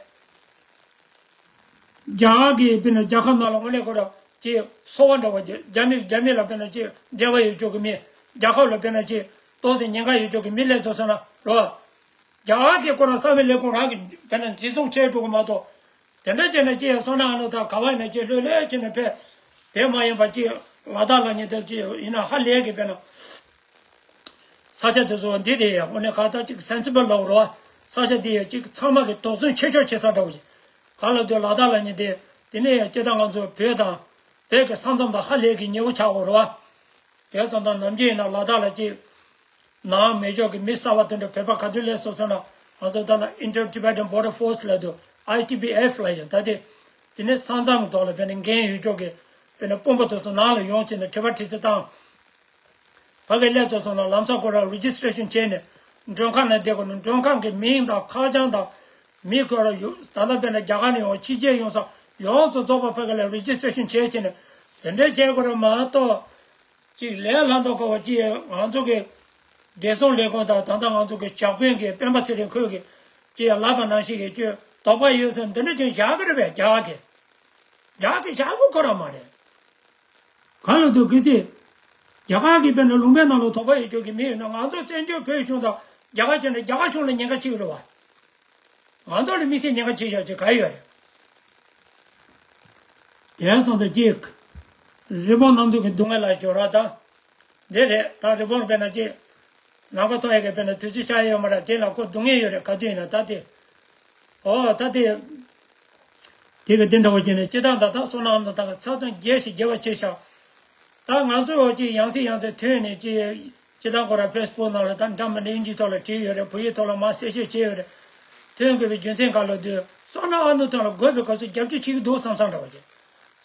རྒྱ་གར་གྱི་དཔེར་ན་རྒྱལ་ཁབ་ནང་ལ་དངོས་གནས་ཁོ་ར་ཅི་སོ་བ་འདྲ་བ་ཅི་རྒྱ་མི་རྒྱ་མི་ལ་དཔེར་ན་ཅི་འབྲེལ་བ་ཡོད་ཅོག་གི་མི། རྒྱལ་ཁབ་ལ་དཔེར་ན་ཅི་ཏོག་ཙམ་ཉེན་ཁ་ཡོད་ཅོག་གི་མི་སླེབས་སོང་ཟེར་ན་རོ། རྒྱ་གར་གྱི་ཁོ་ར་གསང་བའི་ལས་ཁུངས་རང་གི་དཔེར་ན་འཛིན་བཟུང་བྱས་འགྲོ་གི་མ་གཏོགས། དེ་འདྲ་བྱས་ན་ཅི་ཡང་བསོད་ནམས་ཨ་ནུ་དང་ག་བ་ཡིན་ན་ཅི་ལྷོད་ལྷོད་བྱས་ནས་ཕེབས། དེ་མ་ཡིན་པ་ཅི་ལ་དྭགས་ལ་ཉེ་དེ་ཅི་ཡིན་ན་ཧ་ལས་གི་དཔེར་ན། ས་ཆ་དེ་ཚོ་འདི་དེ་ཡང་དངོས་གནས་ག་ད་ཅིག་སེན་སི་བལ་ལོག་རོ། ས་ཆ་དེ་ཡང་ཅིག་ཚང་མ་གི་དོགས་ཟོན་ཆེ་ཤོས་བྱེད་ས་འདྲ་བོ་ཞིག་ག་ལ་དུས་ལ་དྭགས་ལ་ཉེ་དེ་དེ་ནས་ཡང་ཅི་ད་ང་ཚོ་བོད་དང་བོད་ཀྱི་ས་མཚམས་དང་ཧ་ལས་གི་ཉེ་བོ་ཆགས་དགོས་རོ། དེ་ཙམ་དང་ནམ་རྒྱུན་ཡིན་ན་ལ་དྭགས་ལ་ཅིག་ནང་མེད་ཅོག་གི་མི་གསར་བ་དེ་འདྲ་བོད་པ་ག་དུས་སླེབས་སོང་ཟེར་ན་ང་ཚོ་ད་ལ་Indo-Tibetan Border Force ལབ་དུས་I T B F ལབ་ཡོད་ད། དེ་དེ་ནས་ས་མཚམས་ཐོག་ལ་དཔེར་ན་འགན་ཡོད་ཅོག་གི་དཔེར་ན་དཔོན་པོ་དེ་ཚོ་ནང་ལ་ཡོང་བྱས་ནས་དྲི་བ་དྲི་རྩད་བཏང་། ཕ་གི་སླེབས་ཚར་སོང་ན་ལམ་སང་ཁོ་རང་རི་ཇི་སི་ཊི་རེ་ཤན་བྱས་ནས་མགྲོན་ཁང་ནང་བསྡད་དགོས་ནས། མགྲོན་ཁང་གི་མིང་དང་ཁ་བྱང་དང་མི་ཁོ་རང་ཡོད། ད་ལྟ་དཔེར་ན་རྒྱ་གར་ནས་ཡོང་བ་ཕྱི་རྒྱལ་ཡོང་ས་ཡོངས་སུ་རྫོགས་པ་ཕ་གི་ལ་རི་ཇི་སི་ཊི་རེ་ཤན་བྱས་བྱས་ནས་དེ་འདྲ་བྱས་དགོས་རེད་མ་གཏོགས། ཅིག་ལས་སླ་མདོག་ཁ་བ་ཅིག་ང་ཚོ་གི་བདེ་སྲུང་ལས་ཁུངས་དང་ད་ལྟ་ང་ཚོ་གི་ཇག་དཔོན་གྱི་སྤེན་པ་ཚེ་རིང་ཁོས་གི་ཅིག་ལབ་པ་ནང་བཞིན་གྱི་ཅིག་དོགས་པ་ཡོད་ཟེར་འདི་འདྲ་ཅིག་བཞག་གི་རེད་པས། རྒྱ་གར་གྱི་རྒྱ་གར་གྱི་བཞག་གི་ཁོ་རང་མ་རེད། གང་ལ་དུ་གི་ཚེ། རྒྱ་གར་གྱི་དཔེར་ན་ལུང་པའི་ནང་ལ་དོགས་པ་ཡོད་ཆོག་གི་མི་ཡོད་ན། ང་ཚོ་བཙན་བྱོལ་བོད་གཞུང་དང་རྒྱ་གར་གཞུང་ལ་རྒྱ་གར་གཞུང་ལ་ཉེན་ཁ་ཆེ་གི་རེད་བ། ང་ཚོ་ལ་དམིགས་བསལ་ཉེན་ཁ་ཆེ་ཤོས་ཅིག་ག་ཡོད་རེད། དེ་སོང་ཙང་གཅིག་རི་བོང་གནམ་རྡིབ་ཀྱི་སྡུག་བསྔལ་ལ་སྦྱོར་བ་དང་། འདི་རེད། ད་རི་བོང་དཔེར་ན་གཅིག་ལམ་ཁ་མཐོང་ཡས་ཀྱི་དཔེར་ན་དུས་ཚོད་ཆགས་ཡས་ཡོད་མ་རེད། དེ་ལ་ཁོ་སྡུག་བསྔལ་ཡོད་རེད། ག་དུས་ཡིན་ན་ད་དེ། ཨོ་ད་དེ། དེ་གི་དེ་འདྲ་བོ་བྱས་ནས་སྤྱིར་བཏང་ད་ལྟ་བསོད་ནམས་ཨ་ནུ་ཐང་གི་ཚབ་མཚོན་རྒྱས་ཤིག་རྒྱས་པ་ཆེ་ཤག་ད་ང་ཚོ་ཅིག་ཡང་སེ་ཡང་སེ་ཐོན་ནས་ཅིག་སྤྱིར་བཏང་ཁོ་རང་ཕེ་སི་བུག་ནང་ལ་ད་འདྲ་མི་འདྲ་དབྱིན་ཇིའི་ཐོག་ལ་བྲིས་ཡོད་རེད། བོད་ཡིག་ཐོག་ལ་མར་གསལ་བཤད་བྱས་ཡོད་རེད། ཐོན་དགོས་པའི་རྒྱུ་མཚན་ག་ལ་དུས་བསོད་ནམས་ཨ་ནུ་ཐང་ལ་དགོས་པའི་སྐབས་སུ་རྒྱབ་སྐྱོར་བྱེད་ཀྱི་འདུག་བསམ་བསམ་འདྲ་བ་ཅིག་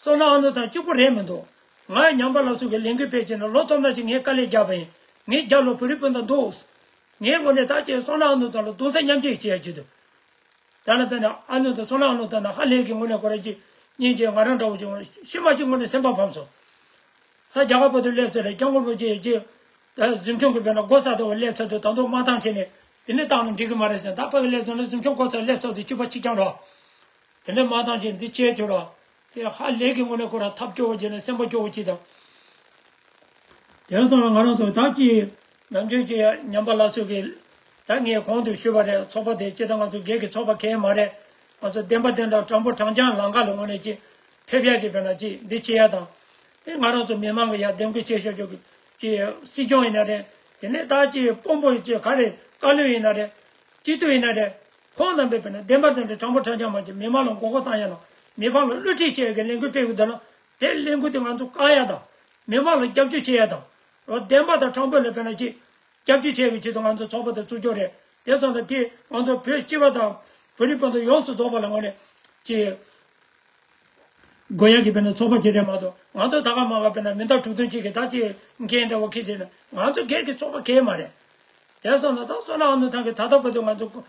བསོད་ནམས་ཨ་ནུ་ཐང་གཅིག་པུ་རེད་མི་འདུག་ང་ཉམས་པ་སླར་གསོ་གི་ལས་འགུལ་སྤེལ་བྱས་ནས་ལོ་སྟོང་ཕྲག་ཅིག་ངས་དཀའ་ལས་བརྒྱབ་པ་ཡིན། ངའི་རྒྱབ་ལ་བོད་རིགས་སྤུན་ཟླ་འདུག་ངའི་ངོས་ནས་ད་ཅིག་བསོད་ནམས་ཨ་ནུ་ཐང་ལ་གདུང་སེམས་མཉམ་སྐྱེད་བྱེད་ཡ་ཅིག་འདུག་ད་ལ་དཔེར་ན་ཨ་ནུ་དང་བསོད་ནམས་ཨ་ནུ་དང་ན་ཧ་ལས་ཀྱི་ངོས་ནས་ཁོ་རང་ཅིག་སྙིང་རྗེ། ང་རང་འདྲ་བོ་ཅིག་ཤི་མ་ཅིག་ངོས་ནས་སེམས་པ་ཕམ་སོང་། ས་རྒྱ་གར་བར་དུ་སླེབས་ཚར་རེད། སྐྱབས་མགོན་རིན་པོ་ཆེ་ཅིག་ད་གཟིམ་ཆུང་གི་དཔེར་ན་སྒོ་རྩ་དེ་བ་སླེབས་ཚར་དུས་ད་དུང་མ་བཏང་བྱས་ནས་དེ་ནས་བཏང་ན་འགྲིག་གི་མ་རེད་ཟེར། ད་ཕ་གི་སླེབས་ཚར་ན་གཟིམ་ཆུང་སྒོ་རྩ་སླེབས་ཚར་དུས་གཅིག་པ་གཅིག་རྐྱང་རོགས། དེ་འདྲ་མ་བཏང་བྱས་འདི་བྱས་བྱོས་རོགས། དེ་ཧ་ལས་ཀྱི་ངོས་ནས་ཁོ་རང་ཐབས་སྐྱོ་བོ་བྱས་ནས་སེམས་པ་སྐྱོ་བོ་ཅིག་དང་། དེ་ཚོ་ལ་ང་རང་ཚོ་ད་ཅི་ནམ་རྒྱུན་ཅི་ཉམས་པ་སླར་གསོ་གི་ད་ངས་གོང་དུ་ཞུས་པ་རེད། ཚོགས་པ་དེ་ཅི་ད་ང་ཚོ་སྒེར་གྱི་ཚོགས་པ་གང་ཡང་མ་རེད། ང་ཚོ་བདེན་པ་བདེན་མཐའ་དྲང་པོ་དྲང་རྐྱང་ལམ་ཁ་ལ་ངོས་ནས་ཅི་ཕེབས་ཡག་གི་དཔེར་ན་ཅི་འདི་བྱེད་ཡག་དང་། ཨེ་ང་རང་ཚོ་མི་མང་གི་ཡ་འདེམས་བསྐོ་བྱེད་ཤོག་ཅོག་གི་ཅི་སྲིད་སྐྱོང་ཡིན་ན་རེད། དེ་ནས་ད་ཅི་དཔོན་པོ་ཅི་ག་རེ་བཀའ་བློན་ཡིན་ན་རེད། སྤྱི་འཐུས་ཡིན་ན་རེད། ཁོང་རྣམ་པས་དཔེར་ན་བདེན་པ་བདེན་མཐའ་དྲང་པོ་དྲང་རྐྱང་མ་ཅི་མི་མང་ལ་མགོ་སྐོར་བཏང་ཡག་དང་མི་མང་ལ་བསླུ་བྲིད་བྱེད་ཡག་གི་ལས་འགུལ་སྤེལ་དགོས་འདུག་ན། དེ་ལས་འགུལ་དེ་ང་ཚོ་བཀག་ཡ་དང་། མི་མང་ལ་སྐྱབས་བཅོལ་བྱེད་ཡ་དང་། རོ་བདེན་པ་དང་དྲང་པོ་ལ་དཔེར་ན་ཅིག་སྐྱབས་བཅོལ་བྱེད་ཡ་གི་ཆེད་དུ་ང་ཚོ་ཚོགས་པ་དེ་བཙུགས་རྒྱུ་རེད། དེ་སོང་ཙང་དེ་ང་ཚོ་བོད་སྤྱི་པ་དང་བོད་རིགས་སྤུན་ཟླ་ཡོངས་སུ་རྫོགས་པ་ལ་ངོས་ནས་ཅིག་དགོས་ཡ་གི་དཔེར་ན་ཚོགས་པ་ཅིག་རེད་མ་གཏོགས་ང་ཚོ་ད་ག་མ་ག་དཔེར་ན་མི་ཟླ་དྲུག་བདུན་ཅིག་གི་ད་ཅིག་འགན་འདྲ་བོ་ཁྱེར་བྱས་ན་ང་ཚོ་སྒེར་གྱི་ཚོགས་པ་གང་ཡང་མ་རེད། དེ་སོང་ན་ད་བསོད་ནམས་ཨ་ནུ་ཐང་གི་ད་ལྟ་བར་དུ་ང་ཚོ་སྐུ་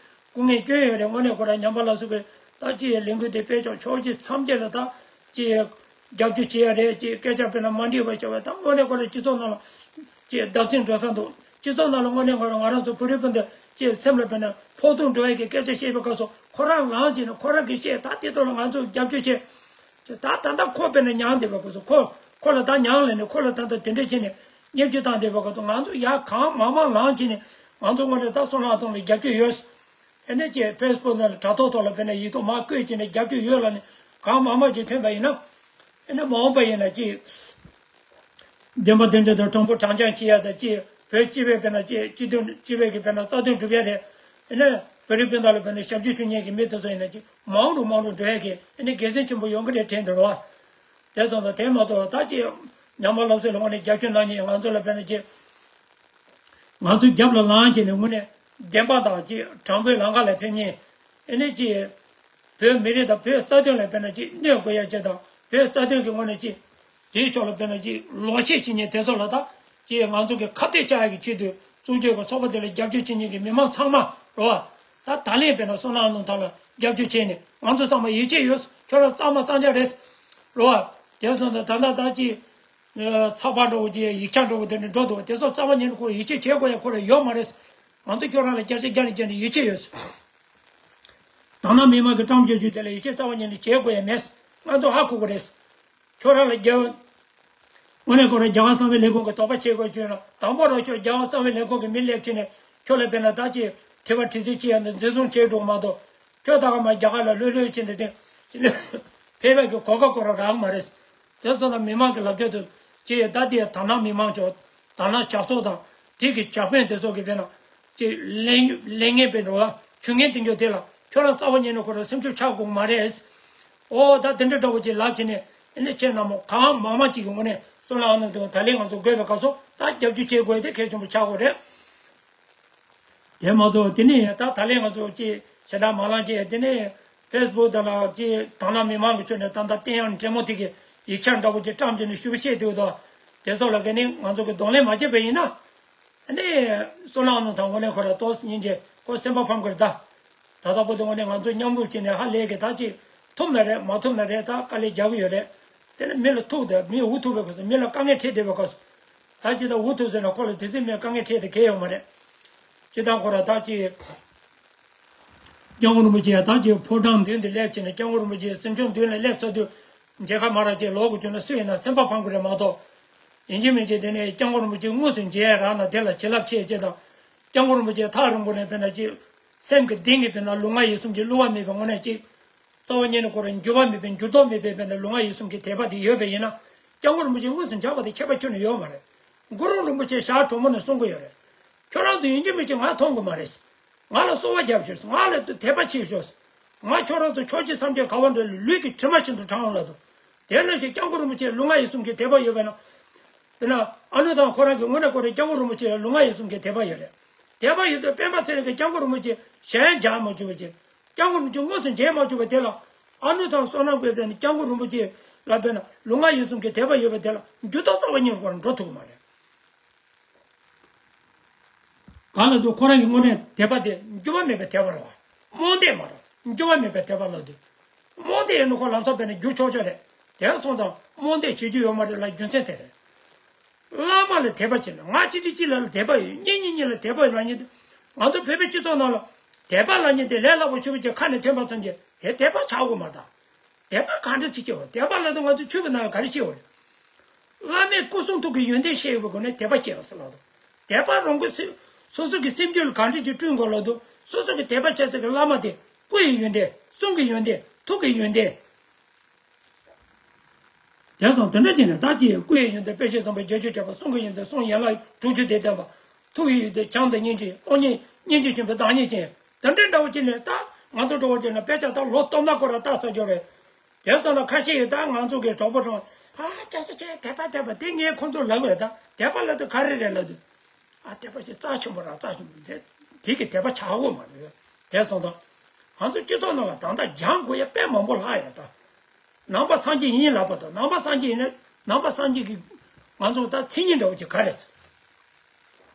ངལ་བསྐྱོན་ཡོད་རེད། དངོས་གནས་ཁོ་རང་ཉམས་པ་སླར་གསོ་གི་ད་ཅི་ཡི་ལས་འགུལ་དེ་སྤེལ་ཆོག་ཕྱོགས་གཅིག་མཚམས་བཅད་ལ་ད་ཅི་ཡི་རྒྱབ་སྐྱོར་བྱེད་ཡ་རེད། ཅི་སྐད་ཆ་དཔེར་ན་མ་འགྲིག་པ་བྱ་བ་ད་དངོས་གནས་ཁོ་རང་སྤྱི་ཚོགས་ནང་ལ་ཅི་བརྡབ་གསིག་འགྲོ་ས་འདུག་སྤྱི་ཚོགས་ནང་ལ་དངོས་གནས་ཁོ་རང་ང་རང་ཚོ་བོད་རིགས་སྤུན་ཟླ་ཅི་སེམས་ལ་དཔེར་ན་ཕོག་ཐུག་འགྲོ་ཡ་གི་སྐད་ཆ་བཤད་པའི་སྐབས་སུ་ཁོ་རང་ལངས་བྱས་ནས་ཁོ་རང་གིས་བཤད་ད་དེ་ཐོག་ལ་ང་ཚོ་རྒྱབ་སྐྱོར་བྱེད། ད་ད་ལྟ་ཁོ་དཔེར་ན་མྱངས་བསྡད་པའི་སྐབས་སུ་ཁོ་ཁོ་ལ་ད་མྱངས་ལབ་ནས་ཁོ་ལ་ད་ལྟ་དེ་འདྲ་བྱས་ནས་བརྙས་བཅོས་བཏང་བསྡད་པའི་སྐབས་སུ་ང་ཚོ་ཡར་གང་མང་མང་ལངས་བྱས་ནས་ང་ཚོ་དངོས་གནས་ད་བསོད་ནམས་ཨ་ནུ་ཐང་ལ་རྒྱབ་སྐྱོར་ཡོད། ཨེ་ནས་ཀྱི་ཕེ་སི་བུག་ནང་ལ་དྲ་ཐོག་ཐོག་ལ་དཔེར་ན་ཡིག་ཐོག་མར་བཀོད་བྱས་ནས་རྒྱབ་སྐྱོར་ཡོད་ལབ་ནས་གང་མང་མང་ཅིག་ཐོན་པ་ཡིན་ན། ཨེ་ནས་མ་འོངས་པ་ཡིན་ན་ཅིག་བདེན་པ་བདེན་འབྲེལ་དང་དྲང་པོ་དྲང་རྐྱང་བྱེད་ཡ་དང་ཅིག་བོད་སྤྱི་པའི་དཔེར་ན་ཅིག་སྤྱི་དོན་སྤྱི་པའི་གི་དཔེར་ན་རྩ་དོན་སྒྲུབ་ཡ་རེད། ཨེ་ནས་བོད་རིགས་སྤུན་ཟླ་ལ་དཔེར་ན་ཞབས་ཕྱི་ཞུ་མཁན་གྱི་མི་དེ་ཚོ་ཡིན་ན་ཅིག་མང་རུ་མང་རུ་འགྲོ་ཡ་གི་ཨེ་ནས་དགེ་མཚན་ཆེན་པོ་ཡོང་གི་རེད་དྲན་འདུག་རོ། དེ་སོང་ཙང་དེ་མ་གཏོགས་ད་ཅིག་ཉམས་པ་སླར་གསོ་ལ་དངོས་གནས་རྒྱབ་སྐྱོར་གནང་མཁན་ང་ཚོ་ལ་དཔེར་ན་ཅིག་ང་ཚོའི་རྒྱབ་ལ་ལངས་བྱས་ནས་དངོས་གནས་བདེན་པ་དང་ཅིག་དྲང་པོའི་ལམ་ཁ་ལ་ཕེབས་མཁན། ཨེ་ནས་ཅིག་བོད་མི་རིགས་དང་བོད་རྩ་དོན་ལ་དཔེར་ན་ཅིག་གནོད་དགོས་ཡ་ཅིག་དང་བོད་རྩ་དོན་གྱི་ངོས་ནས་ཅིག་དེའི་ཕྱོགས་ལ་དཔེར་ན་ཅིག་ལོག་བཤད་བྱེད་མཁན་དེ་ཚོ་ལ་ད་ཅིག་ང་ཚོ་གི་ཁ་གཏད་བཅག་ཡ་གི་ཆེད་དུ་བཙུགས་རྒྱུ་གི་ཚོགས་པ་དེ་ལ་རྒྱབ་སྐྱོར་བྱེད་མཁན་གྱི་མི་མང་ཚང་མ་རོ། ད་ད་ལན་དཔེར་ན་བསོད་ནམས་ཨ་ནུ་ཐང་ལ་རྒྱབ་སྐྱོར་བྱས་ནས་ང་ཚོ་ཚང་མ་ཡིད་ཆེས་ཡོད། ཁྱོད་རང་གཙང་མ་གཙང་རྐྱང་རེད། རོ། དེ་སོང་ཙང་ད་ལྟ་ད་ཅིག་ཚགས་པར་འདྲ་བོ་ཅིག་ཡིག་ཆ་འདྲ་བོ་དེ་འདྲ་འགྲོ་འདུག་དེ་ཚོ་རྩ་བ་ཉིད་ནས་ཁོ་ཡིད་ཆེས་བྱེད་དགོས་ཡ་ཁོ་རང་ཡོད་མ་རེད། ང་ཚོ་ཁྱོད་རང་ལ་བསྐྱར་ཞིབ་རྒྱག་ནས་བསྐྱར་ནས་ཡིད་ཆེས་ཡོད། དང་བླངས་མི་མང་གི་བཀྲམ་བྱ་རྒྱུ་དེ་ལ་ཡིད་ཆེས་རྩ་བ་ཉིད་ནས་བྱེད་དགོས་ཡ་མེད། ང་ཚོ་ཧ་གོ་གི་རེད། ཁྱོད་རང་ལ་རྒྱལ་བ། དངོས་གནས་ཁོ་རང་རྒྱལ་བ་གསང་བའི་ལས་ཁུངས་ཀྱི་དོགས་པ་བྱེད་དགོས་བྱུང་ན་དང་པོ་རང་ཁྱོད་རྒྱལ་བ་གསང་བའི་ལས་ཁུངས་ཀྱི་མི་སླེབས་བྱུང་ནས་ཁྱོད་ལ་དཔེར་ན་ད་ཅི་དྲི་བ་དྲི་ཚིག་ཅི་ཡང་འདི་འཛིན་བཟུང་བྱེད་འགྲོ་མ་གཏོགས། ཁྱོད་ད་ག་མ་རྒྱ་གར་ལ་ལྷོད་ལྷོད་བྱས་ནས་དེ་ཕེབས་པའི་གི་གོ་སྐབས་ཁོ་རང་རག་མ་རེད། དེ་སོང་ཙང་མི་མང་གི་ལབ་རྒྱུ་དུ་ཅི་ཡོད་ད་དེ་དང་བླངས་མི་མང་ཆོག་དང་བླངས་ཇག་ཚོགས་དང་དེ་གི་ཇག་དཔོན་དེ་ཚོ་གི་དཔེར་ན་ཅི་ལས་ལས་ངན་པའི་འགྲོ་བ་ཆུ་ངན་དེ་འགྱོ་དེ་ལ་ཁྱོད་རང་རྩ་བ་ཉིད་ནས་ཁོ་རང་སེམས་ཤུགས་ཆག་དགོས་མ་རེད། ཨོ་ད་དེ་འདྲ་འདྲ་བོ་ཅིག་ལབ་བྱས་ནས་ཨེ་ནས་ཁྱེད་རྣམས་གང་མང་མང་ཅིག་གི་ངོས་ནས་བསོད་ནམས་ཨ་ནུ་དང་ད་ལན་ང་ཚོ་དགོས་པའི་སྐབས་སུ་ད་རྒྱབ་སྐྱོར་བྱེད་དགོས་དེ་གལ་ཆེན་པོ་ཆགས་དགོས་རེད། དེ་མ་གཏོགས་དེ་ནས་ད་ད་ལན་ང་ཚོ་ཅིག་ཞེ་དྲག་མ་ལངས་ཅིག་དེ་ནས་ཕེ་སི་བུག་དེ་ལ་ཅིག་དང་བླངས་མི་མང་གི་ཁྲོད་ནས་ད་ལྟ་བསྟན་དབྱངས་འདྲེ་མོ་དེ་གི་ཡིག་ཆ་འདྲ་བོ་ཅིག་བཀྲམ་བྱས་ནས་ཞུ་བ་བཤད་འདུག་དོ། དེ་ཚོ་ལ་ག་ནི་ང་ཚོ་གི་གདོང་ལེན་མ་བྱས་པ་ཡིན་ན། ཨ་ནི་བསོད་ནམས་ཨ་ནུ་དང་དངོས་གནས་ཁོ་ར་ཏོག་སྙིང་རྗེ་ཁོ་སེམས་པ་ཕམ་གི་རེད་ད། ད་ལྟ་བར་དུ་དངོས་གནས་ང་ཚོ་མཉམ་འགུལ་བྱས་ནས་ཧ་ལས་གི་ད་ཅིག་ཐུབ་ན་རེད་མ་ཐུབ་ན་རེད་ད་དཀའ་ལས་རྒྱག་གི་ཡོད་རེད། དེ་ནི་མི་ལ་ཐུག་དེ་མི་འུ་ཐུག་པའི་སྐབས་སུ་མི་ལ་དཀའ་ངལ་འཕྲད་བསྡད་པའི་སྐབས་སུ། ད་ཅི་ད་འུ་ཐུག་ཟེར་ན་ཁོ་ལ་དེ་ཚེ་མི་དཀའ་ངལ་འཕྲད་དེ་གལ་ཡོད་མ་རེད། ཅི་ད་ཁོ་ར་ད་ཅིག་སྐྱབས་མགོན་རིན་པོ་ཆེ་ད་ཅིག་ཕོ་བྲང་མདུན་དུ་སླེབས་བྱས་ནས་སྐྱབས་མགོན་རིན་པོ་ཆེ་གཟིམ་ཆུང་མདུན་ལ་སླེབས་ཚར་དུས་མཇལ་ཁ་མ་རག་ཅིག་ལོག་དགོས་བྱུང་ན་སུ་ཡིན་ན་སེམས་པ་ཕམ་གི་རེད་མ་གཏོགས། ཡིན་གཅིག་མིན་གཅིག་དེ་ནས་སྐྱབས་མགོན་རིན་པོ་ཆེ་དངོས་སུ་མཇལ་རག་ན་དེ་ལ་བྱིན་རླབས་ཆེ་ཅེས་དང་། སྐྱབས་མགོན་རིན་པོ་ཆེ་ཐག་རིང་པོ་ནས་དཔེར་ན་ཅིག་སེམས་ཀྱི་གཏིང་གི་དཔེར་ན་ལུས་ངག་ཡིད་གསུམ་གྱི་བསླུ་བ་མེད་པའི་ངོ་ནས་ཅིག་རྩ་བ་ཉིད་ནས་ཁོ་རང་འགྱུར་བ་མེད་པའི་འགྱུར་ལྡོག་མེད་པའི་དཔེར་ན་ལུས་ངག་ཡིད་གསུམ་གྱི་དད་པ་དེ་ཡོད་པ་ཡིན་ན། སྐྱབས་མགོན་རིན་པོ་ཆེ་དངོས་སུ་མཇལ་བ་དེ་ཁྱད་པར་ཁྱོན་ནས་ཡོད་མ་རེད། གུ་རུ་རིན་པོ་ཆེ་ཞལ་དྲོན་མོ་ནས་གསུང་གི་ཡོད་རེད། ཁྱོད་རང་ཚོ་ཡིན་གཅིག་མིན་གཅིག་ང་མཐོང་གི་མ་རེད། ང་ལ་གསོལ་བ་རྒྱབ་ཤོག་ང་ལ་དད་པ་བྱེད་ཤོག་ང་ཁྱོད་རང་ཚོ་ཕྱོགས་བཅུའི་སངས་རྒྱས་ག་བ་འགྲོ་ལ་ལུས་ཀྱི་དྲི་མ་བཞིན་དུ་དྲང་ལ་འདུག་དེ་ནང་བཞིན་སྐྱབས་མགོན་རིན་པོ་ཆེ་ལུས་ངག་ཡིད་གསུམ་གྱི་དད་པ་ཡོད་པས་ན། དེ་ན་ཨ་ནུ་དང་ཁོ་རང་གི་དངོས་གནས་ཁོ་རང་སྐྱབས་མགོན་རིན་པོ་ཆེ་ལུས་ངག་ཡིད་གསུམ་གྱི་དད་པ་ཡོད་རེད། དད་པ་ཡོད་དུས་སྤེན་པ་ཚེ་རིང་གིས་སྐྱབས་མགོན་རིན་པོ་ཆེ་ཞལ་མཇལ་མ་བཅུག་པ་ཅིག་སྐྱབས་མགོན་རིན་པོ་ཆེ་དངོས་སུ་མཇལ་མ་བཅུག་པ་དེ་ལ་ཨ་ནུ་དང་བསོད་ནམས་ཀྱི་དེ་ནི་སྐྱབས་མགོན་རིན་པོ་ཆེ་ལ་དཔེར་ན་ལུས་ངག་ཡིད་གསུམ་གྱི་དད་པ་ཡོད་པ་དེ་ལ་འགྱུར་ལྡོག་རྩ་བ་ཉིད་ཁོ་རང་འགྲོ་ཐུབ་ཀྱི་མ་རེད། གང་ལ་དུ་ཁོ་རང་གི་དངོས་གནས་དད་པ་དེ་འགྱུར་བ་མེད་པའི་དད་པ་རེད་བ། རྨོངས་དད་མ་རེད། འགྱུར་བ་མེད་པའི་དད་པ་ལབ་དུས། རྨོངས་དད་ཡིན་ན་ཁོ་ལམ་སང་དཔེར་ན་འགྱུར་ཆོག་ཆོག་རེད། དེ་སོང་ཙང་རྨོངས་དད་བྱེད་རྒྱུ་ཡོད་མ་རེད་ལ་རྒྱུ་མཚན་དེ་རེད། བླ་མ་ལ་དད་པ་བྱེད་ན་ང་གཅིག་གིས་གཅིག་ལ་དད་པ་ཡོད་གཉིས་གཉིས་གཉིས་ལ་དད་པ་ཡོད་ལབ་མཁན་དེ། ང་ཚོ་བོད་པའི་སྤྱི་ཚོགས་ནང་ལ་དད་པ་ལབ་མཁན་དེ་ལས་སླ་པོ་ཞེ་པོ་ཅིག་ཁ་ནས་ཐོན་པ་ཙམ་གྱིས་དེ་དད་པ་ཆགས་དགོས་མ་རེད་ད། དད་པ་ག་འདྲ་ཅིག་སྐྱེ་བ། དད་པ་ལབ་དུས་ང་ཚོ་ཆོས་ཀྱི་ནང་ལ་ག་རེ་སྐྱེ་བ་རེད། བླ་མས་སྐུ་གསུང་ཐུགས་ཀྱི་ཡོན་ཏན་བཤད་ཡོད་པའི་སྒོ་ནས་དད་པ་སྐྱེ་བ་ཟེར་ལབ་དང་། དད་པ་རང་གི་སེམས་སོ་སོ་གི་སེམས་རྒྱུད་ལ་ག་འདྲ་ཅིག་བསྐྲུན་དགོས་ལབ་དུས་སོ་སོ་གི་དད་པ་བྱ་ས་གི་བླ་མ་དེ་སྐུ་ཡི་ཡོན་ཏན་གསུང་གི་ཡོན་ཏན་ཐུགས་ཀྱི་ཡོན་ཏན། དེ་སོང་དེ་འདྲ་བྱས་ནས་ད་ཅི་སྐུ་ཡི་ཡོན་ཏན་དཔེ་བྱད་བཟང་པོ་བརྒྱད་ཅུ་བརྒྱད་པ་གསུང་གི་ཡོན་ཏན་གསུང་ཡན་ལག་དྲུག་ཅུ་དེ་བསྟན་པ། ཐུགས་ཡི་ཡོན་ཏན་བྱམས་དང་སྙིང་རྗེ་སྟོང་ཉིད་སྙིང་རྗེ་ཆེན་པོའི་བདག་ཉིད་ཅན། དེ་འདྲའི་འདྲ་བོ་ཅིག་ནས་ད་ང་ཚོ་འགྲོ་བ་ཅིག་ན་དཔེ་ཆ་ད་ལོ་སྟོང་ན་ཁོ་ར་ལྟ་ས་སྦྱོར་རེད། དེ་སོང་ན་ཁ་ཤས་ཡོད་ད་ང་ཚོ་གི་གྲོགས་པོ་གྲོགས་ཨ་ཅག་ཅག་ཅག་དད་པ་དད་པ་དེ་ངས་ཁོང་ཚོ་ལབ་ཡོད་ད་དད་པ་ལབ་དུས་ག་རེ་རེད་ལབ་དུས། ཨ་དད་པ་ཅིག་རྩ་ཆེན་པོ་ར་རྩ་ཆེན་པོ་དེ་དེ་གི་དད་པ་ཆགས་དགོས་མ་རེད། དེ་སོང་ཙང་ང་ཚོ་སྤྱི་ཚོགས་ནང་ལ་ད་ལྟ་སྦྱང་དགོས་ཡ་དཔེ་མང་པོ་ལྷག་ཡོད་ད། ནང་པ་སངས་རྒྱས་ཡིན་ལབ་པ་དང་ནང་པ་སངས་རྒྱས་ཡིན་ན་ནང་པ་སངས་རྒྱས་ཀྱི་ང་ཚོ་ད་མཚན་ཉིད་འདྲ་བོ་ཅིག་ག་རེ་ཟེར།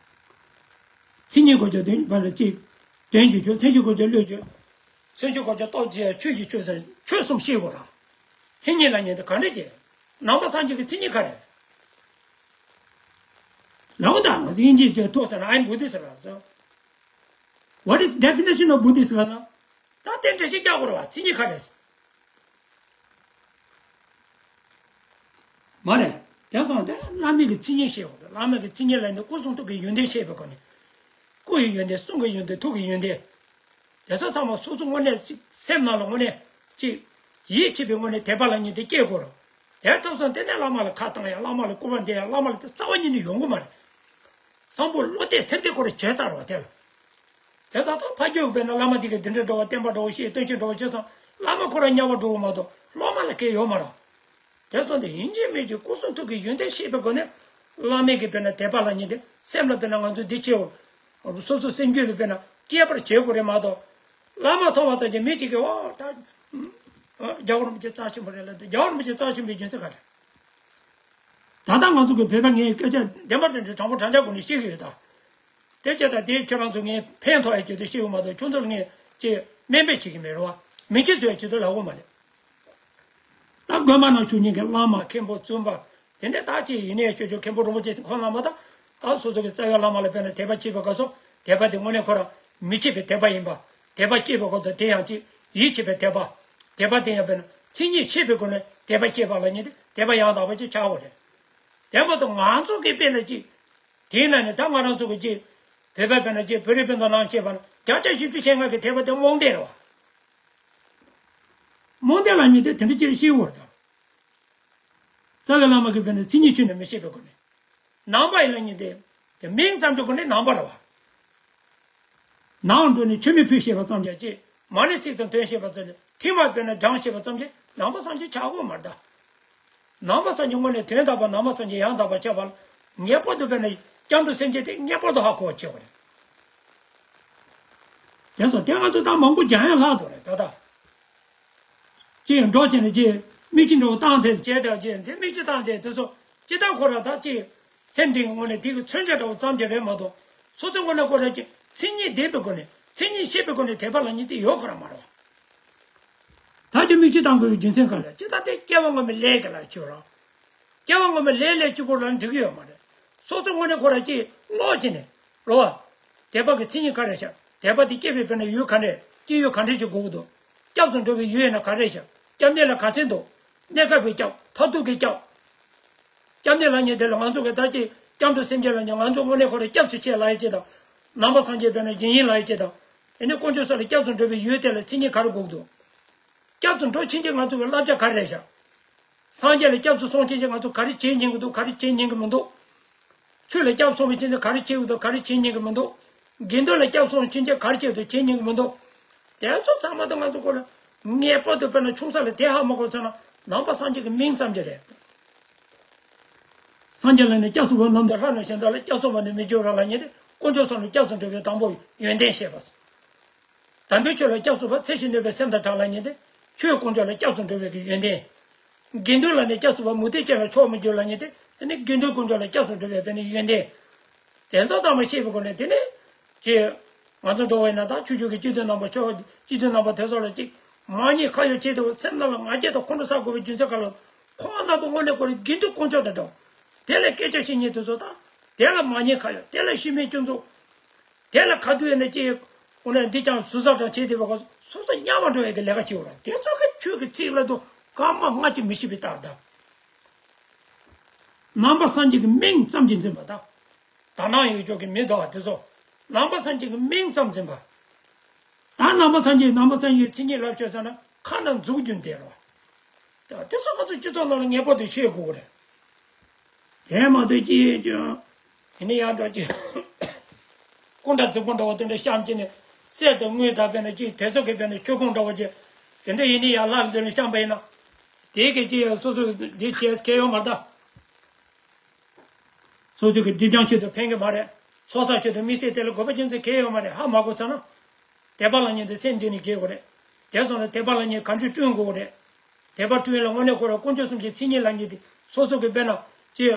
མཚན་ཉིད་གོ་ཆ་དོན་པ་ལ་གཅིག་དོན་གྱི་ཆོས། མཚན་གཞི་གོ་ཆ་བློའི་ཆོས། མཚན་གཞི་གོ་ཆ་སྟོབས་ཀྱི་ཆོས་ཀྱི་ཆོས་ཟེར་ཆོས་གསུམ་ཤེས་དགོས་ར། མཚན་ཉིད་ལབ་མཁན་དེ་ག་འདྲ་ཅིག་ནང་པ་སངས་རྒྱས་ཀྱི་མཚན་ཉིད་ག་རེ། ལའོ་ད་ང་ཚོ་དབྱིན་ཇིའི་ཆོས་ཐོག་ཟེར་ན་I'm Buddhist ལབ་སོང་། What is definition of Buddhist ལབ་ན། ད་དེ་འདྲ་ཞིག་རྒྱག་དགོས་རེད་བ་མཚན་ཉིད་ག་རེ། མ་རེད། དེ་སོང་དེ་བླ་མའི་གི་མཚན་ཉིད་བཤད་དགོས་རེད། བླ་མའི་གི་མཚན་ཉིད་ལ་ནི་སྐུ་གསུང་ཐུགས་ཀྱི་ཡོན་ཏན་བཤད་པའི་སྒོ་ནས། སྐུ་ཡི་ཡོན་ཏན་གསུང་གི་ཡོན་ཏན་ཐུགས་ཀྱི་ཡོན་ཏན། དེ་ཚོ་ཚང་མ་སོ་སོ་དངོས་གནས་ཅིག་སེམས་ནང་ལ་དངོས་གནས་ཅིག་ཡིད་ཆེས་པའི་དངོས་གནས་དད་པ་ལབ་མཁན་དེ་སྐྱེ་དགོས་རེད། དེ་ཐོབ་སོང་དེ་ནས་བླ་མ་ལ་ཁ་བཏང་ཡ་བླ་མ་ལ་སྐུར་བ་འདེབས་ཡ་བླ་མ་ལ་དེ་རྩ་བ་ཉིད་ནས་ཡོང་གི་མ་རེད། བཟང་པོ་བློ་གཏད་སེམས་གཏད་ཁོ་རང་བྱས་ཚར་བ་དེ་ལ། དེ་ཙང་ད་ཕ་རྒྱུད་དཔེར་ན་བླ་མ་དེ་གིས་འདི་འདྲ་འགྲོ་བ་བསྟན་པ་འགྲོ་བ་ཤེས་སྟོན་ཆེན་འགྲོ་བ་བྱས་ཙང་བླ་མ་ཁོ་རང་དམྱལ་བ་འགྲོ་བ་མ་གཏོགས་སློབ་མ་ལ་གལ་ཡོད་མ་རེད། དེ་ཙང་དེ་ཡིན་གཅིག་མིན་གཅིག་སྐུ་གསུང་ཐུགས་ཀྱི་ཡོན་ཏན་ཤེས་པའི་སྒོ་ནས་བླ་མའི་གི་དཔེར་ན་དད་པ་ལབ་མཁན་དེ་སེམས་ལ་དཔེར་ན་ང་ཚོ་འདི་ཆེའོ། སོ་སོ་སེམས་རྒྱུད་ལ་དཔེར་ན་སྐྱེས་པར་བྱེད་དགོས་རེད་མ་གཏོགས། བླ་མ་མཐོང་བ་ཙམ་གྱིས་མི་གཅིག་གིས་ཨོ་ད། རྒྱལ་བ་རིན་པོ་ཆེ་རྩ་ཆེན་པོ་རེད་ལབ་དུས་རྒྱལ་བ་རིན་པོ་ཆེ་རྩ་ཆེན་པོའི་རྒྱུ་མཚན་ག་རེ། ད་ལྟ་ང་ཚོ་གི་བོད་པ་ངའི་སྐད་ཆ་བདེན་པ་དོན་དུ་དྲང་པོ་དྲང་བཞག་སྒོ་ནས་བཤད་ཀྱི་ཡོད་ད། དེ་བྱས་ད་དེ་ཁྱོད་རང་ཚོ་ངས་ཕན་ཐོགས་ཡ་ཆེད་དུ་བཤད་ཡོད་མ་གཏོགས་ཁྱོད་ཚོ་ལ་ངས་ཅིག་དམན་པ་བྱེད་ཀྱི་མེད་རེད་བ། མི་ཁྱད་གསོད་ཡ་ཆེད་དུ་ལབ་ཡོད་མ་རེད། ད་དགོན་པ་ནང་བཞུགས་མཁན་གྱི་བླ་མ་མཁན་པོ་བཙུན་པ། དེ་འདྲ་ད་ཅིག་ཡིན་ནའི་ཆོས་ཆོས་མཁན་པོ་རིན་པོ་ཆེ་ཁོང་རྣམས་ད་ད་སོ་སོ་གི་རྩ་བའི་བླ་མ་ལ་དཔེར་ན་དད་པ་བྱེད་པའི་སྐབས་སུ་དད་པ་དེ་དངོས་གནས་ཁོ་རང་མི་ཕྱེད་པའི་དད་པ་ཡིན་པ། དད་པ་སྐྱེས་པའི་སྐབས་སུ་དེ་ཡང་ཅིག་ཡིད་ཆེས་པའི་དད་པ། དད་པ་དེ་ཡང་དཔེར་ན་མཚན་ཉིད་ཤེས་པའི་སྒོ་ནས་དད་པ་སྐྱེས་པ་ལབ་མཁན་དེ་དད་པ་ཡང་དག་པ་ཅིག་ཆགས་ཡོད་རེད། དེ་མ་གཏོགས་ང་ཚོ་གི་དཔེར་ན་ཅིག་དེའི་ནང་ནས་ད་ང་རང་ཚོ་གི་ཅིག་བོད་པ་དཔེར་ན་ཅིག་བོད་རིགས་སྤུན་ཟླ་ནང་བྱས་པ་ན་བརྒྱ་ཆ་བཞི་བཅུ་ཞེ་ལྔ་གི་དད་པ་དེ་རྨོངས་དད་རེད་བ། རྨོངས་དད་ལབ་མཁན་དེ་དེ་འདྲ་ཅིག་ཤེས་དགོས་རེད་ད། རྩ་བའི་བླ་མ་གིས་དཔེར་ན་མཚན་ཉིད་ཆོས་ནི་མི་ཤེས་པའི་སྒོ་ནས། ནང་པ་ཡིན་ལབ་མཁན་དེ། དེ་མིང་ཙམ་གྱི་སྒོ་ནས་ནང་པ་རེད་བ། ནང་འགྲོ་ནས་མཆོད་མེ་ཕུལ་ཤེས་པ་ཙམ་གྱིས་ཅི། མ་ཎི་ཚིག་ཙམ་འདོན་ཤེས་པ་ཙམ་གྱིས་ཁྲིད་མ་དཔེར་ན་བགྲང་ཤེས་པ་ཙམ་གྱིས་ནང་པ་སངས་རྒྱས་ཆགས་དགོས་མ་རེད་ད། ནང་པ་སངས་རྒྱས་དངོས་གནས་དོན་དམ་པ་ནང་པ་སངས་རྒྱས་ཡང་དག་པར་ཁྱབ་པ་ལ་ངེས་པར་དུ་དཔེར་ན་སྐྱབས་འགྲོ་སེམས་བསྐྱེད་དེ་ངེས་པར་དུ་ཧ་གོ་བ་བྱེད་དགོས་རེད། དེ་ཚོ་དེ་ང་ཚོ་ད་མང་པོ་སྦྱང་ཡ་ལྷག་འདུག་རེད་ད་ལྟ། ཅེས་འགྲོ་བྱས་ནས་ཅེས་མིག་ཆུ་འགྲོ་བཏང་དེ་བྱས་དེ་ཅེས་དེ་མིག་ཆུ་བཏང་དེ་དེ་ཚོ་ སྤྱིར་བཏང་ཁོ་ར་ད་ཅིག་སེམས་གཏིང་གི་ངོས་ནས་དེ་གི་མཚོན་བྱ་འདྲ་བོ་ཙམ་གྱི་རེད་མ་གཏོགས། སོ་སོའི་ངོས་ནས་ཁོ་ར་ཅིག་མཚན་ཉིད་ལྡན་པའི་སྒོ་ནས། མཚན་ཉིད་ཤེས་པའི་སྒོ་ནས་དད་པ་ལབ་མཁན་དེ་ཡོད་ཁོ་ར་མ་རེད་བ། ད་ཅིག་མིག་ཆུ་བཏང་དགོས་པའི་རྒྱུ་མཚན་ག་ལ། སྤྱིར་བཏང་དེ་སྐྱེ་བ་སྔོན་མའི་ལས་ཀྱི་ལ་ཆོས་ར། སྐྱེ་བ་སྔོན་མའི་ལས་ལས་གཅིག་པོ་ལ་འགྲིག་གི་ཡོད་མ་རེད། སོ་སོའི་ངོས་ནས་ཁོ་ར་ཅིག་ཀློག་བྱས་ནས་རོ་བ། དད་པ་གི་མཚན་ཉིད་ག་རེ་བྱ། དད་པ་དེ་སྐྱེ་བའི་དཔེར་ན་ཡུལ་ག་འདྲས། སྐྱེ་ཡུལ་ག་འདྲས་ཅིག་དགོས་ཀྱི་འདུག་སྐྱབས་སུ་འགྲོ་བའི་ཡུལ་ཡིན་ན་ག་རེ་བྱ། སྐྱབས་གནས་ལ་ག་ཚད་འདུག་གནས་སྐབས་ཀྱི་སྐྱབས། མཐར་ཐུག་གི་སྐྱབས། སྐྱབས་གནས་ལབ་མཁན་དེ་ལ་ང་ཚོ་གི་ད་ཅིག་སྐྱབས་འགྲོ་སེམས་བསྐྱེད་ལབ་མཁན། ང་ཚོ་དངོས་གནས་ཁོ་ར་སྐྱབས་སུ་མཆི་ལབ་ཡ་ཅིག་དང་། ནང་པ་སངས་རྒྱས་དཔེར་ན་བཞིན་ཡིན་ལབ་ཡ་ཅིག་དང་། དེ་ནས་དཀོན་མཆོག་སོགས་ལ་སྐྱབས་སུ་འགྲོ་བའི་ཡུལ་དེ་ལ་མཚན་ཉིད་ག་རེ་དགོས་ཀྱི་འདུག་སྐྱབས་སུ་འགྲོ་ཕྱིན་ཆད་ང་ཚོ་གི་བསླབ་བྱ་ག་རེ་རེད་བཞག་སངས་རྒྱས་ལ་སྐྱབས་སུ་སོང་ཕྱིན་ཆད་ང་ཚོ་ག་རེ་བྱེད་ཉན་གྱི་འདུག་ག་རེ་བྱེད་ཉན་གྱི་མི་འདུག་ཆོས་ལ་སྐྱབས་སོང་བའི་ཕྱིན་ཆད་ག་རེ་བྱེད་དགོས་འདུག་ག་རེ་བྱེད་ཉན་གྱི་མི་འདུག་དགེ་འདུན་ལ་སྐྱབས་སོང་ཕྱིན་ཆད་ག་རེ་བྱེད་དགོས་འདུག་བྱེད་ཉན་གྱི་མི་འདུག་དེ་ཚོ་ཚང་མ་ད་ང་ཚོ་ཁོ་ལ་ངེས་པར་དུ་དཔེར་ན་ཆུང་ས་ལ་དེ་ཧ་མ་གོ་ཚར་ན་ནང་པ་སངས་རྒྱས་ཀྱི་མིང་ཙམ་གྱི་རེད། སངས་རྒྱས་ལ་ནི་སྐྱབས་སུ་བབས་རྣམས་དང་། ལྷ་རྣམས་གཞན་དག་ལ། སྐྱབས་སུ་བབས་ནས་མི་འགྱུར་རོ་ལབ་མཁན་དེ་དཀོན་མཆོག་གསུམ་ལ་སྐྱབས་སུ་འགྲོ་བའི་དང་པོ་ཡོན་ཏན་བཤད་པ། དམ་པའི་ཆོས་ལ་སྐྱབས་སུ་བབས། ཚེ་ཕྱི་གནས་པའི་སེམས་དང་བྲལ་ལབ་མཁན་དེ་ཆོས་དཀོན་མཆོག་ལ་སྐྱབས་སུ་འགྲོ་བའི་གི་ཡོན་ཏན། དགེ་འདུན་ལ་ནི་སྐྱབས་སུ་བབས། མུ་སྟེགས་ཅན་ལ་ཕྱོགས་མི་བཅུ་ལབ་མཁན་དེ་དེ་ནི་དགེ་འདུན་དཀོན་མཆོག་ལ་སྐྱབས་སུ་འགྲོ་བའི་དཔེ་ནི་ཡོན་ཏན། དེ་ཚོ་ཚང་མ་ཤེས་པའི་སྒོ་ནས་དེ་ནི་ཅེས་ང་ཚོ་འགྲོ་བ་ཡིན་ན་ད་ཆོས་བརྒྱུད་ཀྱི་སྤྱི་འཐུས་རྣམ་པ་ཆོས་སྤྱི་འཐུས་རྣམ་པ་དེ་ཚོ་ལ་ཅིག་མ་ཉེས་ཁ་གཡོགས་བྱེད་དུས་སེམས་ནང་ལ་ང་རྒྱལ་དང་ཁོང་ཁྲོ་ཟ་དགོས་པའི་རྒྱུ་མཚན་ག་ལ། ཁོང་རྣམ་པ་དངོས་གནས་ཁོ་རང་དགེ་འདུན་དཀོན་མཆོག་དང་འདྲ་བོ། དེ་ལ་སྐད་ཆ་བཤད་མཁན་དེ་ཚོ་དང་། དེ་ལ་མ་ཉེས་ཁ་གཡོགས། དེ་ལ་ཤི་རྨས་སྐྱོན་འཛུགས། དེ་ལ་ཁ་ཐུག་ཡིན་ན་ཅི། འོ་ན་འདི་ཅང་ཟུར་ཟ་དང་བྱེད་བསྡད་པ་ག་སོ་སོ་ཉམས་མ་འགྲོ་བའི་གི་ལས་ཀ་བྱེད་འོ་ར། དེ་ཚོ་གི་ཆོས་ཀྱི་ཚིག་ལ་དུ་སྐར་མ་ལྔ་གཅིག་མི་ཤི་བའི་རྟགས་དང་། ནང་པ་སངས་རྒྱས་ཀྱི་མིང་ཙམ་གྱིས་འཛིན་པ་དང་། དག་སྣང་ཡོད་ཅོག་གི་མི་དག་པ་དེ་ཚོ། ནང་པ་སངས་རྒྱས་ཀྱི་མིང་ཙམ་འཛིན་པ། ད་ནང་པ་སངས་རྒྱས། ནང་པ་སངས་རྒྱས་མཚན་ཉིད་ལབ་ཤོད་ཟེར་ན་ཁ་ནང་འཛུགས་རྒྱུ་འདི་རེད་བ། དེ་ཚོ་ང་ཚོ་སྤྱི་ཚོགས་ནང་ལ་ངེས་པར་དུ་ཤེས་དགོས་རེད། དེ་མ་གཏོགས་ཅི་ཡོད་ཀྱང་། དེ་ནས་ཡང་འདྲ་ཅི། སྐུ་འདྲ་རྫིག་པོ་འདྲ་བ་དེ་འདྲ་བཤམས་ཀྱི་ནས། གསེར་དང་དངུལ་དང་དཔེར་ན་ཅི་དེ་ཚོ་གི་དཔེར་ན་མཆོད་ཀོང་འདྲ་བ་ཅི། དེ་འདྲ་ཡིན་ནི་ཡང་ལྷ་གི་མདུན་ལ་བཤམས་པ་ཡིན་ན། དེ་གི་ཅི་ཡང་སོ་སོ་འདི་བྱས་ཁེ་ཡོང་མ་ད། སོ་སོ་གི་སྒྲིབ་སྦྱང་ཆེད་དུ་ཕན་གི་མ་རེད། ཚོགས་བསགས་ཆེད་དུ་དམིགས་བསལ་དེ་ལ་དགོས་པ་རྒྱུ་མཚན་གང་ཡང་ཡོད་མ་རེད། ཧ་མ་གོ་ཚར་ན། དད་པ་ལབ་མཁན་དེ་སེམས་གཏིང་ནས་སྐྱེ་དགོས་རེད། དེ་སོང་ན་དད་པ་ལབ་མཁན་ག་འདྲ་བསྐྲུན་དགོས་རེད། དད་པ་བསྐྲུན་ལ་དངོས་གནས་ཁོ་རང་དཀོན་མཆོག་གསུམ་གྱི་མཚན་ཉིད་ལབ་མཁན་དེ་སོ་སོ་གི་དཔེར་ན་ཅི།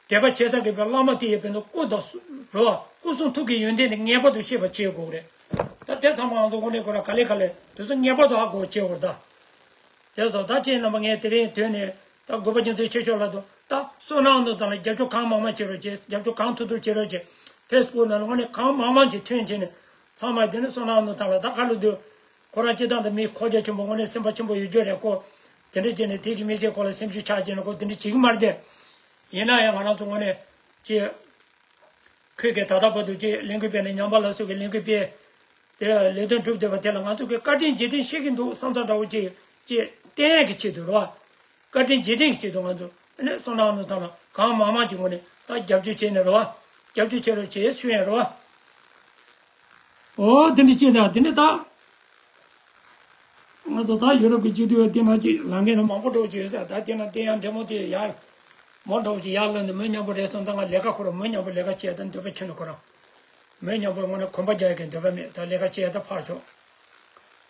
དད་པ་བྱེད་ས་གི་དཔེར་བླ་མ་དེ་ཡི་དཔེར་ན་སྐུ་དང་སུ་རེད་བ། སྐུ་གསུང་ཐུགས་ཀྱི་ཡོན་ཏན་དེ་ངེས་པར་དུ་ཤེས་པ་བྱེད་དགོས་རེད། ད་དེ་ཚང་མ་ང་ཚོ་དངོས་གནས་ཁོ་རང་ག་ལེ་ག་ལེ་དེ་ཚོ་ངེས་པར་དུ་ཧ་གོ་བྱེད་དགོས་རེད་ད། དེ་སོགས་ད་ཁྱེད་རྣམ་པ་ངས་དེ་རིང་དོན་ནས་ད་དགོས་པ་རྒྱུ་མཚན་ཆེ་ཤོས་ལ་དུ་ད་བསོད་ནམས་ནོར་དང་ལ་རྒྱབ་སྐྱོར་གང་མང་མང་བྱེད་རོགས་བྱེད། རྒྱབ་སྐྱོར་གང་ཐུབ་ཐུབ་བྱེད་རོགས་བྱེད། ཕེ་སི་བུག་ནང་ལ་དངོས་གནས་གང་མང་མང་ཅིག་ཐོན་བྱས་ནས་ཚང་མ་དེ་ནི་བསོད་ནམས་ནོར་དང་ལ་ད་ག་ལ་དུ་ཁོ་རང་སྤྱི་བཏང་དུ་མི་ཁོག་རྒྱ་ཆེན་པོ་དངོས་གནས་སེམས་པ་ཆེན་པོ་ཡོད་རྒྱུ་རེད་ཀོ། དེ་འདྲ་བྱས་ནས་དེ་གི་མི་ཚེ་ཁོ་ལ་སེམས་ཤུགས་ཆག་བྱས་ནས་ཁོ་དེ་འདྲ་བྱེད་ཀྱི་མ་རེད་དེ། ཡིན་ན་ཡང་ང་རང་ཚོ་དངོས་གནས་ཅི། ཁོས་ཀྱིས་ད་ལྟ་བར་དུ་ཅིག་ལས་འགུལ་སྤེལ་ནས་ཉམས་པ་སླར་གསོ་གི་ལས་འགུལ་སྤེལ། དེ་ལས་དོན་གྲུབ་བསྡད་པ་དེ་ལ་ང་ཚོ་གིས་བཀའ་དྲིན་རྗེས་དྲན་ཤེས་ཀྱི་འདུག་བསམ་ཚུལ་འདྲ་བོ་ཅིག་ཅིག་བསྟན་ཡས་ཀྱི་ཆེད་དུ་རེད་བ། བཀའ་དྲིན་རྗེས་དྲན་གྱི་ཆེད་དུ་ང་ཚོ་ཨ་ནི་བསོད་ནམས་ནོར་དང་ལ་གང་མང་མང་ཅིག་ངོས་ནས་ད་རྒྱབ་སྐྱོར་བྱས་ནས་རེད་བ། རྒྱབ་སྐྱོར་བྱེད་རོགས་བྱེད་ཞུ་ཡས་རེད་བ། ཨོ་དེ་འདྲ་བྱས་ད་དེ་ནས་ད། ང་ཚོ་ད་ཡུ་རོབ་ཀྱི་སྤྱི་འཐུས་དེ་ན་ཅིག་ལངས་མཁན་མང་པོ་འགྲོ་གི་ཡོད་ས། ད་དེ་ན་དེ་ཡང་འདྲེ་མོ་དེ་ཡར་མོ་འགྲོ་གི་ཡར་ལངས་ནས་མི་མཉམ་པོ་རེད་སོང་། ད་ང་ལས་ཀ་ཁོ་རང་མི་མཉམ་པོ་ལས་ཀ་བྱེད་ད་འདོད་པ་ཁྱོན་ནས་ཁོ་རང་མི་མཉམ་པོ་དངོས་གནས་གོམ་པ་རྒྱག་ཡག་གི་འདོད་པ་མེད། ད་ལས་ཀ་བྱེད་ད་ཕར་ཕྱོགས་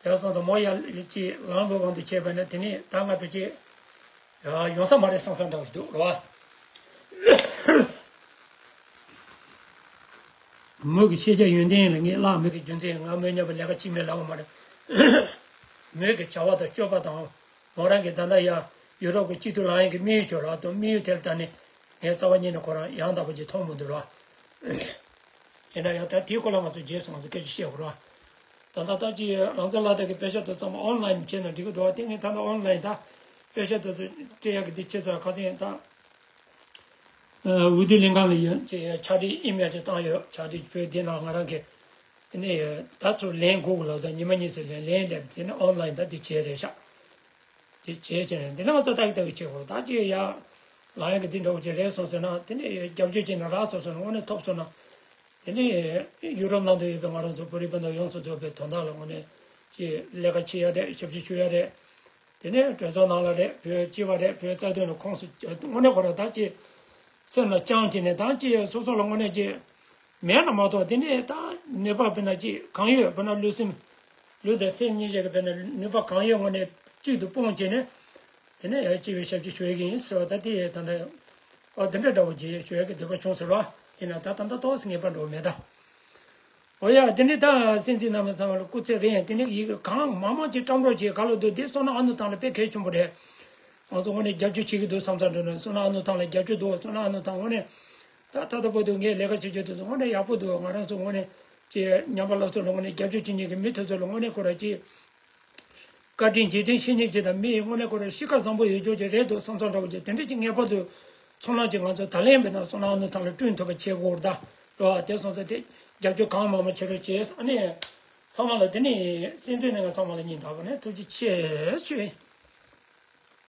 དེ་སོང་ད་མོ་ཡར་ཅིག་ལངས་པའི་དབང་དུ་བྱས་པ་ན་དེ་ནས་ད་ང་ཕལ་ཆེར་ཡ་ཡོང་ས་མ་རེད་བསམ་བསམ་འདྲ་བོ་ཞིག་འདུག་རེད་བ། མོས་ཀྱི་ཤེས་བྱ་ཡོན་ཏན་ལ་ངས་བརླག་མེད་ཀྱི་རྒྱུ་མཚན་ང་མོས་མཉམ་པོ་ལས་ཀ་བྱེད་མེད་ལབ་པ་མ་རེད། མོས་ཀྱི་བྱ་བ་དང་སྤྱོད་པ་དང་མོ་རང་གི་ད་ལྟ་ཡ་ཡུ་རོབ་ཀྱི་སྤྱི་འཐུས་ལངས་ཡག་གི་དམིགས་ཡུལ་ཅིག་ཡོད་རེད་བ། དམིགས་ཡུལ་དེ་ལ་ད་ནི་ངས་རྩ་བ་ཉིད་ནས་ཁོ་རང་ཡང་དག་པ་ཅིག་མཐོང་མི་འདུག་རེད་བ། ཡིན་ན་ཡང་ད་དེའི་སྐོར་ལ་ང་ཚོ་རྗེས་སུ་ང་ཚོ་སྐད་ཆ་བཤད་དགོས་རེད་བ། ད་ལྟ་ད་ཅི་རང་བཙན་ལག་དེབ་ཀྱི་པེ་ཤག་དེ་ཚང་མ་ཨོན་ལའིན་བྱས་ན་འགྲིག་གི་འདུག་བ། དེ་ངས་ད་ལྟ་ཨོན་ལའིན་ད་པེ་ཤག་དེ་ཚོ་སྤྲད་ཡག་གི་དེ་བྱས་ཚར། ཁ་སང་ད་འོས་བསྡུ་ལྷན་ཁང་ལ་ཡོད་ཅེས་ཕྱག་བྲིས་ཨི་མེལ་ཅིག་བཏང་ཡོད། ཕྱག་བྲིས་བོད་དེ་ནང་ང་རང་གི་དེ་ནས་ད་ཚུར་ལན་དགོས་ལབ་ད་ཉི་མ་གཉིས་ཙམ་ལན་ལན་སླེབས། དེ་ནས་ཨོན་ལའིན་ད་དེ་བྱས་རེད་ཤག་དེ་བྱས་བྱས་ནས་དེ་ནས་ང་ཚོ་ལྟ་གི་ལྟ་གི་བྱེད་དགོས། ད་ཅི་ཡ་ལ་ཡང་གི་དེ་འདྲ་བོ་ཅིག་རེད་སོང་ཟེར་ན། དེ་ནས་རྒྱབ་སྐྱོར་བྱས་ན་རག་སོང་ཟེར་ན། དངོས་གནས་ཐོབ་སོང་ན། དེ་ནས་ཡུ་རོབ་ནང་དུ་ཡོད་པའི་ང་རང་ཚོ་བོད་རིགས་སྤུན་ཟླ་ཡོངས་སུ་རྫོགས་པའི་དོན་དག་ལ་དངོས་གནས་ཀྱི་ལས་ཀ་བྱེད་ཡ་རེད། ཞབས་ཕྱི་ཞུ་ཡ་རེད། དེ་ནས་གྲོས་ཚོགས་ནང་ལ་རེད། བོད་སྤྱི་པ་རེད། བོད་རྩ་དོན་ལ་ཁོངས་སུ་དངོས་གནས་ཁོ་རང་ད་ཅི་སེམས་ལ་བཅངས་བྱས་ནས་ད་ཅི་སོ་སོ་ལ་དངོས་གནས་ཀྱི་མེད་ན་མ་གཏོགས། དེ་ནས་ད་ནུས་པ་དཔེར་ན་ཅི་གང་ཡོད་དཔེར་ན་ལུས་སེམས་ལུས་དང་སེམས་གཉིས་ཆ་གི་དཔེར་ན་ནུས་པ་གང་ཡོད་དངོས་གནས་གཅིག་ཏུ་སྤུངས་བྱས་ནས། དེ་ནས་ཡང་སྤྱི་པའི་ཞབས་ཕྱི་ཞུ་ཡ་གི་ཡིན་ཟེར་བ། ད་དེ་ད་ལྟ་ ཨོ་དེ་འདྲ་འདྲ་བོ་ཅིག་ཞུ་ཡག་གི་འདོད་པ་བྱུང་ཟེར་བ། ཡིན་ན་ད་ད་ད་ཏོག་ཙམ་ངེས་པ་འགྲོ་མེད་ད། ཨོ་ཡ་དེ་འདྲ་ད་སེམས་ཅན་རྣམས་ཚང་མ་ལ་སྐུ་ཚེ་རིང་། དེ་འདྲ་ཡི་གེ་གང་མང་མང་ཅིག་བཀྲམ་རོགས་བྱེད། ག་ལ་འདུག་དེ་བསོད་ནམས་ཨ་ནུ་ཐང་ལ་དཔེ་གལ་ཆེན་པོ་རེད། ང་ཚོ་དངོས་གནས་རྒྱབ་སྐྱོར་བྱེད་ཀྱི་འདུག་བསམ་ས་འགྲོ་ན། བསོད་ནམས་ཨ་ནུ་ཐང་ལ་རྒྱབ་སྐྱོར་འདུག་བསོད་ནམས་ཨ་ནུ་ཐང་དངོས་གནས་ད་ད་ལྟ་བར་དུ་ངས་ལས་ཀ་བྱེད་བྱེད་དུས་སུ་དངོས་གནས་ཡག་པོ་འདུག་ང་རང་ཚོ་དངོས་གནས་ཀྱི་ཉམས་པ་སླར་གསོ་ལ་དངོས་གནས་རྒྱབ་སྐྱོར་བྱེད་མཁན་གྱི་མི་དེ་ཚོ་ལ་དངོས་གནས་ཁོ་རང་ཅིག་བཀའ་དྲིན་རྗེས་དྲན་བཤད་མཁན་ཅིག་དང་། མི་ཡི་དངོས་གནས་ཁོ་རང་གཤིས་ཀ་བཟང་པོ་ཡོད་ཆོག་ཅིག་རེད་འདུག་བསམ་བསམ་འདྲ་བོ་ཅིག་དེ་འདྲ་ཅིག་ངེས་པར་དུ་ཚོར་སྣང་ཅིག་ང་ཚོ་ད་ལན་མེད་ན་བསོད་ནམས་ཨ་ནུ་ཐང་ལ་བསྐྲུན་ཐུབ་པ་བྱེད་དགོས་རེད་ད། རེད་བ། དེ་སོང་ཙང་དེ་རྒྱབ་སྐྱོར་གང་མང་མང་བྱེད་རོགས་བྱེད། ཨ་ནི་ཚང་མ་ལ་དེ་ནི་སེམས་ཅན་རྣམས་ཚང་མ་ལ་སྙིང་ཐག་པ་ནས་ཐུགས་རྗེ་ཆེ་ཞུ།